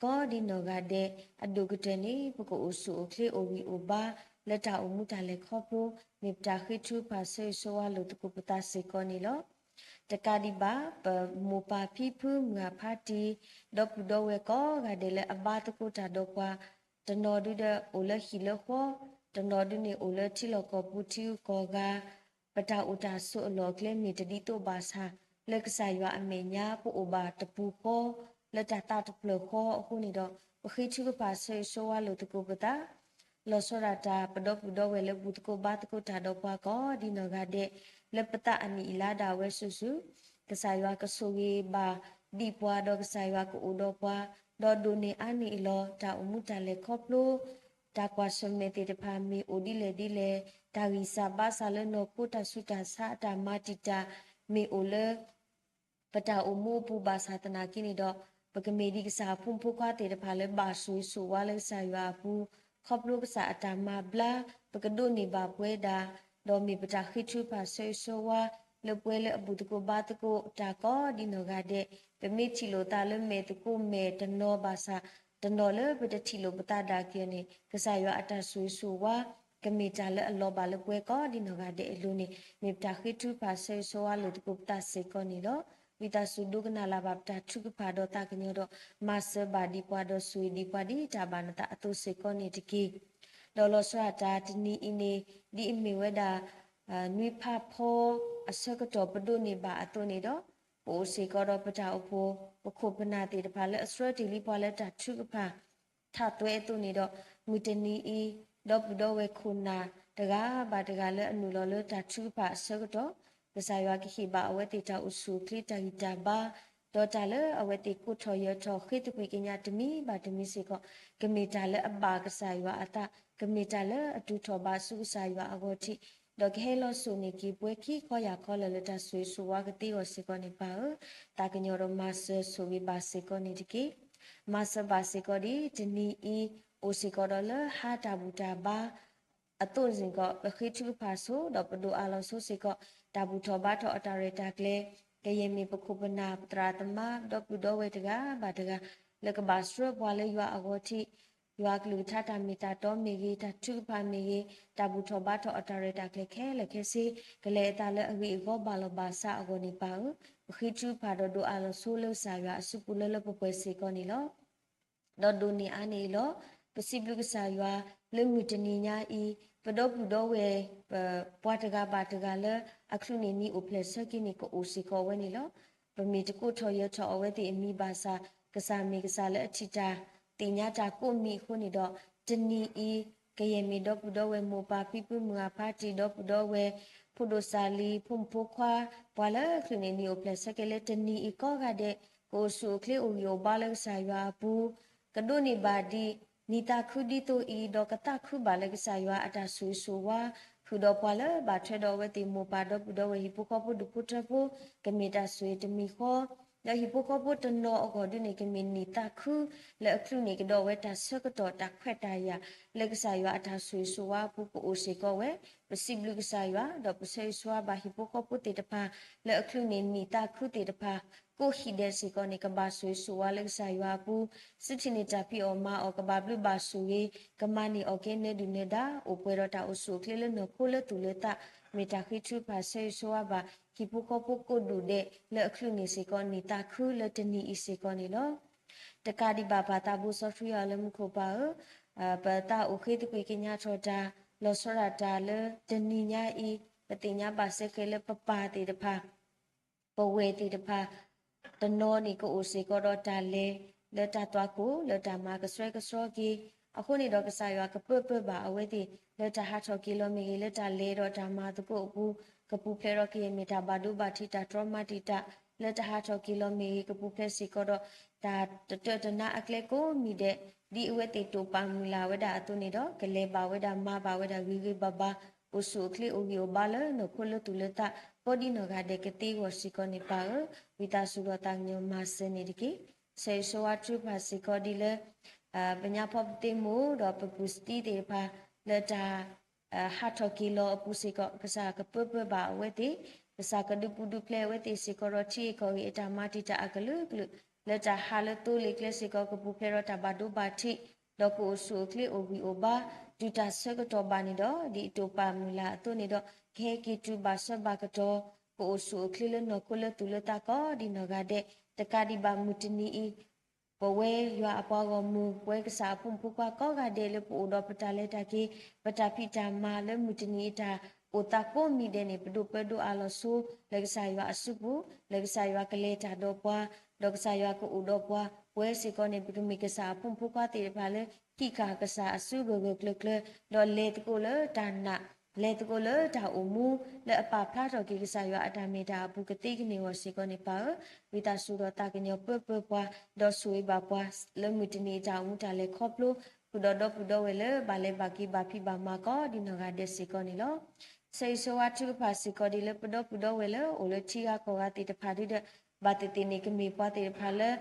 ကိးဒ်နီၢ်ဂၤဒဲး, အဒိၣ်ကတၢၢ်န့ၣ် ပကအိၣ်ဆူၣ်အိၣ်ချ့အိၣ်ဂံၢ်အိၣ်ဘါ, လၢတၢ်အိၣ်မူတၢ်လဲၤခီဖျိ, မ့ၢ်ပတၢ်ဃ့ထုကဖၣ်ဆၢဂ့ၤဆၢဝါလိာ်သကိးပသးစ့ၢ်ကီးန့ၣ်လီၤ. တကးဒံးဘၣ်, ပမိၢ်ပၢ်ဖံဖုမုၢ်ဂၤဖါတံၢ်, ဒီပုၢ်ဒီဝဲၢ်ကိးဂၤဒဲးလၢအဘါသကိးတၢ်ဒီးပှၤ, တနီၤဒုဒီးအိၣ်လၢဟံၣ်လၢဃီ, တနီၤဒုန့ၣ်အိၣ်လၢထံလီၢ်ကီၢ်ပူၤထံဂုၤကီၢ်ဂၤ, ပတၢ်အိၣ်တၢ်ဆိးအလီၢ်အကျဲမ့ၢ်တဒ်သိးဘၣ်ဆၣ်, လၢကစၢ်ယွၤအမဲာ်ညါ ပအိၣ်ဘၣ်တပူၤဃီ, လၢတၢ်သးတဖျၢၣ်ဃီအဃိန့ၣ်ဒီး, ပဃ့ထုကဖၣ်ဆၢဂ့ၤဆၢဝါလိာ်သကိးပသး လီၤဆီဒၣ်တၢ် ပဒီပုၢ်ဒီဝဲၢ်လၢဘူၣ်သကိးဘါသကိးတၢ်ဒီးပှၤကိးဒ်နီၢ်ဂၤဒဲး, လၢပသးအနံၣ်အလါဒၣ်ဝဲစုာ်စုာ်, ကစၢ်ယွၤကဆိၣ်ဂ့ၤဘၣ်ဒံးပှၤ ဒီးကစၢ်ယွၤကအိၣ်ဒီးပှၤ, ဒီးဒိၣ်န့ၢ်အါန့ၢ်အလီၢ် တၢ်အိၣ်မူတၢ်လဲၤခီဖျိ, တၢ်ကွၢ်ဆၢၣ်မဲာ်သ့ၣ်တဖၣ်မ့ၢ်အိၣ်ဒ်လဲၣ်ဒ်လဲၣ်, တၢ်ဂံၢ်စၢ်ဘါစၢ်လၢနီၢ်ခိတၢ်ဆူးတၢ်ဆါအတၢ်မၤတံာ်တာ် မ့ၢ်အိၣ်လၢ ပတၢ်အိၣ်မူအပူၤဘၣ်ဆၣ်သနာ်က့န့ၣ်ဒီး ပကမ့ၢ်ဒ်ကစၢ်အဖိမုၣ်ဖိခွါသ့ၣ်တဖၣ်လၢဘၣ်ဆိၣ်ဂ့ၤဆိၣ်ဝါလၢကစၢ်ယွၤအပူၤ, ခီဖျိကစၢ်အတၢ်မၤဘျါ, ပကဒိးန့ၢ်ဘၣ်ပဝဲဒၣ်, ဒီးမ့ၢ်ပတၢ်ဃ့ထုကဖၣ်ဆၢဂ့ၤဆၢဝါ လၢပှဲၤလၢအဘူၣ်သကိးဘါသကိးတၢ်ကိးဒ်နီၢ်ဂၤဒဲး, ပမ့ၢ်ထံၣ်လိာ်သးလၢမဲာ်သကိးမဲာ်တနီၤဘၣ်ဆၣ်, တနီၤလၢပတထံၣ်လိာ်ပသးဒၣ်က့ၤအီၤန့ၣ် ကစၢ်ယွၤအတၢ်ဆိၣ်ဂ့ၤဆိၣ်ဝါ ကမ့ၢ်တၢ်လၢအလီၤဘၣ်လၢပှဲၤကိးဒ်နီၢ်ဂၤဒဲးအလိၤန့ၣ် မ့ၢ်ပတၢ်ဃ့ထုကဖၣ်ဆၢဂ့ၤဆၢဝါလိာ်သကိးပသးစ့ၢ်ကီးန့ၣ်လီၤ. ဝံသးစူၤဒိကနၣ်လၢ်ဘၣ်ပတၢ်ထုကဖၣ်ဒီးသးကညီၤဒီး မၤစၢၤဘၣ်ဒံးပှၤဒီးဆိၣ်ဂ့ၤဒံးပှၤဒ်တၢ်ဘၣ်နသးအသိးစ့ၢ်ကီးန့ၣ်တက့ၢ်. ဒီးလီၤဆီဒၣ်တၢ်တနံၤအံၤန့ၣ် ဒ်အမ့ၢ်ဝဲဒၣ် နွံဖးဖီအဆၢကတီၢ်ပဒိးန့ၢ်ဘၣ်အသိးန့ၣ်ဒီး ပအိၣ်စ့ၢ်ကီးဒီးပတၢ်အိၣ်ဖှိၣ် ပခိၣ်ပနၢ်သ့ၣ်တဖၣ်လၢအဆှၢတ့ၢ်လံပှၤလၢတၢ်ထုကဖၣ် ထးသွဲအသိးန့ၣ်ဒီး မုၢ်တနံၤအံၤ ဒီပုၢ်ဒီဝဲၢ်ခိၣ်နၢ်တဂၤဘၣ်တဂၤလၢအနုာ်လီၤလၢတၢ်ထုကဖၣ်အဆၢကတီၢ် ကစၢ်ယွၤကဟ့ၣ်ဘၣ်အဝဲသ့ၣ်တၢ်အိၣ်ဆူၣ်အိၣ်ချ့တၢ်ဂံၢ်တၢ်ဘါ ဒီးတၢ်လၢအဝဲသ့ၣ်ကိးထီၣ်ယၢၤထီၣ်ဃ့သကွံာ်ကညးတမံၤဘၣ်တမံၤစ့ၢ်ကီး ကမ့ၢ်တၢ်လၢအဘၣ်ကစၢ်ယွၤအသး ကမ့ၢ်တၢ်လၢအတုၤထီၣ်ဘၣ်ဆူကစၢ်ယွၤအဂီၢ်ထံး ဒီးကဟဲလီၤစိာ်န့ၢ်က့ၤပှၤခံခီယၢ်ခီလၢာ်လၢတၢ်ဆိၣ်ဂ့ၤဆိၣ်ဝါကသ့အဂီၢ်စ့ၢ်ကီးန့ၣ်ပၢ်ဧၢ, သးကညီၤဒီးမၤစၢၤဆိၣ်ဂ့ၤဘၣ်စ့ၢ်ကီးန့ၣ်တက့ၢ်. မၤစၢၤဘၣ်စ့ၢ်ကီးဒ်တနံၤအံၤ အိၣ်စ့ၢ်ကီးဒီးလၢဟါတၢ်ဘူၣ်တၢ်ဘါ အသိးစ့ၢ်ကီး ပဃ့ထုကဖၣ်ဆိ ဒီးပဒိးအးလီၤဆိစ့ၢ်ကီး တၢ်ဘူၣ်ထီၣ်ဘါထီၣ်အတၢ်ရဲၣ်တၢ်ကျဲၤ ကယဲၢ်မ့ၢ်ပခိၣ်ပနၢ် ပသရၣ်သမါ ဒီပုၢ်ဒီဝဲၢ်တဂၤဘၣ်တဂၤ လၢကဘၣ်ဆှၢပှၤလၢယွၤအဂီၢ်ထံး ယွၤအကလုၢ်ကထါတၢ်မ့ၢ်တၢ်တီမ့ၢ်ဂ့ၤ တၢ်ထုကဖၣ်မ့ၢ်ဂ့ၤ တၢ်ဘူၣ်ထီၣ်ဘါထီၣ်အတၢ်ရဲၣ်တၢ်ကျဲၤခဲလၢာ်ခဲဆ့ ကလဲၤအသးလၢအဂ့ၢ်အဂီၢ်ဘၣ်လီၤဘၣ်စးအဂီၢ်န့ၣ်ပၢ်ဧၢ, ပဃ့ထုကဖၣ်ဒီးဒိးအးလီၤဆိလၢကစၢ်ယွၤအစုပူၤလၢလၢပှဲၤပှဲၤစ့ၢ်ကီးန့ၣ်လီၤ. ဒီးဒိးန့ၢ်အါန့ၢ်အံၤလီၤ. ပစံးဘျုးကစၢ်ယွၤ လၢမုၢ်တနံၤညါအံၤ ပဒီပုၢ်ဒီဝဲၢ် ပှၤတဂၤဘၣ်တဂၤလၢ အချုးန့ၢ်နံၤအိၣ်ဖျဲၣ်ဆၢက့ၤန့ၣ် ကအိၣ်စ့ၢ်ကီးဝဲန့ၣ်လီၤ. ပမ့ၢ်တကိးထီၣ်ယၢၤထီၣ်အဝဲသ့ၣ်အမံၤဘၣ်ဆၣ် ကစၢ်မ့ၢ်ကစၢ်လၢအထံၣ်တၢ်သ့ၣ်ညါတၢ်ကိးမံၤအဃိန့ၣ်ဒီး တနံၤအံၤ ကယဲၢ်မ့ၢ်ဒီပုၢ်ဒီဝဲၢ်မိၢ်ပၢ်ဖံဖုမုၢ်အဖါတံၢ် ဒီပုၢ်ဒီဝဲၢ် ဖိဒိၣ်စၢ်လံၤ ဖိမုၣ်ဖိခွါ ပှၤလၢချုးန့ၢ်နံၤအိၣ်ဖျဲၣ်ဆၢက့ၤလၢတနံၤအံၤကိးဂၤဒဲး ကအိၣ်ဆူၣ်အိၣ်ချ့အိၣ်ဂံၢ်အိၣ်ဘါလၢကစၢ်ယွၤအပူၤ ကဒိးန့ၢ်ဘၣ်ဒံး နံၣ်သးခုဒ်သိးအံၤ ဒီးကသးခုဘၣ်လၢကစၢ်ယွၤအတၢ်ဆိၣ်ဂ့ၤဆိၣ်ဝါ ဃုာ်ဒီးပှၤလၢဘၣ်ထွဲဒီးအဝဲသ့ၣ်မိၢ်ပၢ်ဒီပုၢ်ဒီဝဲၢ်ဟံၣ်ဖိဃီဖိဒူၣ်ဖိထၢဖိ ကမ့ၢ်တၢ်ဆိၣ်ဂ့ၤတမံၤဃီ ဒီးဟံၣ်ဖိဃီဖိတနီၤအဂီၢ်ဒုန့ၣ် ကမ့ၢ်နံၣ်သးခု လၢအချုးန့ၢ်ကဒီးအဝဲတၢ်ဆၢကတီၢ်တၢ်ခွဲးတၢ်ယာ် လၢကစၢ်ယွၤအတၢ်ဆိၣ်ဂ့ၤဆိၣ်ဝါအပူၤကအိၣ်စ့ၢ်ကီးဝဲ ပစံးဘျုးကစၢ်ယွၤ ဒီးပဆၢဂ့ၤဆိဝါဘၣ်ဟံၣ်ဖိဃီဖိသ့ၣ်တဖၣ် လၢအချုးန့ၢ်နံၣ်သးခုသ့ၣ်တဖၣ် ကိးဟံၣ်ဒဲးစ့ၢ်ကီးန့ၣ် ကဘၣ်ဆိၣ်ဂ့ၤဆိၣ်ဝါလၢကစၢ်ယွၤအပူၤ စုထံၣ်န့ၢ်တၢ်ဖံးအီၣ်မၤအီၣ် ကဘၣ်ဘျုးဘၣ်ဆိၣ်ဂ့ၤ ကမၤန့ၢ်အီၣ်ကဲနၢၤဒုၣ်နၢၤဒါ အိၣ်ပှဲၤဒီးတၢ်အိၣ်ဆူၣ်အိၣ်ချ့လၢနီၢ်ခိလၢသူၣ်လၢသး မ့ၢ်တၢ်ဃ့ထုကဖၣ်ဆၢဂ့ၤဆိဝါဘၣ် ဟံၣ်ဖိဃီဖိကိးဒူၣ်ဒဲး လၢအချုးန့ၢ်စ့ၢ်ကီးနံၣ်သးခုလၢတနံၤအံၤစ့ၢ်ကီးန့ၣ်လီၤ. တကးဒံးဘၣ်ပၢ်သးဘိစီဆှံယွၤလၢမူခိၣ်ပၢ်ဧၢ, ပသးအိၣ်ဃ့သကွံာ်ကညးထီၣ်တၢ် လီၤဆီဒၣ်တၢ်လၢတနံၤညါအံၤ ပသ့ၣ်ညါဘၣ်စ့ၢ်ကီးလၢပပၢ်သ့ၣ်တဖၣ် ပဝဲၢ်သ့ၣ်တဖၣ် တနီၤန့ၣ်ကအိၣ်စ့ၢ်ကီးဒီးတၢ်လဲၤ လၢတၢ်သွၣ်ခိၣ် လၢတၢ်မၤကဆှဲကဆှီက့ၤ, အဃိန့ၣ်ဒီးကစၢ်ယွၤကပၢပၢဘၣ်အဝဲသ့ၣ် လၢတၢ်ဟးထီၣ်က့ၤလီၤမ့ၢ်ဂ့ၤ လၢတၢ်လဲၤဒီးတၢ်မၤသကိးအပူၤ, ကပူၤဖျဲးဒီးကယဲၢ်မ့ၢ်တၢ်ဘၣ်ဒိဘၣ်ထံး တၢ်တြီမၤတံာ်တာ် လၢတၢ်ဟးထီၣ်က့ၤလီၤမ့ၢ်ဂ့ၤ ကပူၤဖျဲးစ့ၢ်ကီးဒီး တၢ်တတၢၢ်တနါအကျဲကိးမံၤဒဲး, ဒ်အဝဲသ့ၣ်တိာ်ပာ်မုၢ်လၢ်ဝဲဒၣ်အသိးန့ၣ်ဒီး ကလဲၤဘၣ်ဝဲဒၣ်မၤဘၣ်ဝဲဒၣ်ဂ့ၤဂ့ၤဘၣ်ဘၣ်, အိၣ်ဆူၣ်အိၣ်ချ့အိၣ်ဂံၢ်အိၣ်ဘါလၢနီၢ်ခိလၢသူၣ်လၢသး ကိးဒ်နီၢ်ဂၤဒဲးကသ့အဂီၢ်စ့ၢ်ကီးန့ၣ်ပၢ်ဧၢ, ဝံသးစူၤဒီးသးကညီၤမၤစၢၤန့ၣ်တက့ၢ်. ဆၢဂ့ၤဆၢဝါထုကဖၣ်စ့ၢ်ကီးဒ်လၢ ပညါဖီပသ့မိၢ်ဒီးပပုၢ် Steve သ့ၣ်တဖၣ် လၢတၢ် ဟးထီၣ်က့ၤလီၤအပူၤစ့ၢ်ကီး ကစၢ်ကပၢပၢဘၣ်အဝဲသ့ၣ်, ကစၢ်ကဒုးပူၤဒုးဖျဲးအဝဲသ့ၣ်စ့ၢ်ကီးဒီး ထံဂ့ၢ်ကီၢ်ဂ့ၢ်အတၢ်မၤတံာ်တာ်အကလုာ်ကလုာ်, လၢတၢ်ဟးလၢသိလ့ၣ်ကျဲစ့ၢ်ကီး ကပူၤဖျဲးဒီးတၢ်ဘၣ်ဒိဘၣ်ထံး, ဒီးကအိၣ်ဆူၣ်အိၣ်ချ့အိၣ်ဂံၢ်အိၣ်ဘါ တုၤတၢ်ဆၢကတီၢ်ဘၣ်န့ၣ်ဒီး ဒ်အတိာ်ပာ်မုၢ်လၢ်အသိးန့ၣ်ဒီး ကဟဲက့ၤတုၤဘၣ်ဆၢဘၣ်ကတီၢ်, ကအိၣ်ဆူၣ်အိၣ်ချ့လၢနီၢ်ခိလၢသူၣ်လၢသးကိးဒ်နီၢ်ဂၤဒဲး, တကးဒံးဘၣ်မုၢ်တနံၤအံၤ ပဝဲယွၤအပှၤဂီၢ်မုၢ် ပဝဲကစၢ်အဖိမုၣ်ဖိခွါကိးဂၤဒဲးလၢပအိၣ်ဒီးပတၢ်လဲၤတၢ်က့ၤ ပတၢ်ဖံးတၢ်မၤလၢမုၢ်တနံၤအတၢ်အိၣ်သးကိးမံၤဒဲးန့ၣ် ပဒိးပၢဒိးအးလီၤဆိ လၢကစၢ်ယွၤအစုပူၤ, လၢကစၢ်ယွၤကလဲၤတၢ်ဒီးပှၤ, ဒီးကစၢ်ယွၤကအိၣ်ဒီးပှၤ, ပဝဲစ့ၢ်ကီးန့ၣ် ပကမ့ၢ်ကစၢ်အဖိမုၣ်ဖိခွါသ့ၣ်တဖၣ်လၢ ဟံးဃာ်ကစၢ်အစုဂၢၢ်ဂၢၢ်ကျၢၤကျၢၤ, ဒီးလဲၤသကိးလၢတၢ်နာ် လဲၤသကိးလၢတၢ်အိၣ်မူ လၢအပာ်ဖျါထီၣ်က့ၤကစၢ်ယွၤအတၢ်မ့ၢ်တၢ်အပူၤကသ့ကန့ၢ်အဂီၢ်စ့ၢ်ကီးန့ၣ်ပၢ်ဧၢ, ဝံသးစူၤဒီးသးကညီၤပၢပၢပှၤ, ဒီးဆိၣ်ဂ့ၤဘၣ်ပှၤ လၢမုၢ်တနံၤအတၢ်အိၣ်မူတၢ်လဲၤခီဖျိ, ဃုာ်ဒီးဒီပုၢ်ဒီဝဲၢ်လၢဘၣ်လဲၤဘၣ်က့ၤဘၣ်ဖံးဘၣ်မၤကိးဒ်နီၢ်ဂၤဒဲးစ့ၢ်ကီးန့ၣ်လီၤ. ဆၢဂ့ၤဆၢဝါထုကဖၣ်စ့ၢ်ကီးဒ်လၢပဒီပုၢ်ဒီဝဲၢ်လၢအိၣ်လၢထံဂၤကီၢ်ဂၤသ့ၣ်တဖၣ်ဒုဒီး ဘၣ်သ့ၣ်သ့ၣ်န့ၣ်ကမ့ၢ်ပှၤသ့ၣ်တဖၣ်လၢ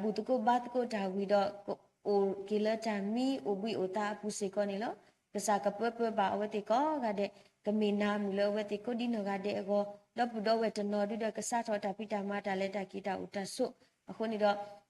ဘူးသကိးဘါသကိးတၢ်ဝံၤဒီး ကအိၣ်က့ၤလၢတၢ်မံအိၣ်ဘှံးအိၣ်သါအပူၤစ့ၢ်ကီးန့ၣ်လီၤ. ကစၢ်ကပၢပၢဘၣ်အဝဲသ့ၣ်ကိးဂၤဒဲး, ကမ့ၢ်နၤမုၣ်လၢအဝဲသ့ၣ်ကိးဒ်နီၢ်ဂၤဒဲးအဂီၢ်, ဒီပုၢ်ဒီဝဲၢ်တနီၤဒုဒီး ကစးထီၣ်တၢ်ဖံးတၢ်မၤတၢ်လဲၤတၢ်က့ၤတၢ်အိၣ်တၢ်ဆိး, အဃိန့ၣ်ဒီး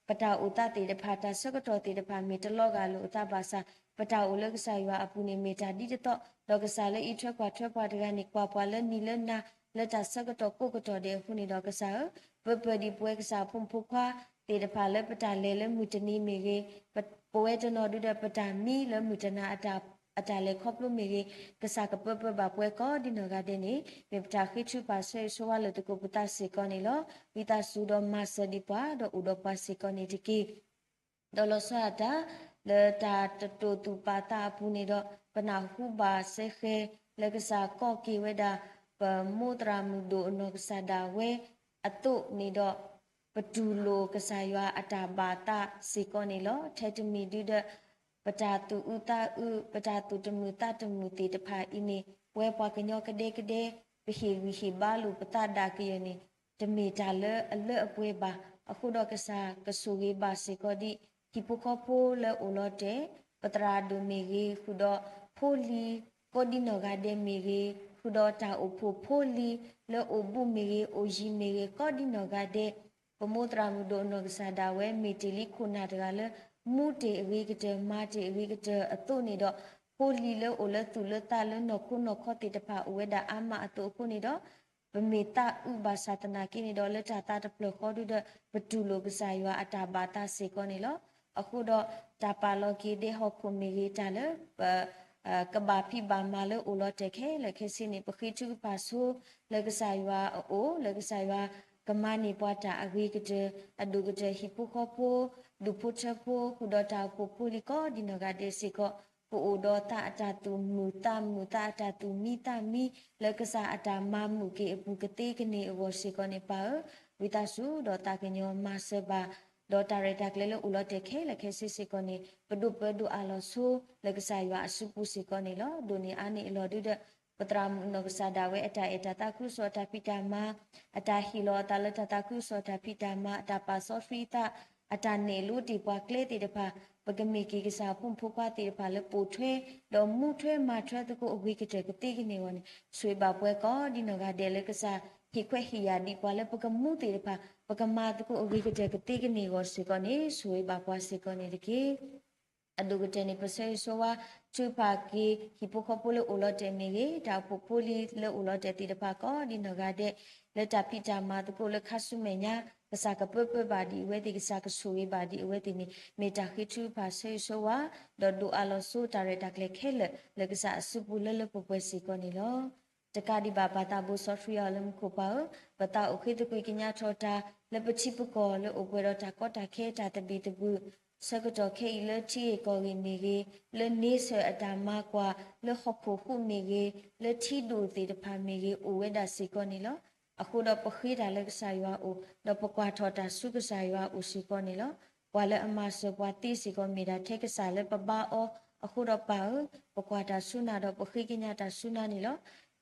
ပတၢ်အိၣ်သးသ့ၣ်တဖၣ် တၢ်ဆၢကတီၢ်သ့ၣ်တဖၣ် မ့ၢ်တလီၤဂာ်လိာ်အသးဘၣ်ဆၣ် ပတၢ်အိၣ်လၢကစၢ်ယွၤအပူၤန့ၣ် မ့ၢ်တၢ်ဒ်တသီ, ဒီးကစၢ်လၢအံးထွဲကွၢ်ထွဲပှၤတဂၤန့ၣ် ကွၢ်ပှၤလၢနံၤလၢနၤ လၢတၢ်ဆၢကတီၢ်ကိးကတီၢ်ဒဲးအဃိန့ၣ်ဒီး ကစၢ်ဧၢ, ပၢပၢဒံးပဝဲကစၢ်အဖိမုၣ်ဖိခွါသ့ၣ်တဖၣ်လၢပတၢ်လဲၤလၢမုၢ်တနံၤမ့ၢ်ဂ့ၤ, ပဝဲတနီၤဒုဒီး ပတၢ်မံလၢမုၢ်တနၤအတၢ်လဲၤခီဖျိမ့ၢ်ဂ့ၤ, ကစၢ်ကပၢပၢဘၣ်ပှၤကိးဒ်နီၢ်ဂၤဒဲးန့ၣ် မ့ၢ်ပတၢ်ဃ့ထုကဖၣ်ဆၢဂ့ၤဆၢဝါလိာ်သကိးပသးစ့ၢ်ကီးန့ၣ်လီၤ. ဝံသးစူၤဒီးမၤစၢၤဒံးပှၤ ဒီးအိၣ်ဒီးပှၤစ့ၢ်ကီးန့ၣ်တက့ၢ်. ဒီးလီၤဆီဒၣ်တၢ် လၢတၢ်တတိာ်သူၣ်ပာ်သးအပူၤန့ၣ်ဒီး ပနၢ်ဟူဘၣ်စဲဃဲ လၢကစၢ်ကိးက့ၤဝဲဒၣ် ပမိၢ်သရၣ်မုၣ်ဒိၣ်အနီၢ်ကစၢ်ဒၣ်ဝဲအသိးန့ၣ်ဒီး ပတူၢ်လိာ်ကစၢ်ယွၤအတၢ်ဘၣ်သးစ့ၢ်ကီးန့ၣ်လီၤ. ထဲတမံၤဒုဒီး ပတၢ်သူၣ်အုးသးအုး ပတၢ်သူၣ်တမုာ်သးတမုာ်သ့ၣ်တဖၣ်အံၤန့ၣ် ပဝဲပှၤကညီကဒဲကဒဲ ပဟ့ၣ်ဂံၢ်ဟ့ၣ်ဘါလိာ်ပသးဒၣ်ကယၢၢ်န့ၣ် တမ့ၢ်တၢ်လၢအလၢအပှဲၤဘၣ်. အဃိဒီးကစၢ်ကဆိၣ်ဂ့ၤဘၣ်စ့ၢ်ကီးဒံး ဟံၣ်ဖိဃီဖိလၢအိၣ်လီၤတဲာ် ပသရၣ်ဒိၣ်မ့ၢ်ဂ့ၤ ဃုာ်ဒီးဖိလံၤ ကိးဒ်နီၢ်ဂၤဒဲးမ့ၢ်ဂ့ၤ ဃုာ်ဒီးတၢ်အိၣ်ဖှိၣ်ဖိလံၤ လၢအိၣ်ဘူးမ့ၢ်ဂ့ၤ အိၣ်ယံၤမ့ၢ်ဂ့ၤ ကိးဒ်နီၢ်ဂၤဒဲး ပမိၢ်သရၣ်မုၣ်ဒိၣ်အနီၢ်ကစၢ်ဒၣ်ဝဲ မ့ၢ်တ့ၢ်လံခိၣ်နၢ်တဂၤလၢ မူတ့ၢ်အဂ့ၤကတၢၢ် မၤတ့ၢ်အဂ့ၤကတၢၢ်အသိးန့ၣ်ဒီး ဖိလံၤလၢအိၣ်လၢသူၣ်လၢသးလၢနီၢ်ခိနီၢ်ခီသ့ၣ်တဖၣ် အိၣ်ဝဲဒၣ်အါမးအသိးအဃိန့ၣ်ဒီး ပမ့ၢ်သးအုးဘၣ်ဆၣ်သနာ်က့န့ၣ်ဒီး လၢတၢ်သးတဖျၢၣ်ဃီဒုဒီး ပတူၢ်လိာ်ကစၢ်ယွၤအတၢ်ဘၣ်သးစ့ၢ်ကီးန့ၣ်လီၤ. အဃိဒီး တၢ်ပာ်လီၤက့ၤဒဲဟီၣ်ခိၣ်မ့ၢ်ဂ့ၤ တၢ်လၢပ ကဘၣ်ဖံးဘၣ်မၤလၢအိၣ်လီၤတဲာ်ခဲလၢာ်ခဲဆ့န့ၣ် ပဃ့ထုကဖၣ်ဆိ လၢကစၢ်ယွၤအအိၣ် လၢကစၢ်ယွၤကမၤန့ၢ်ပှၤတၢ်အဂ့ၤကတၢၢ် အဒိၣ်ကတၢၢ်ဟံၣ်ဖိဃီဖိ ဒူၣ်ဖိထၢဖိ ဃုာ်ဒီးတၢ်အိၣ်ဖှိၣ်ဖိလံၤကိးဒ်နီၢ်ဂၤဒဲးစ့ၢ်ကီး ကအိၣ်ဒီးသးအတၢ်သူၣ်မုာ်သးမုာ် သးအတၢ်သူၣ်မံသးမံ လၢကစၢ်အတၢ်မၤမုာ်က့ၤအပူၤကသ့ကန့ၢ်အဂီၢ်စ့ၢ်ကီးန့ၣ် ပၢ်ဧၢ, ဝံသးစူၤဒီးသးကညီၤမၤစၢၤဘၣ် ဒီးတၢ်ရဲၣ်တၢ်ကျဲၤလၢအိၣ်လီၤတဲာ်ခဲလၢာ်ခဲဆ့စ့ၢ်ကီးန့ၣ် ပဒိးပၢဒိးအးလီၤဆိ လၢကစၢ်ယွၤအစုပူၤစ့ၢ်ကီးန့ၣ်လီၤ. ဒိးန့ၢ်အါန့ၢ်အလီၢ်ဒုဒီး ပသရၣ်မုၣ်အနီၢ်ကစၢ်ဒၣ်ဝဲအတၢ်အဲၣ်တၢ်သးခုကစီၣ်အတၢ်ဖံးတၢ်မၤ အတၢ်ဟ့ၣ်လီၤအသးလၢတၢ်သးခုကစီၣ်အတၢ်ဖံးတၢ်မၤ အတၢ်ပာ်စီဆှံအသး အတၢ်နဲၣ်လိတ့ၢ်ပှၤကျဲသ့ၣ်တဖၣ် ပကမ့ၢ်က့ၤကစၢ်အဖိမုၣ်ဖိခွါသ့ၣ်တဖၣ်လၢပိာ်ထွဲ ဒီးမူထွဲမၤထွဲသကိးအဂ့ၤကတၢၢ်ကသ့ကန့ၢ်အဂီၢ်န့ၣ် ဆိၣ်ဂ့ၤဘၣ်ပှၤကိးဒ်နီၢ်ဂၤဒဲးလၢကစၢ်ဟ့ၣ်ခွဲးဟ့ၣ်ယာ်ဒံးပှၤလၢပကမူသ့ၣ်တဖၣ် ပကမၤသကိးအဂ့ၤကတၢၢ်ကသ့ကန့ၢ်အဂီၢ်စ့ၢ်ကီးန့ၣ် ဆိၣ်ဂ့ၤဘၣ်ပှၤစ့ၢ်ကီးန့ၣ်တက့ၢ်. အဒိၣ်ကတၢၢ်န့ၣ် ပဆၢဂ့ၤဆၢဝါ ထုကဖၣ်က့ၤ ဟံၣ်ဖိဃီဖိလၢအိၣ်လီၤတဲာ်မ့ၢ်ဂ့ၤ တၢ်အိၣ်ဖှိၣ်ဖိလံၤလၢအိၣ်လီၤတဲာ်သ့ၣ်တဖၣ်ကိးဒ်နီၢ်ဂၤဒဲး လၢတၢ်ဖံးတၢ်မၤသကိးလၢခါဆူမဲာ်ညါ ကစၢ်ကပၢပၢဘၣ်ဒံးအဝဲသ့ၣ် ကစၢ်ကဆိၣ်ဂ့ၤဘၣ်ဒံးအဝဲသ့ၣ်န့ၣ် မ့ၢ်တၢ်ဃ့ထုကဖၣ်ဆၢဂ့ၤဆၢဝါ ဒီးဒိးအးလီၤဆိတၢ်ရဲၣ်တၢ်ကျဲၤခဲလၢာ် လၢကစၢ်အစုပူၤလၢလၢပှဲၤပှဲၤစ့ၢ်ကီးန့ၣ်လီၤ. တကးဒံးဘၣ်ပၢ်သးဘိစီဆှံအီၤလၢမူခိၣ်ပၢ်ဧၢ, ပသးအိၣ်ဃ့သကွံၢ်ကညးထီၣ်တၢ် လၢပထံပကီၢ်လၢအိၣ်ပှဲၤဒီးတၢ်ကီတၢ်ခဲတၢ်သဘံၣ်သဘုၣ် ဆၢကတီၢ်ခဲအံၤလၢထံဂ့ၢ်ကီၢ်ဂ့ၢ်မ့ၢ်ဂ့ၤ, လၢန့ဆၢၣ်အတၢ်မၤကွၢ် လၢဟီၣ်ခိၣ်ဟူးမ့ၢ်ဂ့ၤ, လၢထံဒိၣ်သ့ၣ်တဖၣ်မ့ၢ်ဂ့ၤ အိၣ်ဝဲဒၣ်စ့ၢ်ကီးန့ၣ်လီၤ. အဃိဒီးပဃ့တၢ်လၢကစၢ်ယွၤအအိၣ်, ဒီးပကွၢ်ထီၣ်တၢ်ဆူကစၢ်ယွၤအအိၣ်စ့ၢ်ကီးန့ၣ်လီၤ. ပှၤလၢအမၤစၢၤပှၤသ့စ့ၢ်ကီးမ့ၢ်ဒၣ်ထဲကစၢ်လၢပဘါအီၤ, အဃိဒီးပၢ်ဧၢ, ပကွၢ်တၢ်ဆူနၤဒီးပဃ့ကညးတၢ်ဆူနၤန့ၣ်လီၤ.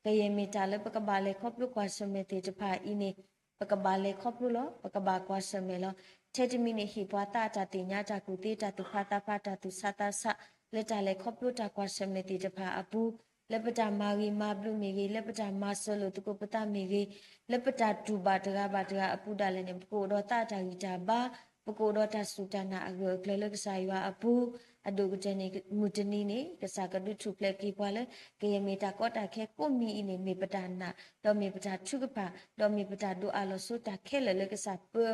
ကယဲၢ်မ့ၢ်တၢ်လၢပကဘၣ်လဲၤခီဖျိကွၢ်ဆၢၣ်မဲာ်သ့ၣ်တဖၣ်အံၤန့ၣ် ပကဘၣ်လဲၤခီဖျိလီၤ, ပကဘၣ်ကွၢ်ဆၢၣ်မဲာ်လီၤ. ထဲတမံၤန့ၣ် ဟ့ၣ်ပှၤသးအတၢ်သ့ၣ်ညါတၢ်ကူၣ်သ့ တၢ်သူၣ်ဖးသးဖး တၢ်သူၣ်ဆးသးဆး လၢတၢ်လဲၤခီဖျိတၢ်ကွၢ်ဆၢၣ်မဲာ်သ့ၣ်တဖၣ်အပူၤ, လၢပတၢ်မၤဂ့ၤမၤဘျုးမ့ၢ်ဂ့ၤ, လၢပတၢ်မၤစၢၤလိာ်သကိးပသးမ့ၢ်ဂ့ၤ, လၢပတၢ်တူၢ်ဘၣ်တဂၤဘၣ်တဂၤအပူၤဒၣ်လဲာ်န့ၣ် ပကအိၣ်ဒီးသးအတၢ်ဂံၢ်တၢ်ဘါ, ပကအိၣ်ဒီးတၢ်စူၢ်တၢ်နာ်အဂၢၢ်အကျၢၤလၢကစၢ်ယွၤအပူၤ, အဒိၣ်ကတၢၢ်န့ၣ် မုၢ်တနံၤန့ၣ် ကစၢ်ကဒုးထူၣ်ဖျဲးက့ၤပှၤလၢ ကယဲၢ်မ့ၢ်တၢ်ကီတၢ်ခဲကိးမံၤအံၤန့ၣ် မ့ၢ်ပတၢ်နာ်, ဒီးမ့ၢ်ပတၢ်ထုကဖၣ်, ဒီးမ့ၢ်ပတၢ်ဒိးအးလီၤဆိတၢ်ခဲလၢာ်လၢကစၢ်ပၢ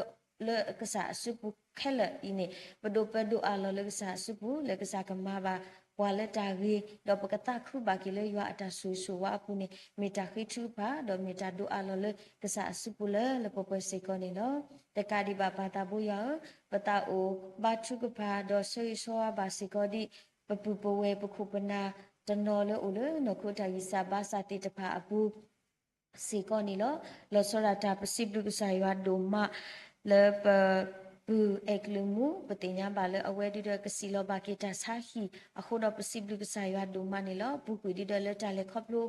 လၢကစၢ်အစုပူၤခဲလၢာ်အံၤန့ၣ် ပဒိးပၢဒိးအးလီၤလၢကစၢ်အစုပူၤ လၢကစၢ်ကမၤဘၣ်ပှၤလၢတၢ်ဂ့ၤ, ဒီးပကသးခုဘၣ်က့ၤလၢယွၤအတၢ်ဆိၣ်ဂ့ၤဆိၣ်ဝါအပူၤန့ၣ် မ့ၢ်တၢ်ဃ့ထုကဖၣ် ဒီးမ့ၢ်တၢ်ဒိးအးလီၤလၢကစၢ်အစုပူၤလၢလၢပှဲၤပှဲၤစ့ၢ်ကီးန့ၣ်လီၤ. တကးဒံးဘၣ်ပၢ်သးဘိယွၤဧၢ, ပသးအိၣ်ဘါထုကဖၣ် ဒီးဆၢဂ့ၤဆၢဝါဘၣ်စ့ၢ်ကီးဒံး ပပုၢ်ပဝဲၢ်ပခိၣ်ပနၢ်တနီၤလၢအိၣ်လၢနီၢ်ခိတၢ်ဂံၢ်စၢ်ဘါစၢ်သ့ၣ်တဖၣ်အပူၤ စ့ၢ်ကီးန့ၣ်လီၤ. လီၤဆီဒၣ်တၢ်ပစံးဘျုးကစၢ်ယွၤဒိၣ်မး လၢပပုၢ်အဲၣ်ကလုာ်မူ ပသ့ၣ်ညါဘၣ်လၢအဝဲဒုဒီးကစံးလီၤဘၣ်က့ၤတၢ်ဆါဟံၣ် အဃိဒီးပစံးဘျုးကစၢ်ယွၤဒိၣ်မးန့ၣ်လီၤ. ပူၤကွံာ်ဒုဒီးလၢတၢ်လဲၤခီဖျိ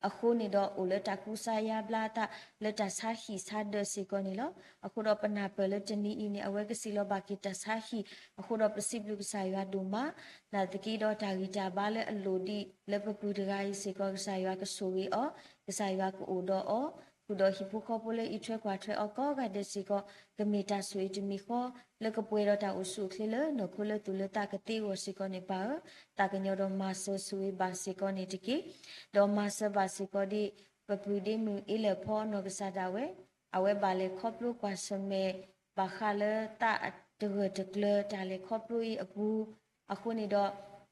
အဃိန့ၣ်ဒီးအိၣ်လၢတၢ်ကူစါယါဘျါအသးလၢတၢ်ဆါဟံၣ်ဆါဒၢးစ့ၢ်ကီးန့ၣ်လီၤ. အဃိဒီးပနၢ်ပၢၢ်လၢတနံၤအံၤန့ၣ် အဝဲကစံးလီၤဘၣ်က့ၤတၢ်ဆါဟံၣ်, အဃိဒီးပစံးဘျုးကစၢ်ယွၤဒိၣ်မး, နာ်သက့ဒီးတၢ်ဂံၢ်တၢ်ဘါလၢအလိၣ်ဒံးလၢပပုၢ်တဂၤအံၤစ့ၢ်ကီး ကစၢ်ယွၤကဆိၣ်ဂ့ၤအီၤ, ကစၢ်ယွၤကအိၣ်ဒီးအီၤ, ဃုာ်ဒီးဟံၣ်ဖိဃီဖိလၢအံးထွဲကွၢ်ထွဲအီၤကိးဂၤဒဲးစ့ၢ်ကီး, ကမ့ၢ်တၢ်ဆိၣ်ဂ့ၤတမံၤဃီ လၢကပှဲၤဒီးတၢ်အိၣ်ဆူၣ်အိၣ်ချ့လၢနီၢ်ခိလၢသူၣ်လၢသးကသ့အဂီၢ်စ့ၢ်ကီးန့ၣ်ပၢ်ဧၢ, သးကညီၤဒီးမၤစၢၤဆိၣ်ဂ့ၤဘၣ်စ့ၢ်ကီးန့ၣ်တက့ၢ်. ဒီးမၤစၢၤဘၣ်စ့ၢ်ကီးဒ် ပပုၢ်ဒ့မုၣ်အ့လၢၢ်ဖီအနီၢ်ကစၢ်ဒၣ်ဝဲ, အဝဲဘၣ်လဲၤခီဖျိကွၢ်ဆၢၣ်မဲာ် ဘၣ်ဃးလၢသးတဂၢၢ်တကျၢၤတၢ်လဲၤခီဖျိအံၤအပူၤ, အဃိန့ၣ်ဒီး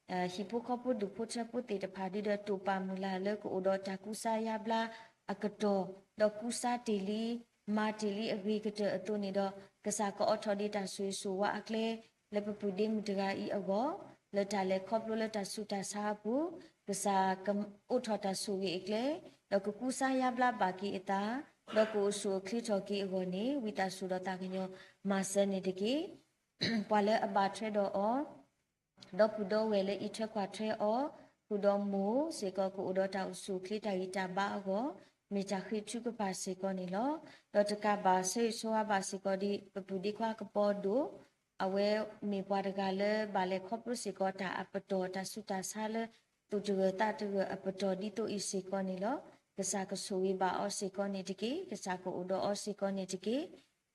ဟံၣ်ဖိဃီဖိဒူၣ်ဖိထၢဖိသ့ၣ်တဖၣ်ဒုဒီးတိာ်ပာ်မုၢ်လၢ်လၢကအိၣ်ဒီးတၢ်ကူစါယါဘျါအကတီၢ်, ဒီးကူစါတ့ၢ်လံ မၤတ့ၢ်လံအဂ့ၤကတၢၢ်အသိးန့ၣ်ဒီး ကစၢ်ကအိးထီၣ်ဒံးတၢ်ဆိၣ်ဂ့ၤဆိၣ်ဝါအကျဲ လၢပပုၢ်ဒ့မုၣ်တဂၤအံၤအဂီၢ်, လၢတၢ်လဲၤခီဖျိလၢတၢ်ဆူးတၢ်ဆါအပူၤ, ကစၢ်ကအိးထီၣ်တၢ်ဆိၣ်ဂ့ၤအကျဲ, ဒီးကကူစါယါဘျါဘၣ်က့ၤအသး, ဒီးကအိၣ်ဆူၣ်အိၣ်ချ့ထီၣ်က့ၤအဂီၢ်န့ၣ် ဝံသးစူၤဒီးသးကညီၤမၤစၢၤန့ၣ်တက့ၢ်. ပှၤလၢအဘၣ်ထွဲဒီးအီၤ ဒီပုၢ်ဒီဝဲၢ်လၢအံးထွဲကွၢ်ထွဲအီၤ, ဃုာ်ဒီးမိၢ်စ့ၢ်ကီးကအိၣ်ဒီးတၢ်အိၣ်ဆူၣ်အိၣ်ချ့တၢ်ဂံၢ်တၢ်ဘါအဂီၢ်, မ့ၢ်တၢ်ဃ့ထုကဖၣ်စ့ၢ်ကီးန့ၣ်လီၤ. ဒီးတကးဘၣ်ဆၢဂ့ၤဆၢဝါဘၣ်စ့ၢ်ကီးဒ် ပပုၢ်ဒ့ခွါကပီၤဒိၣ်, အဝဲမ့ၢ်ပှၤတဂၤလၢဘၣ်လဲၤခီဖျိစ့ၢ်ကီးတၢ်အပတီၢ်တၢ်ဆူးတၢ်ဆါလၢ သူၣ်တဂၢၢ်သးတဂၢၢ်အပတီၢ်ဒ်သိးအံၤစ့ၢ်ကီးန့ၣ်လီၤ. ကစၢ်ကဆိၣ်ဂ့ၤဘၣ်အီၤစ့ၢ်ကီးန့ၣ်တက့ၢ်. ကစၢ်ကအိၣ်ဒီးအီၤစ့ၢ်ကီးန့ၣ်တက့ၢ်.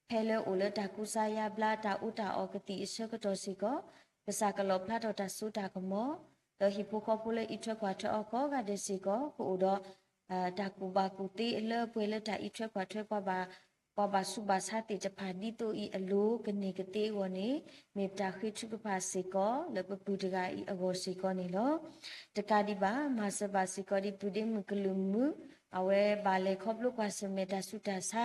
ဖဲလၢအိၣ်လၢတၢ်ကူစါယါဘျါတၢ်အူတၢ်အီၣ်ကသံၣ်အဆၢကတီၢ်စ့ၢ်ကီး, ကစၢ်ကလီၣ်ဖျါထီၣ်တၢ်စိတၢ်ကမီၤ, ဒီးဟံၣ်ဖိဃီဖိလၢအံးထွဲကွၢ်ထွဲအီၤကိးဂၤဒဲးစ့ၢ်ကီး ကအိၣ်ဒီး တၢ်ကူၣ်ဘၣ်ကူၣ်သ့အလၢအပှဲၤလၢတၢ်အံးထွဲကွၢ်ထွဲ ပှၤဘၣ်ဆူးဘၣ်ဆါသ့ၣ်တဖၣ်ဒ်သိးအံၤအလိၤကန့ၢ်ကသ့အဂီၢ်န့ၣ်, မ့ၢ်ပတၢ်ဃ့ထုကဖၣ်စ့ၢ်ကီးလၢပပုၢ်တဂၤအံၤအဂီၢ်စ့ၢ်ကီးန့ၣ်လီၤ. တကးဒံးဘၣ် မၤစၢၤဘၣ်စ့ၢ်ကီးဒ်ပုၢ်ဒ့မုၣ်ကလုာ်မုာ်, အဝဲဘၣ်လဲၤခီဖျိကွၢ်ဆၢၣ်မဲာ်တၢ်ဆူးတၢ်ဆါ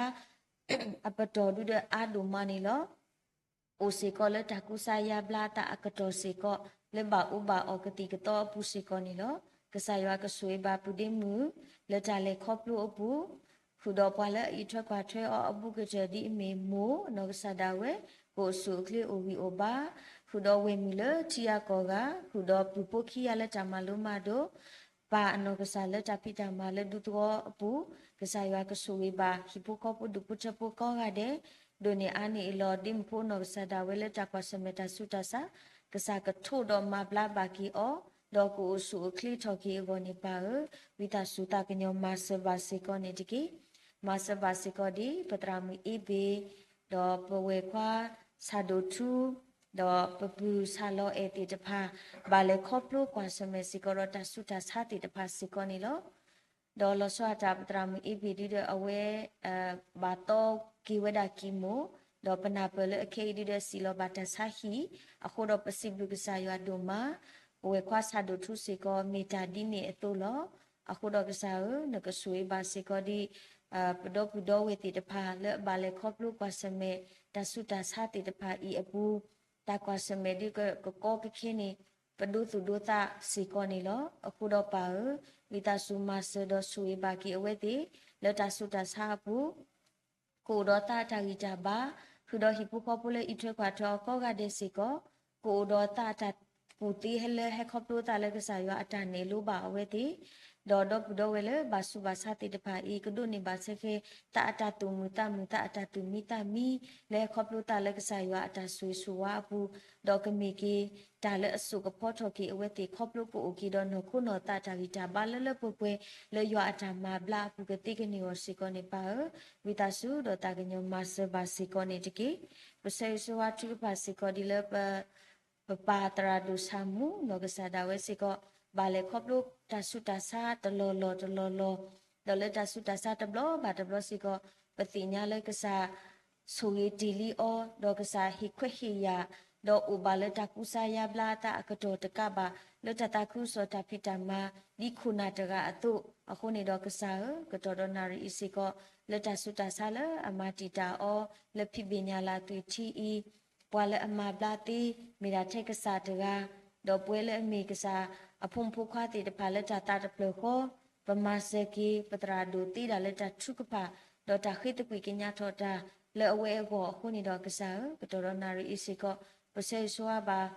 အပတီၢ်ဒုဒီးအါဒိၣ်မးန့ၣ်လီၤ. အိၣ်စ့ၢ်ကီးလၢတၢ်ကူစါယါဘျါအသးအကတီၢ်စ့ၢ်ကီး လၢဘၣ်အူဘၣ်အီၣ်ကသံၣ်ကသီအပူၤစ့ၢ်ကီးန့ၣ်လီၤ. ကစၢ်ယွၤကဆိၣ်ဂ့ၤဘၣ်ပုၢ်ဒ့မုၣ် လၢတၢ်လဲၤခီဖျိအပူၤ, ဃုာ်ဒီးပှၤလၢအံးထွဲကွၢ်ထွဲအီၤအဘူးကတၢၢ်ဒ်အမ့ၢ်မိၢ်အနီၢ်ကစၢ်ဒၣ်ဝဲ, ကအိၣ်ဆူၣ်အိၣ်ချ့အိၣ်ဂံၢ်အိၣ်ဘါ, ဃုာ်ဒီးဝဲၢ်မုၣ်လၢထံဂၤကီၢ်ဂၤ, ဃုာ်ဒီးပုၢ်ဖိခံဂၤလၢတၢ်မၤလိမၤဒိး ပၢ်အနီၢ်ကစၢ်လၢတၢ်ဖံးတၢ်မၤလၢဒူသဝီအပူၤ, ကစၢ်ယွၤကဆိၣ်ဂ့ၤဘၣ် ဟံၣ်ဖိဃီဖိဒူၣ်ဖိထၢဖိကိးဂၤဒဲး, ဒိၣ်န့ၢ်အါန့ၢ်အလီၢ် ဒ့မုၣ်ဖိနီၢ်ကစၢ်ဒၣ်ဝဲလၢတၢ်ကွၢ်ဆၢၣ်မဲာ်တၢ်ဆူးတၢ်ဆါ, ကစၢ်ကထိးဒီးမၤဘျါဘၣ်က့ၤအီၤ, ဒီးကအိၣ်ဆူၣ်အိၣ်ချ့ထီၣ်က့ၤအဂီၢ်န့ၣ်ပၢ်ဧၢ, ဝံသးစူၤသးကညီၤမၤစၢၤဘၣ်စ့ၢ်ကီးန့ၣ်တက့ၢ်. မၤစၢၤဘၣ်စ့ၢ်ကီးဒ် ပသရၣ်မုၣ်အ့ဘ့ၣ် ဒီးပဝဲၢ်ခွါဆၣ်ဒိၣ်ထူ, ဒီးပပုၢ်ဆၣ်လီၤအဲၣ်သ့ၣ်တဖၣ်, ဘၣ်လဲၤခီဖျိကွၢ်ဆၢၣ်မဲာ်စ့ၢ်ကီးဒီးတၢ်ဆူးတၢ်ဆါသ့ၣ်တဖၣ်စ့ၢ်ကီးန့ၣ်လီၤ. ဒီးလီၤဆီဒၣ်တၢ်ပသရၣ်မုၣ်အ့ဘ့ၣ်ဒုဒီးအဝဲ ဘၣ်သီက့ၤဝဲဒၣ်ကံၢ်မိၢ်, ဒီးပနၢ်ပၢၢ်လၢအခဲအံၤဒုဒီးစံးလီၤဘၣ်တၢ်ဆါဟံၣ်, အဃိဒီးပစံးဘျုးကစၢ်ယွၤဒိၣ်မး, ပဝဲၢ်ခွါဆၣ်ဒိၣ်ထူစ့ၢ်ကီး မ့ၢ်တၢ်ဒ်န့ၣ်အသိးလီၤ. အဃိဒီးကစၢ်ဧၢ, နကဆိၣ်ဂ့ၤဘၣ်စ့ၢ်ကီးဒ် ပဒီပုၢ်ဒီဝဲၢ်သ့ၣ်တဖၣ်လၢအဘၣ်လဲၤခီဖျိကွၢ်ဆၢၣ်မဲာ် တၢ်ဆူးတၢ်ဆါသ့ၣ်တဖၣ်အံၤအပူၤ, တၢ်ကွၢ်ဆၢၣ်မဲာ်ဒ်ကကီကခဲန့ၣ် ပဒိသူၣ်ဒိသးစ့ၢ်ကီးန့ၣ်လီၤ. အဃိဒီးပၢ်ဧၢ, ဝံသးစူၤမၤစၢၤဒီးဆိၣ်ဂ့ၤဘၣ်က့ၤအဝဲသ့ၣ် လၢတၢ်ဆူးတၢ်ဆါအပူၤ ကအိၣ်ဒီးသးအတၢ်ဂံၢ်တၢ်ဘါ, ဃုာ်ဒီးဟံၣ်ဖိဃီဖိလၢအံးထွဲကွၢ်ထွဲအီၤကိးဂၤဒဲးစ့ၢ်ကီး, ကအိၣ်ဒီးသးအတၢ်ကူၣ်သ့ဟဲလၢဟဲခီဖျိသးလၢကစၢ်ယွၤအတၢ်နဲၣ်လိဘၣ်အဝဲသ့ၣ်, ဒီးဒီပုၢ်ဒီဝဲၢ်လၢဘၣ်ဆူးဘၣ်ဆါသ့ၣ်တဖၣ်အံၤ ကဒိးန့ၢ်ဘၣ်ဆၢဃဲ သးအတၢ်သူၣ်မုာ်သးမုာ် သးအတၢ်သူၣ်မံသးမံ လၢဟဲခီဖျိသးလၢကစၢ်ယွၤအတၢ်ဆိၣ်ဂ့ၤဆိၣ်ဝါအပူၤ, ဒီးကမ့ၢ်က့ၤ တၢ်လၢအစိာ်ကဖီထီၣ်က့ၤအဝဲသ့ၣ်ခီဖျိကအိၣ်က့ၤဒီးနီၢ်ခိနီၢ်သးတၢ်ဂံၢ်တၢ်ဘါလၢလၢပှဲၤပှဲၤ လၢယွၤအတၢ်မၤဘျါအပူၤကသ့ကန့ၢ်အီၤစ့ၢ်ကီးန့ၣ်ပၢ်ဧၢ, ဝံသးစူၤဒီးသးကညီၤမၤစၢၤဘၣ်စ့ၢ်ကီးန့ၣ်တက့ၢ်. ပဆၢဂ့ၤဆၢဝါထုကဖၣ်စ့ၢ်ကီးဒ်လၢပ ပပၢ်သရၣ်ဒိၣ်ဆၣ်မူနီၢ်ကစၢ်ဒၣ်ဝဲစ့ၢ်ကီး ဘၣ်လဲၤခီဖျိတၢ်ဆူးတၢ်ဆါတလီၢ်လီၢ်တလီၢ်လီၢ်, ဒီးလၢတၢ်ဆူးတၢ်ဆါတဘျီဘၣ်တဘျီစ့ၢ်ကီး ပသ့ၣ်ညါလၢကစၢ် ဆိၣ်ဂ့ၤတ့ၢ်လံအီၤ, ဒီးကစၢ်ဟ့ၣ်ခွဲးဟ့ၣ်ယာ်, ဒီးအိၣ်ဘၣ်လၢတၢ်ကူစါယါဘျါအသးအကတီၢ်တကးဘၣ် လၢတၢ်သးခုကစီၣ်တၢ်ဖံးတၢ်မၤ ဒ်ခိၣ်နၢ်တဂၤအသိး, အဃိန့ၣ်ဒီးကစၢ်ဧၢ, ကတီၢ်ဒီးနၣ်ရံၣ်အံၤစ့ၢ်ကီး လၢတၢ်ဆူးတၢ်ဆါလၢအမၤတံာ်တာ်အီၤ လၢဖံးဘ့ၣ်ညၣ်လၢ်သွံၣ်ထံအံၤ ပှၤလၢအမၤဘျါသ့ မ့ၢ်ဒၣ်ထဲကစၢ်တဂၤ, ဒီးပဝဲလၢအမ့ၢ်ကစၢ်အဖိမုၣ်ဖိခွါသ့ၣ်တဖၣ်လၢတၢ်သးတဖျၢၣ်ဃီ, ပမၤစၢၤက့ၤ ပသရၣ်ဒိၣ်သ့ဒၣ်လၢတၢ်ထုကဖၣ်, ဒီးတၢ်ဃ့သကွံာ်ကညးထီၣ်တၢ် လၢအဝဲအဂီၢ်အဃိန့ၣ်ဒီးကစၢ်ဧၢ, ကတီၢ်ဒီးနၣ်ရံၣ်အံၤစ့ၢ်ကီး ပဆၢဂ့ၤဆၢဝါဘၣ်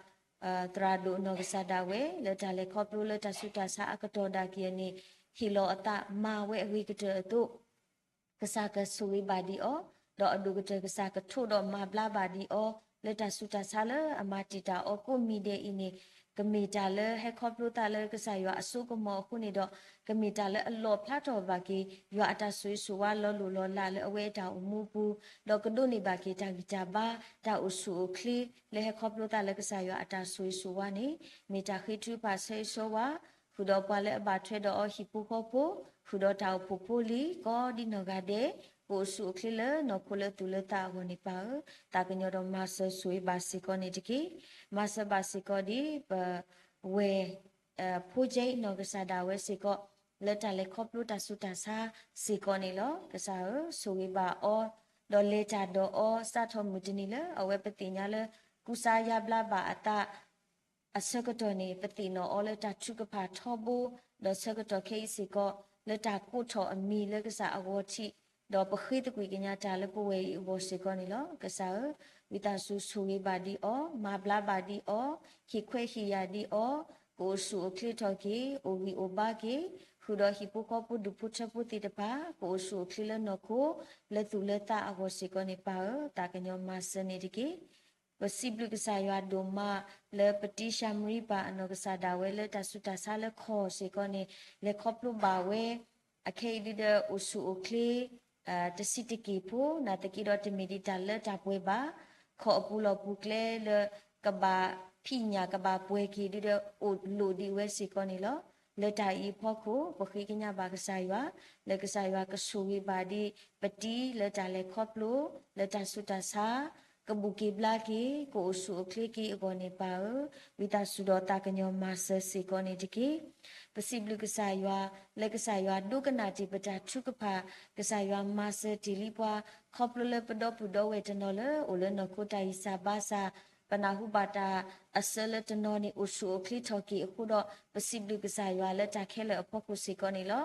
သရၣ်ဒိၣ်နီၢ်ကစၢ်ဒၣ်ဝဲ လၢတၢ်လဲၤခီဖျိလၢတၢ်ဆူးတၢ်ဆါအကတီၢ်ဒၣ်က့ၤအန့ၣ် ဟ့ၣ်လီၤအသးမၤဝဲအဂ့ၤကတၢၢ်အသိး ကစၢ်ကဆိၣ်ဂ့ၤဘၣ်ဒံးအီၤ, ဒီးအဒိၣ်ကတၢၢ်ကစၢ်ကထိးဒီးမၤဘျါဘၣ်ဒံးအီၤ လၢတၢ်ဆူးတၢ်ဆါလၢအမၤတံာ်တာ်အီၤကိးမံၤဒဲးအံၤန့ၣ်, ကမ့ၢ်တၢ်လၢဟဲခီဖျိသးလၢကစၢ်ယွၤအစိကမီၤအဃိန့ၣ်ဒီး, ကမ့ၢ်တၢ်လၢအလီၣ်ဖျါထီၣ်ဘၣ်က့ၤ ယွၤအတၢ်ဆိၣ်ဂ့ၤဆိၣ်ဝါလီၤလိၢ်လီၤလးလၢအဝဲအတၢ်အိၣ်မူအပူၤ, ဒီးကဒိးန့ၢ်ဘၣ်က့ၤတၢ်ဂံၢ်တၢ်ဘါ, တၢ်အိၣ်ဆူၣ်အိၣ်ချ့ လၢဟဲခီဖျိသးလၢကစၢ်ယွၤအတၢ်ဆိၣ်ဂ့ၤဆိၣ်ဝါန့ၣ်, မ့ၢ်တၢ်ဃ့ထုကဖၣ်ဆၢဂ့ၤဆၢဝါ ဃုာ်ဒီးပှၤလၢအဘၣ်ထွဲဒီးအီၤဟံၣ်ဖိဃီဖိ, ဃုာ်ဒီးတၢ်အိၣ်ဖှိၣ်ဖိလံၤ ကိးဒ်နီၢ်ဂၤဒဲး, ကအိၣ်ဆူၣ်အိၣ်ချ့လၢနီၢ်ခိလၢသူၣ်လၢသးအဂီၢ်န့ၣ်ပၢ်ဧၢ, သးကညီၤဒီးမၤစၢၤဆိၣ်ဂ့ၤဘၣ်စ့ၢ်ကီးန့ၣ်တက့ၢ်. မၤစၢၤဘၣ်စ့ၢ်ကီးဒ်ပဝဲၢ် ဖိကဲအံၤနီၢ်ကစၢ်ဒၣ်ဝဲစ့ၢ်ကီး လၢတၢ်လဲၤခီဖျိတၢ်ဆူးတၢ်ဆါစ့ၢ်ကီးန့ၣ်လီၤ. ကစၢ်ဧၢ, ဆိၣ်ဂ့ၤဘၣ်အီၤ, ဒီးလဲၤတၢ်ဒီးအီၤ စးထီၣ်မုၢ်တနံၤလၢအဝဲပသ့ၣ်ညါလၢ ကူစါယါဘျါဘၣ်အသး အဆၢကတီၢ်န့ၣ် ပသ့ၣ်နီၣ်အီၤလၢတၢ်ထုကဖၣ်ထီဘိ, ဒီးဆၢကတီၢ်ခဲအံၤစ့ၢ်ကီး လၢတၢ်ကိးထီၣ်အမံၤလၢကစၢ်အဂီၢ်ထံး, ဒီးပဃ့သကွံာ်ကညးတၢ်လၢပဝဲၢ်အံၤအဂီၢ်စ့ၢ်ကီးန့ၣ်လီၤ. ကစၢ်ဧၢ, ဝံသးစူၤဆိၣ်ဂ့ၤဘၣ်ဒံးအီၤ, မၤဘျါဘၣ်ဒံးအီၤ, ဟ့ၣ်ခွဲးဟ့ၣ်ယာ်ဒံးအီၤ, ကအိၣ်ဆူၣ်အိၣ်ချ့ထီၣ်က့ၤ, အိၣ်ဂံၢ်အိၣ်ဘါက့ၤ, ဃုာ်ဒီးဟံၣ်ဖိဃီဖိဒူၣ်ဖိထၢဖိသ့ၣ်တဖၣ် ကအိၣ်ဆူၣ်အိၣ်ချ့လၢနီၢ်ခိ လၢသူၣ်လၢသးအဂီၢ်စ့ၢ်ကီးန့ၣ်ပၢ်ဧၢ, သးကညီၤမၤစၢၤန့ၣ်တက့ၢ်. ပစံးဘျုးကစၢ်ယွၤဒိၣ်မး လၢပတံၢ်ၡၤမရံပၢ်အနီၢ်ကစၢ်ဒၣ်ဝဲလၢတၢ်ဆူးတၢ်ဆါလၢခီၣ်စ့ၢ်ကီးန့ၣ် လဲၤခီဖျိဘၣ်ဝဲ အခဲအံၤဒုဒီးအိၣ်ဆူၣ်အိၣ်ချ့ တဆံးတက့ၢ်ဖိ နာ်သက့ဒီးတမ့ၢ်ဒံးတၢ်လၢတၢ်ပှဲၤဘၣ်, ခီၣ်အပူၤလီၢ်ပူၤကျဲလၢ ကဘၣ်ဖံးညၣ်ကဘၣ်ပှဲၤက့ၤဒုဒီးအိၣ်လိာ်ဒံးဝဲစ့ၢ်ကီးန့ၣ်လီၤ. လၢတၢ်အံၤအဖီခိၣ် ပဃ့ကညးဘၣ်ကစၢ်ယွၤ လၢကစၢ်ယွၤကဆိၣ်ဂ့ၤဘၣ်ဒံး ပတံၢ်လၢတၢ်လဲၤခီဖျိ လၢတၢ်ဆူးတၢ်ဆါ ကဘူၣ်က့ၤဘျါက့ၤ ကအိၣ်ဆူၣ်အိၣ်ချ့က့ၤအဂီၢ်န့ၣ်ပၢ်ဧၢ, ဝံသးစူၤဒီးသးကညီၤမၤစၢၤစ့ၢ်ကီးန့ၣ်တက့ၢ်. ပစံးဘျုးကစၢ်ယွၤ လၢကစၢ်ယွၤဒိကနၣ်တ့ၢ်ပတၢ်ထုကဖၣ်, ကစၢ်ယွၤမၤစၢၤတ့ၢ်လံပှၤ ခီဖျိလၢပဒီပုၢ်ဒီဝဲၢ်တနီၤလၢအိၣ်လၢနီၢ်ခိတၢ်ဂံၢ်စၢ်ဘါစၢ်, ပနၢ်ဟူဘၣ်တၢ်အစၢလၢတနီၤန့ၣ် အိၣ်ဆူၣ်အိၣ်ချ့ထီၣ်က့ၤအဃိဒီး ပစံးဘျုးကစၢ်ယွၤလၢတၢ်ခဲလၢာ်အဖီခိၣ်စ့ၢ်ကီးန့ၣ်လီၤ.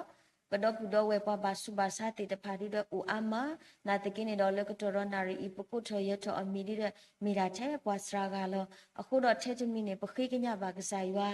ပဒီပုၢ်ဒီဝဲၢ်ပှၤဘၣ်ဆူးဘၣ်ဆါသ့ၣ်တဖၣ်ဒုဒီးအိၣ်အါမး, နာ်သက့န့ၣ်ဒီးလၢကတီၢ်ဒီးနၣ်ရံၣ်အံၤ ပကိးထီၣ်ယၢၤထီၣ်အမံၤဒုဒီး မ့ၢ်ဒၣ်ထဲပှၤစှၤဂၤလီၤ. အဃိဒီးထဲတမံၤန့ၣ် ပဃ့ကညးဘၣ်ကစၢ်ယွၤ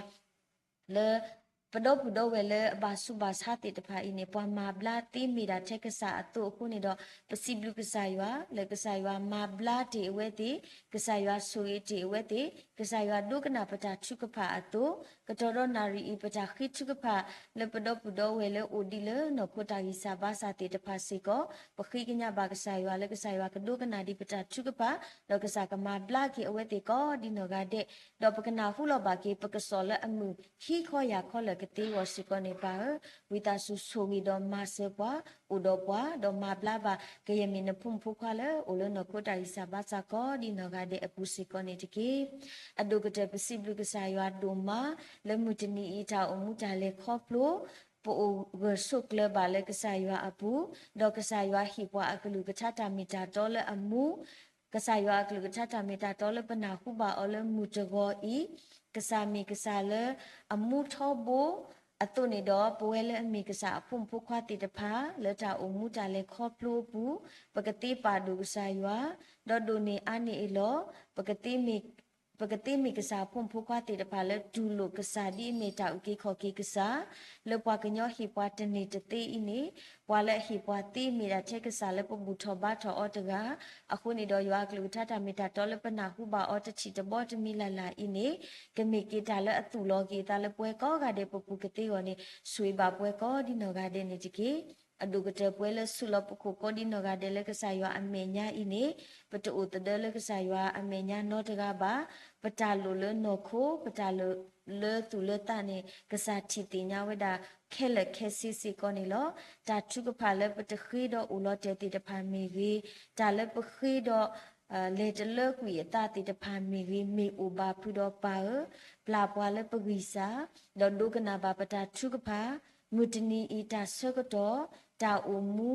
လၢ ပဒီပုၢ်ဒီဝဲၢ်လၢအဘၣ်ဆူးဘၣ်ဆါသ့ၣ်တဖၣ်အံၤန့ၣ် ပှၤမၤဘျါသ့မ့ၢ်ဒၣ်ထဲကစၢ်အသိးအဃိန့ၣ်ဒီး ပစံးဘျုးကစၢ်ယွၤ လၢကစၢ်ယွၤမၤဘျါတ့ၢ်အဝဲသ့ၣ်, ကစၢ်ယွၤဆိၣ်ဂ့ၤတ့ၢ်အဝဲသ့ၣ်, ကစၢ်ယွၤဒိကနၣ်ပတၢ်ထုကဖၣ်အသိး, ကတီၢ်ဒီးနၣ်ရံၣ်အံၤ ပတၢ်ဃ့ထုကဖၣ် လၢပဒီပုၢ်ဒီဝဲၢ်လၢအိၣ်ဒံးလၢနီၢ်ခိတၢ်ဂံၢ်စၢ်ဘါစၢ်သ့ၣ်တဖၣ်စ့ၢ်ကီး, ပဃ့ကညးဘၣ်ကစၢ်ယွၤလၢကစၢ်ယွၤကဒိကနၣ်ဒံးပတၢ်ထုကဖၣ်, ဒီးကစၢ်ကမၤဘျါက့ၤအဝဲသ့ၣ်ကိးဒ်နီၢ်ဂၤဒဲး, ဒီးပကနၢ်ဟူလီၤဘၣ်က့ၤ ပကစီၣ်လၢအမုာ်ဟံးခီယာ်ခီလၢာ်ကသ့အဂီၢ်စ့ၢ်ကီးန့ၣ်ပၢ်ဧၢ, ဝံသးစူၤဆိၣ်ဂ့ၤဒီးမၤစၢၤပှၤ, အိၣ်ဒီးပှၤ, ဒီးမၤဘျါဘၣ် ကယဲၢ်မ့ၢ်နဖိမုၣ်ဖိခွါလၢအိၣ်လၢနီၢ်ခိတၢ်ဂံၢ်စၢ်ဘါစၢ်ကိးဒ်နီၢ်ဂၤဒဲးအပူၤစ့ၢ်ကီးန့ၣ်တက့ၢ်. အဒိၣ်ကတၢၢ်ပစံးဘျုးကစၢ်ယွၤဒိၣ်မး လၢမုၢ်တနံၤအံၤတၢ်အိၣ်မူတၢ်လဲၤခီဖျိ ပအိၣ်ဂၢၢ်ဆိးကျၢၤဘၣ်လၢကစၢ်ယွၤအပူၤ, ဒီးကစၢ်ယွၤဟ့ၣ်ပှၤအကလုၢ်ကထါတၢ်မ့ၢ်တၢ်တီလၢအမူ, ကစၢ်ယွၤအကလုၢ်ကထါတၢ်မ့ၢ်တၢ်တီလၢပနၢ်ဟူဘၣ်အီၤလၢမုၢ်တဂီၤအံၤ, ကစၢ်မ့ၢ်ကစၢ်လၢအမူထီဘိအသိးန့ၣ်ဒီး ပဝဲလၢအမ့ၢ်ကစၢ်အဖိမုၣ်ဖိခွါသ့ၣ်တဖၣ် လၢတၢ်အိၣ်မူတၢ်လဲၤခီဖျိအပူၤ, ပကသ့ပာ်ဒိၣ်ကစၢ်ယွၤ, ဒီးဒိၣ်န့ၢ်အါန့ၢ်အလီၢ်, ပကသ့မ့ၢ် ပကသ့မ့ၢ်ကစၢ်အဖိမုၣ်ဖိခွါသ့ၣ်တဖၣ်လၢတူၢ်လိာ်ကစၢ်ဒ်အမ့ၢ်တၢ်အုၣ်က့ၤခီၣ်က့ၤကစၢ်, လၢပှၤကညီဟ့ၣ်ပှၤတန့ၢ်တသ့အံၤန့ၣ်, ပှၤလၢအဟ့ၣ်ပှၤသ့မ့ၢ်ဒၣ်ထဲကစၢ်လၢပဘူၣ်ထီၣ်ဘါထီၣ်အီၤတဂၤ, အဃိန့ၣ်ဒီးယွၤအကလုၢ်ကထါတၢ်မ့ၢ်တၢ်တီလၢပနၢ်ဟူဘၣ်အီၤတထံၣ်တဘီတမံၤလၢ်လၢ်အံၤန့ၣ်, ကမ့ၢ်က့ၤတၢ်လၢအသူၣ်လီၤက့ၤအသးလၢပှၤကိးဂၤဒဲးပပူၤကသ့အဂီၢ်န့ၣ်, ဆိၣ်ဂ့ၤဘၣ်ပှၤကိးဒ်နီၢ်ဂၤဒဲးန့ၣ်တက့ၢ်. အဒိၣ်ကတၢၢ်ပဝဲလၢဆူၣ်လီၤပခိၣ်ကိးဒ်နီၢ်ဂၤဒဲးလၢကစၢ်ယွၤအမဲာ်ညါအံၤန့ၣ်, ပတအိၣ်သဒၢလၢကစၢ်ယွၤအမဲာ်ညါနီတဂၤဘၣ်, ပတၢ်လိၣ်လၢနီၢ်ခိ, ပတၢ်လိၣ်လၢသူၣ်လၢသးန့ၣ် ကစၢ်ထံၣ်သ့ၣ်ညါဝဲဒၣ်ခဲလၢာ်ခဲဆ့စ့ၢ်ကီးန့ၣ်လီၤ. တၢ်ထုကဖၣ်လၢပတဃ့ဒီးအိၣ်လီၤတဲာ်သ့ၣ်တဖၣ်မ့ၢ်ဂ့ၤ, တၢ်လၢပဃ့ဒီး လဲၤတလၢကွံာ်အသးသ့ၣ်တဖၣ်မ့ၢ်ဂ့ၤ, မ့ၢ်အိၣ်ဘၣ်ဖုးဒီးပၢ်ဧၢ, ပျၢ်ပှၤလၢပဂံၢ်စၢ်, ဒီးဒိကနၣ်ဘၣ်ပတၢ်ထုကဖၣ်, မုၢ်တနံၤအံၤတၢ်ဆၢကတီၢ်, တၢ်အိၣ်မူ,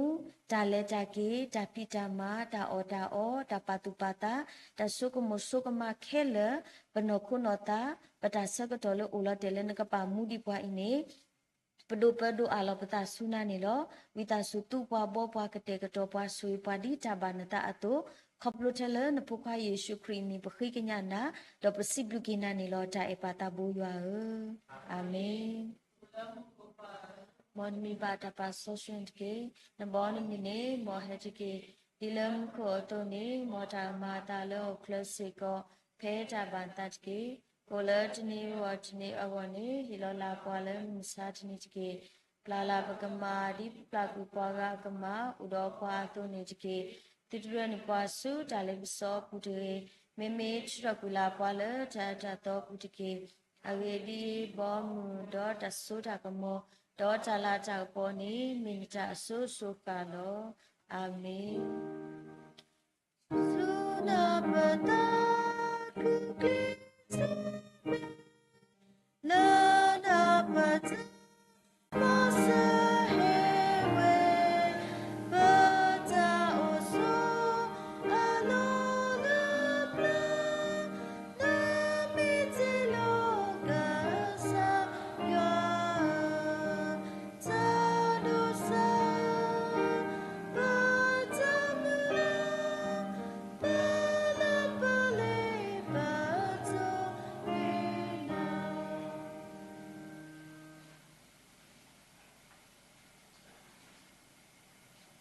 တၢ်လဲၤတၢ်က့ၤ, တၢ်ဖံးတၢ်မၤ, တၢ်အီၣ်တၢ်အီ, တၢ်ပာ်သူၣ်ပာ်သး, တၢ်ဆိကမိၣ်ဆိကမးခဲလၢာ်, ပနီၢ်ခိနီၢ်သး, ပတၢ်ဆၢကတီၢ်လၢအိၣ်လီၤတဲာ်လၢနကပာ်မူဒံးပှၤအံၤန့ၣ် ပဒိးပၢဒိးအးလီၤပသးဆူနၤန့ၣ်လီၤ. ဝံသးစူၤသူပှၤဘှီပှၤကတဲာ်ကတီၤပှၤ ဆိၣ်ဂ့ၤပှၤဒ်တၢ်ဘၣ်နသးအသိး, ခီဖျိထဲလၢနဖိခွါယ့ၣ်ၡူးခရံာ်အမံၤ ပဃ့ကညးနၤ, ဒီးပစံးဘျုးက့ၤနၤန့ၣ်လီၤ. တၢ်အဲၣ်ပၢ်သးဘိယွၤဧၢ, အၤမ့ၣ်. မ်နမံၤဘၣ်တၢ်ပာ်စီဆှံန့ၣ်တက့ၢ်. နဘီနမုၢ်န့ၣ် မ်ဟဲတက့ၢ်. ဒ်လၢမူခိၣ်အသိးန့ၣ် မ်တၢ်ကမၤအသးလၢဟီၣ်ခိၣ်ချၢစ့ၢ်ကီး ဖဲတၢ်ဘၣ်နသးတက့ၢ်. အိၣ်လၢတနံၤဂီၢ်တနံၤအဂီၢ်န့ၣ် ဟ့ၣ်လီၤလၢပှၤလၢမုၢ်မဆါတနံၤတက့ၢ်. ပျၢ်လၢ်ပကမၤ ဒ်ပပျၢ်ကွံာ်ပှၤဂၤအကမၤ အိၣ်ဒီးပှၤအသိးန့ၣ်တက့ၢ်. သုတရၢန့ၢ်ပှၤဆူတၢ်လ့ပစီအပူၤတဂ့ၤ. မ့မ့ၢ်ထုးထီၣ်ကွံာ်လၢပှၤလၢတၢ်အၢတၢ်သီအပူၤတက့ၢ်. အဂ့ၢ်ဒ်အံၤ, ဘီမုၢ်ဒီးတၢ်စိတၢ်ကမီၤ ဒီးတၢ်လၤတၢ်ကပီၤန့ၣ် မ့ၢ်နတၢ်အစိၤစိၤဃၣ်လီၤ. အၤမ့ၣ်. စူၢ်နၢ်ပတၢ်ကူၣ်ကျ့ၤစ့ၢ် လၢနၢ်ပတၢ် မၤစၢၤဟ့ၣ်ဝဲ ပတၢ်အိၣ်ဆိးအလီၢ်လၢပျၢၤ, နမ့ၢ်တ့လီၤကစၢ်ယွၤ တၢ်ဒိးစၢ် ပတၢ်မုၢ်လၢ် ပလၢပလ့ၤပာ်ဒိၣ်န့ၢ်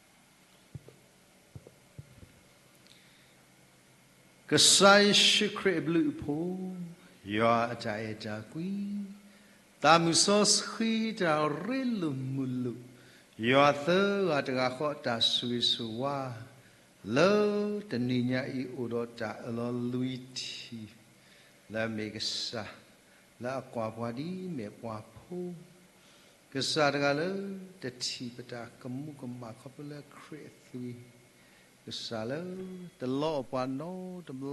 နၤ. ကစၢ်ယ့ၣ်ၡူးခရံာ်အဘျုးအဖှိၣ်, ယွၤအတၢ်အဲၣ်တၢ်ကွံ, သးမုၢ်စီဆှံတၢ်ရ့လိာ်မုာ်လိာ်, ယွၤသၢဂၤတဂၤဃီအတၢ်ဆိၣ်ဂ့ၤဆိၣ်ဝါ, လၢတနံၤညါအံၤအိၣ်ဒီးတၢ်အၢၣ်လီၤလွံၢ်ထံၣ်, လၢအမ့ၢ်ကစၢ်, လၢအကွၢ်ပှၤဒ်အမ့ၢ်ပှၤဖိ ကစၢ်တဂၤလၢတထံၣ်ပတၢ်ကမူကမၣ်ခီဖျိလၢခရံာ်အသွံၣ်, ကစၢ်လၢတလီအီၣ်ပှၤနီတဘျီ,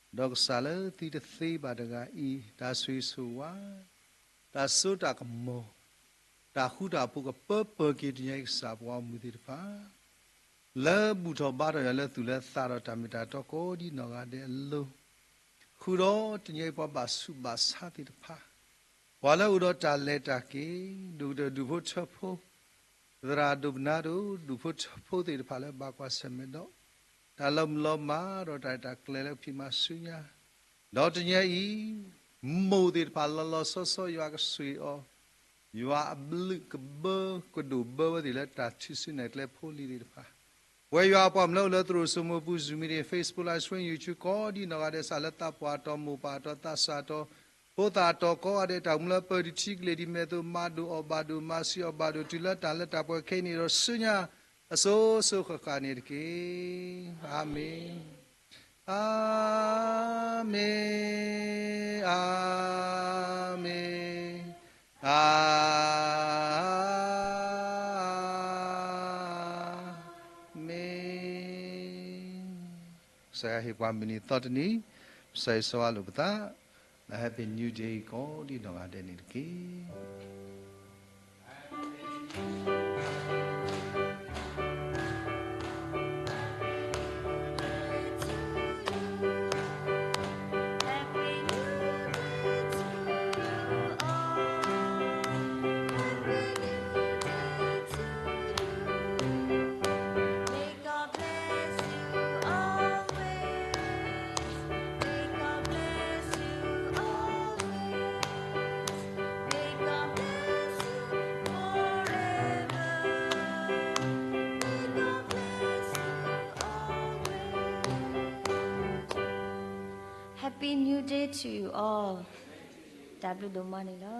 ဒီးကစၢ်လၢသုတသ့ဘၣ်တဂၤအံၤ, တၢ်ဆိၣ်ဂ့ၤဆိၣ်ဝါ, တၢ်စိတၢ်ကမီၤ, တၢ်ဃူတၢ်ဖိးကပၢပၢၤက့ၤတနံၤအံၤကစၢ်ပှၤဂီၢ်မုၢ်သ့ၣ်တဖၣ် လၢဘူၣ်ထီၣ်ဘါထီၣ်ယွၤလၢသူၣ်လၢသးဒီးတၢ်မ့ၢ်တၢ်တီကိးဒ်နီၢ်ဂၤဒဲးအလိၤ, ဃုာ်ဒီးတနံၤအံၤပှၤဘၣ်ဆူးဘၣ်ဆါသ့ၣ်တဖၣ်, ပှၤလၢအိၣ်ဒီးတၢ်လဲၤတၢ်က့ၤ, ဒိၣ်ကတၢၢ်ဒူၣ်ဖိထၢဖိ, သရၣ်ဒိၣ်ပနါဒိၣ်, ဒူၣ်ဖိထၢဖိသ့ၣ်တဖၣ်လၢဘၣ်ကွၢ်ဆၢၣ်မဲာ်ဒီး, တၢ်လီၤမုၢ်လီၤမၢ်ဒီးတၢ်ရဲၣ်တၢ်ကျဲၤလၢဖံးမၤဆူညါ, ဒီးတနံၤအံၤ, မိၢ်သ့ၣ်တဖၣ်လီၤလီၤဆီဆီယွၤကဆိၣ်ဂ့ၤအီၤ, ယွၤအဘျုးကဘၢကဒိၣ်ဘၢဝဲသ့ၣ်လၢတၢ်ထုးစုနဲၣ်ကျဲဖိလံၤသ့ၣ်တဖၣ်, ပဝဲယွၤအပှၤမုၣ်လၢအိၣ်လၢသရိာ်စိမိၤပူၤ Zoom meeting, Facebook Live Stream, YouTube ကိးဒ်နီၢ်ဂၤဒဲး စးလၢသးပှၢ်တီၤမိၢ်ပၢ်တီၤသးစၢ်တီၤ ဖိသၣ်တီၤကိးဂၤဒဲး တၢ်မူလၢပၢၢ်ဒံးထံကလ့ၢ်ဒံးမဲာ်သိး မၤဒိၣ်အီၣ်ဘၣ်ဒိၣ် မၤစံးအီၣ်ဘၣ်ဒိၣ် တုၤလၢတၢ်လၢတၢ်ပှဲၤခဲအံၤန့ၣ်ဒီးဆူညါ အစိၤစိၤဃၣ်ဃၣ်န့ၣ်တက့ၢ်. အၤမ့ၣ်, အၤမ့ၣ်, အၤမ့ၣ်, အၤမ့ၣ်. ကစၢ်ယွၤဟ့ၣ်ပှၤမုၢ်နံၤသီတနံၤ, ကစၢ်ယွၤဆိၣ်ဂ့ၤလိာ်ပသး, လၢ Happy New Day ကိးဒ်နီၢ်ဂၤဒဲးန့ၣ်တက့ၢ်. Happy New Day to you all. တၢ်ဘျုးဒိၣ်မးန့ၣ်လီၤ.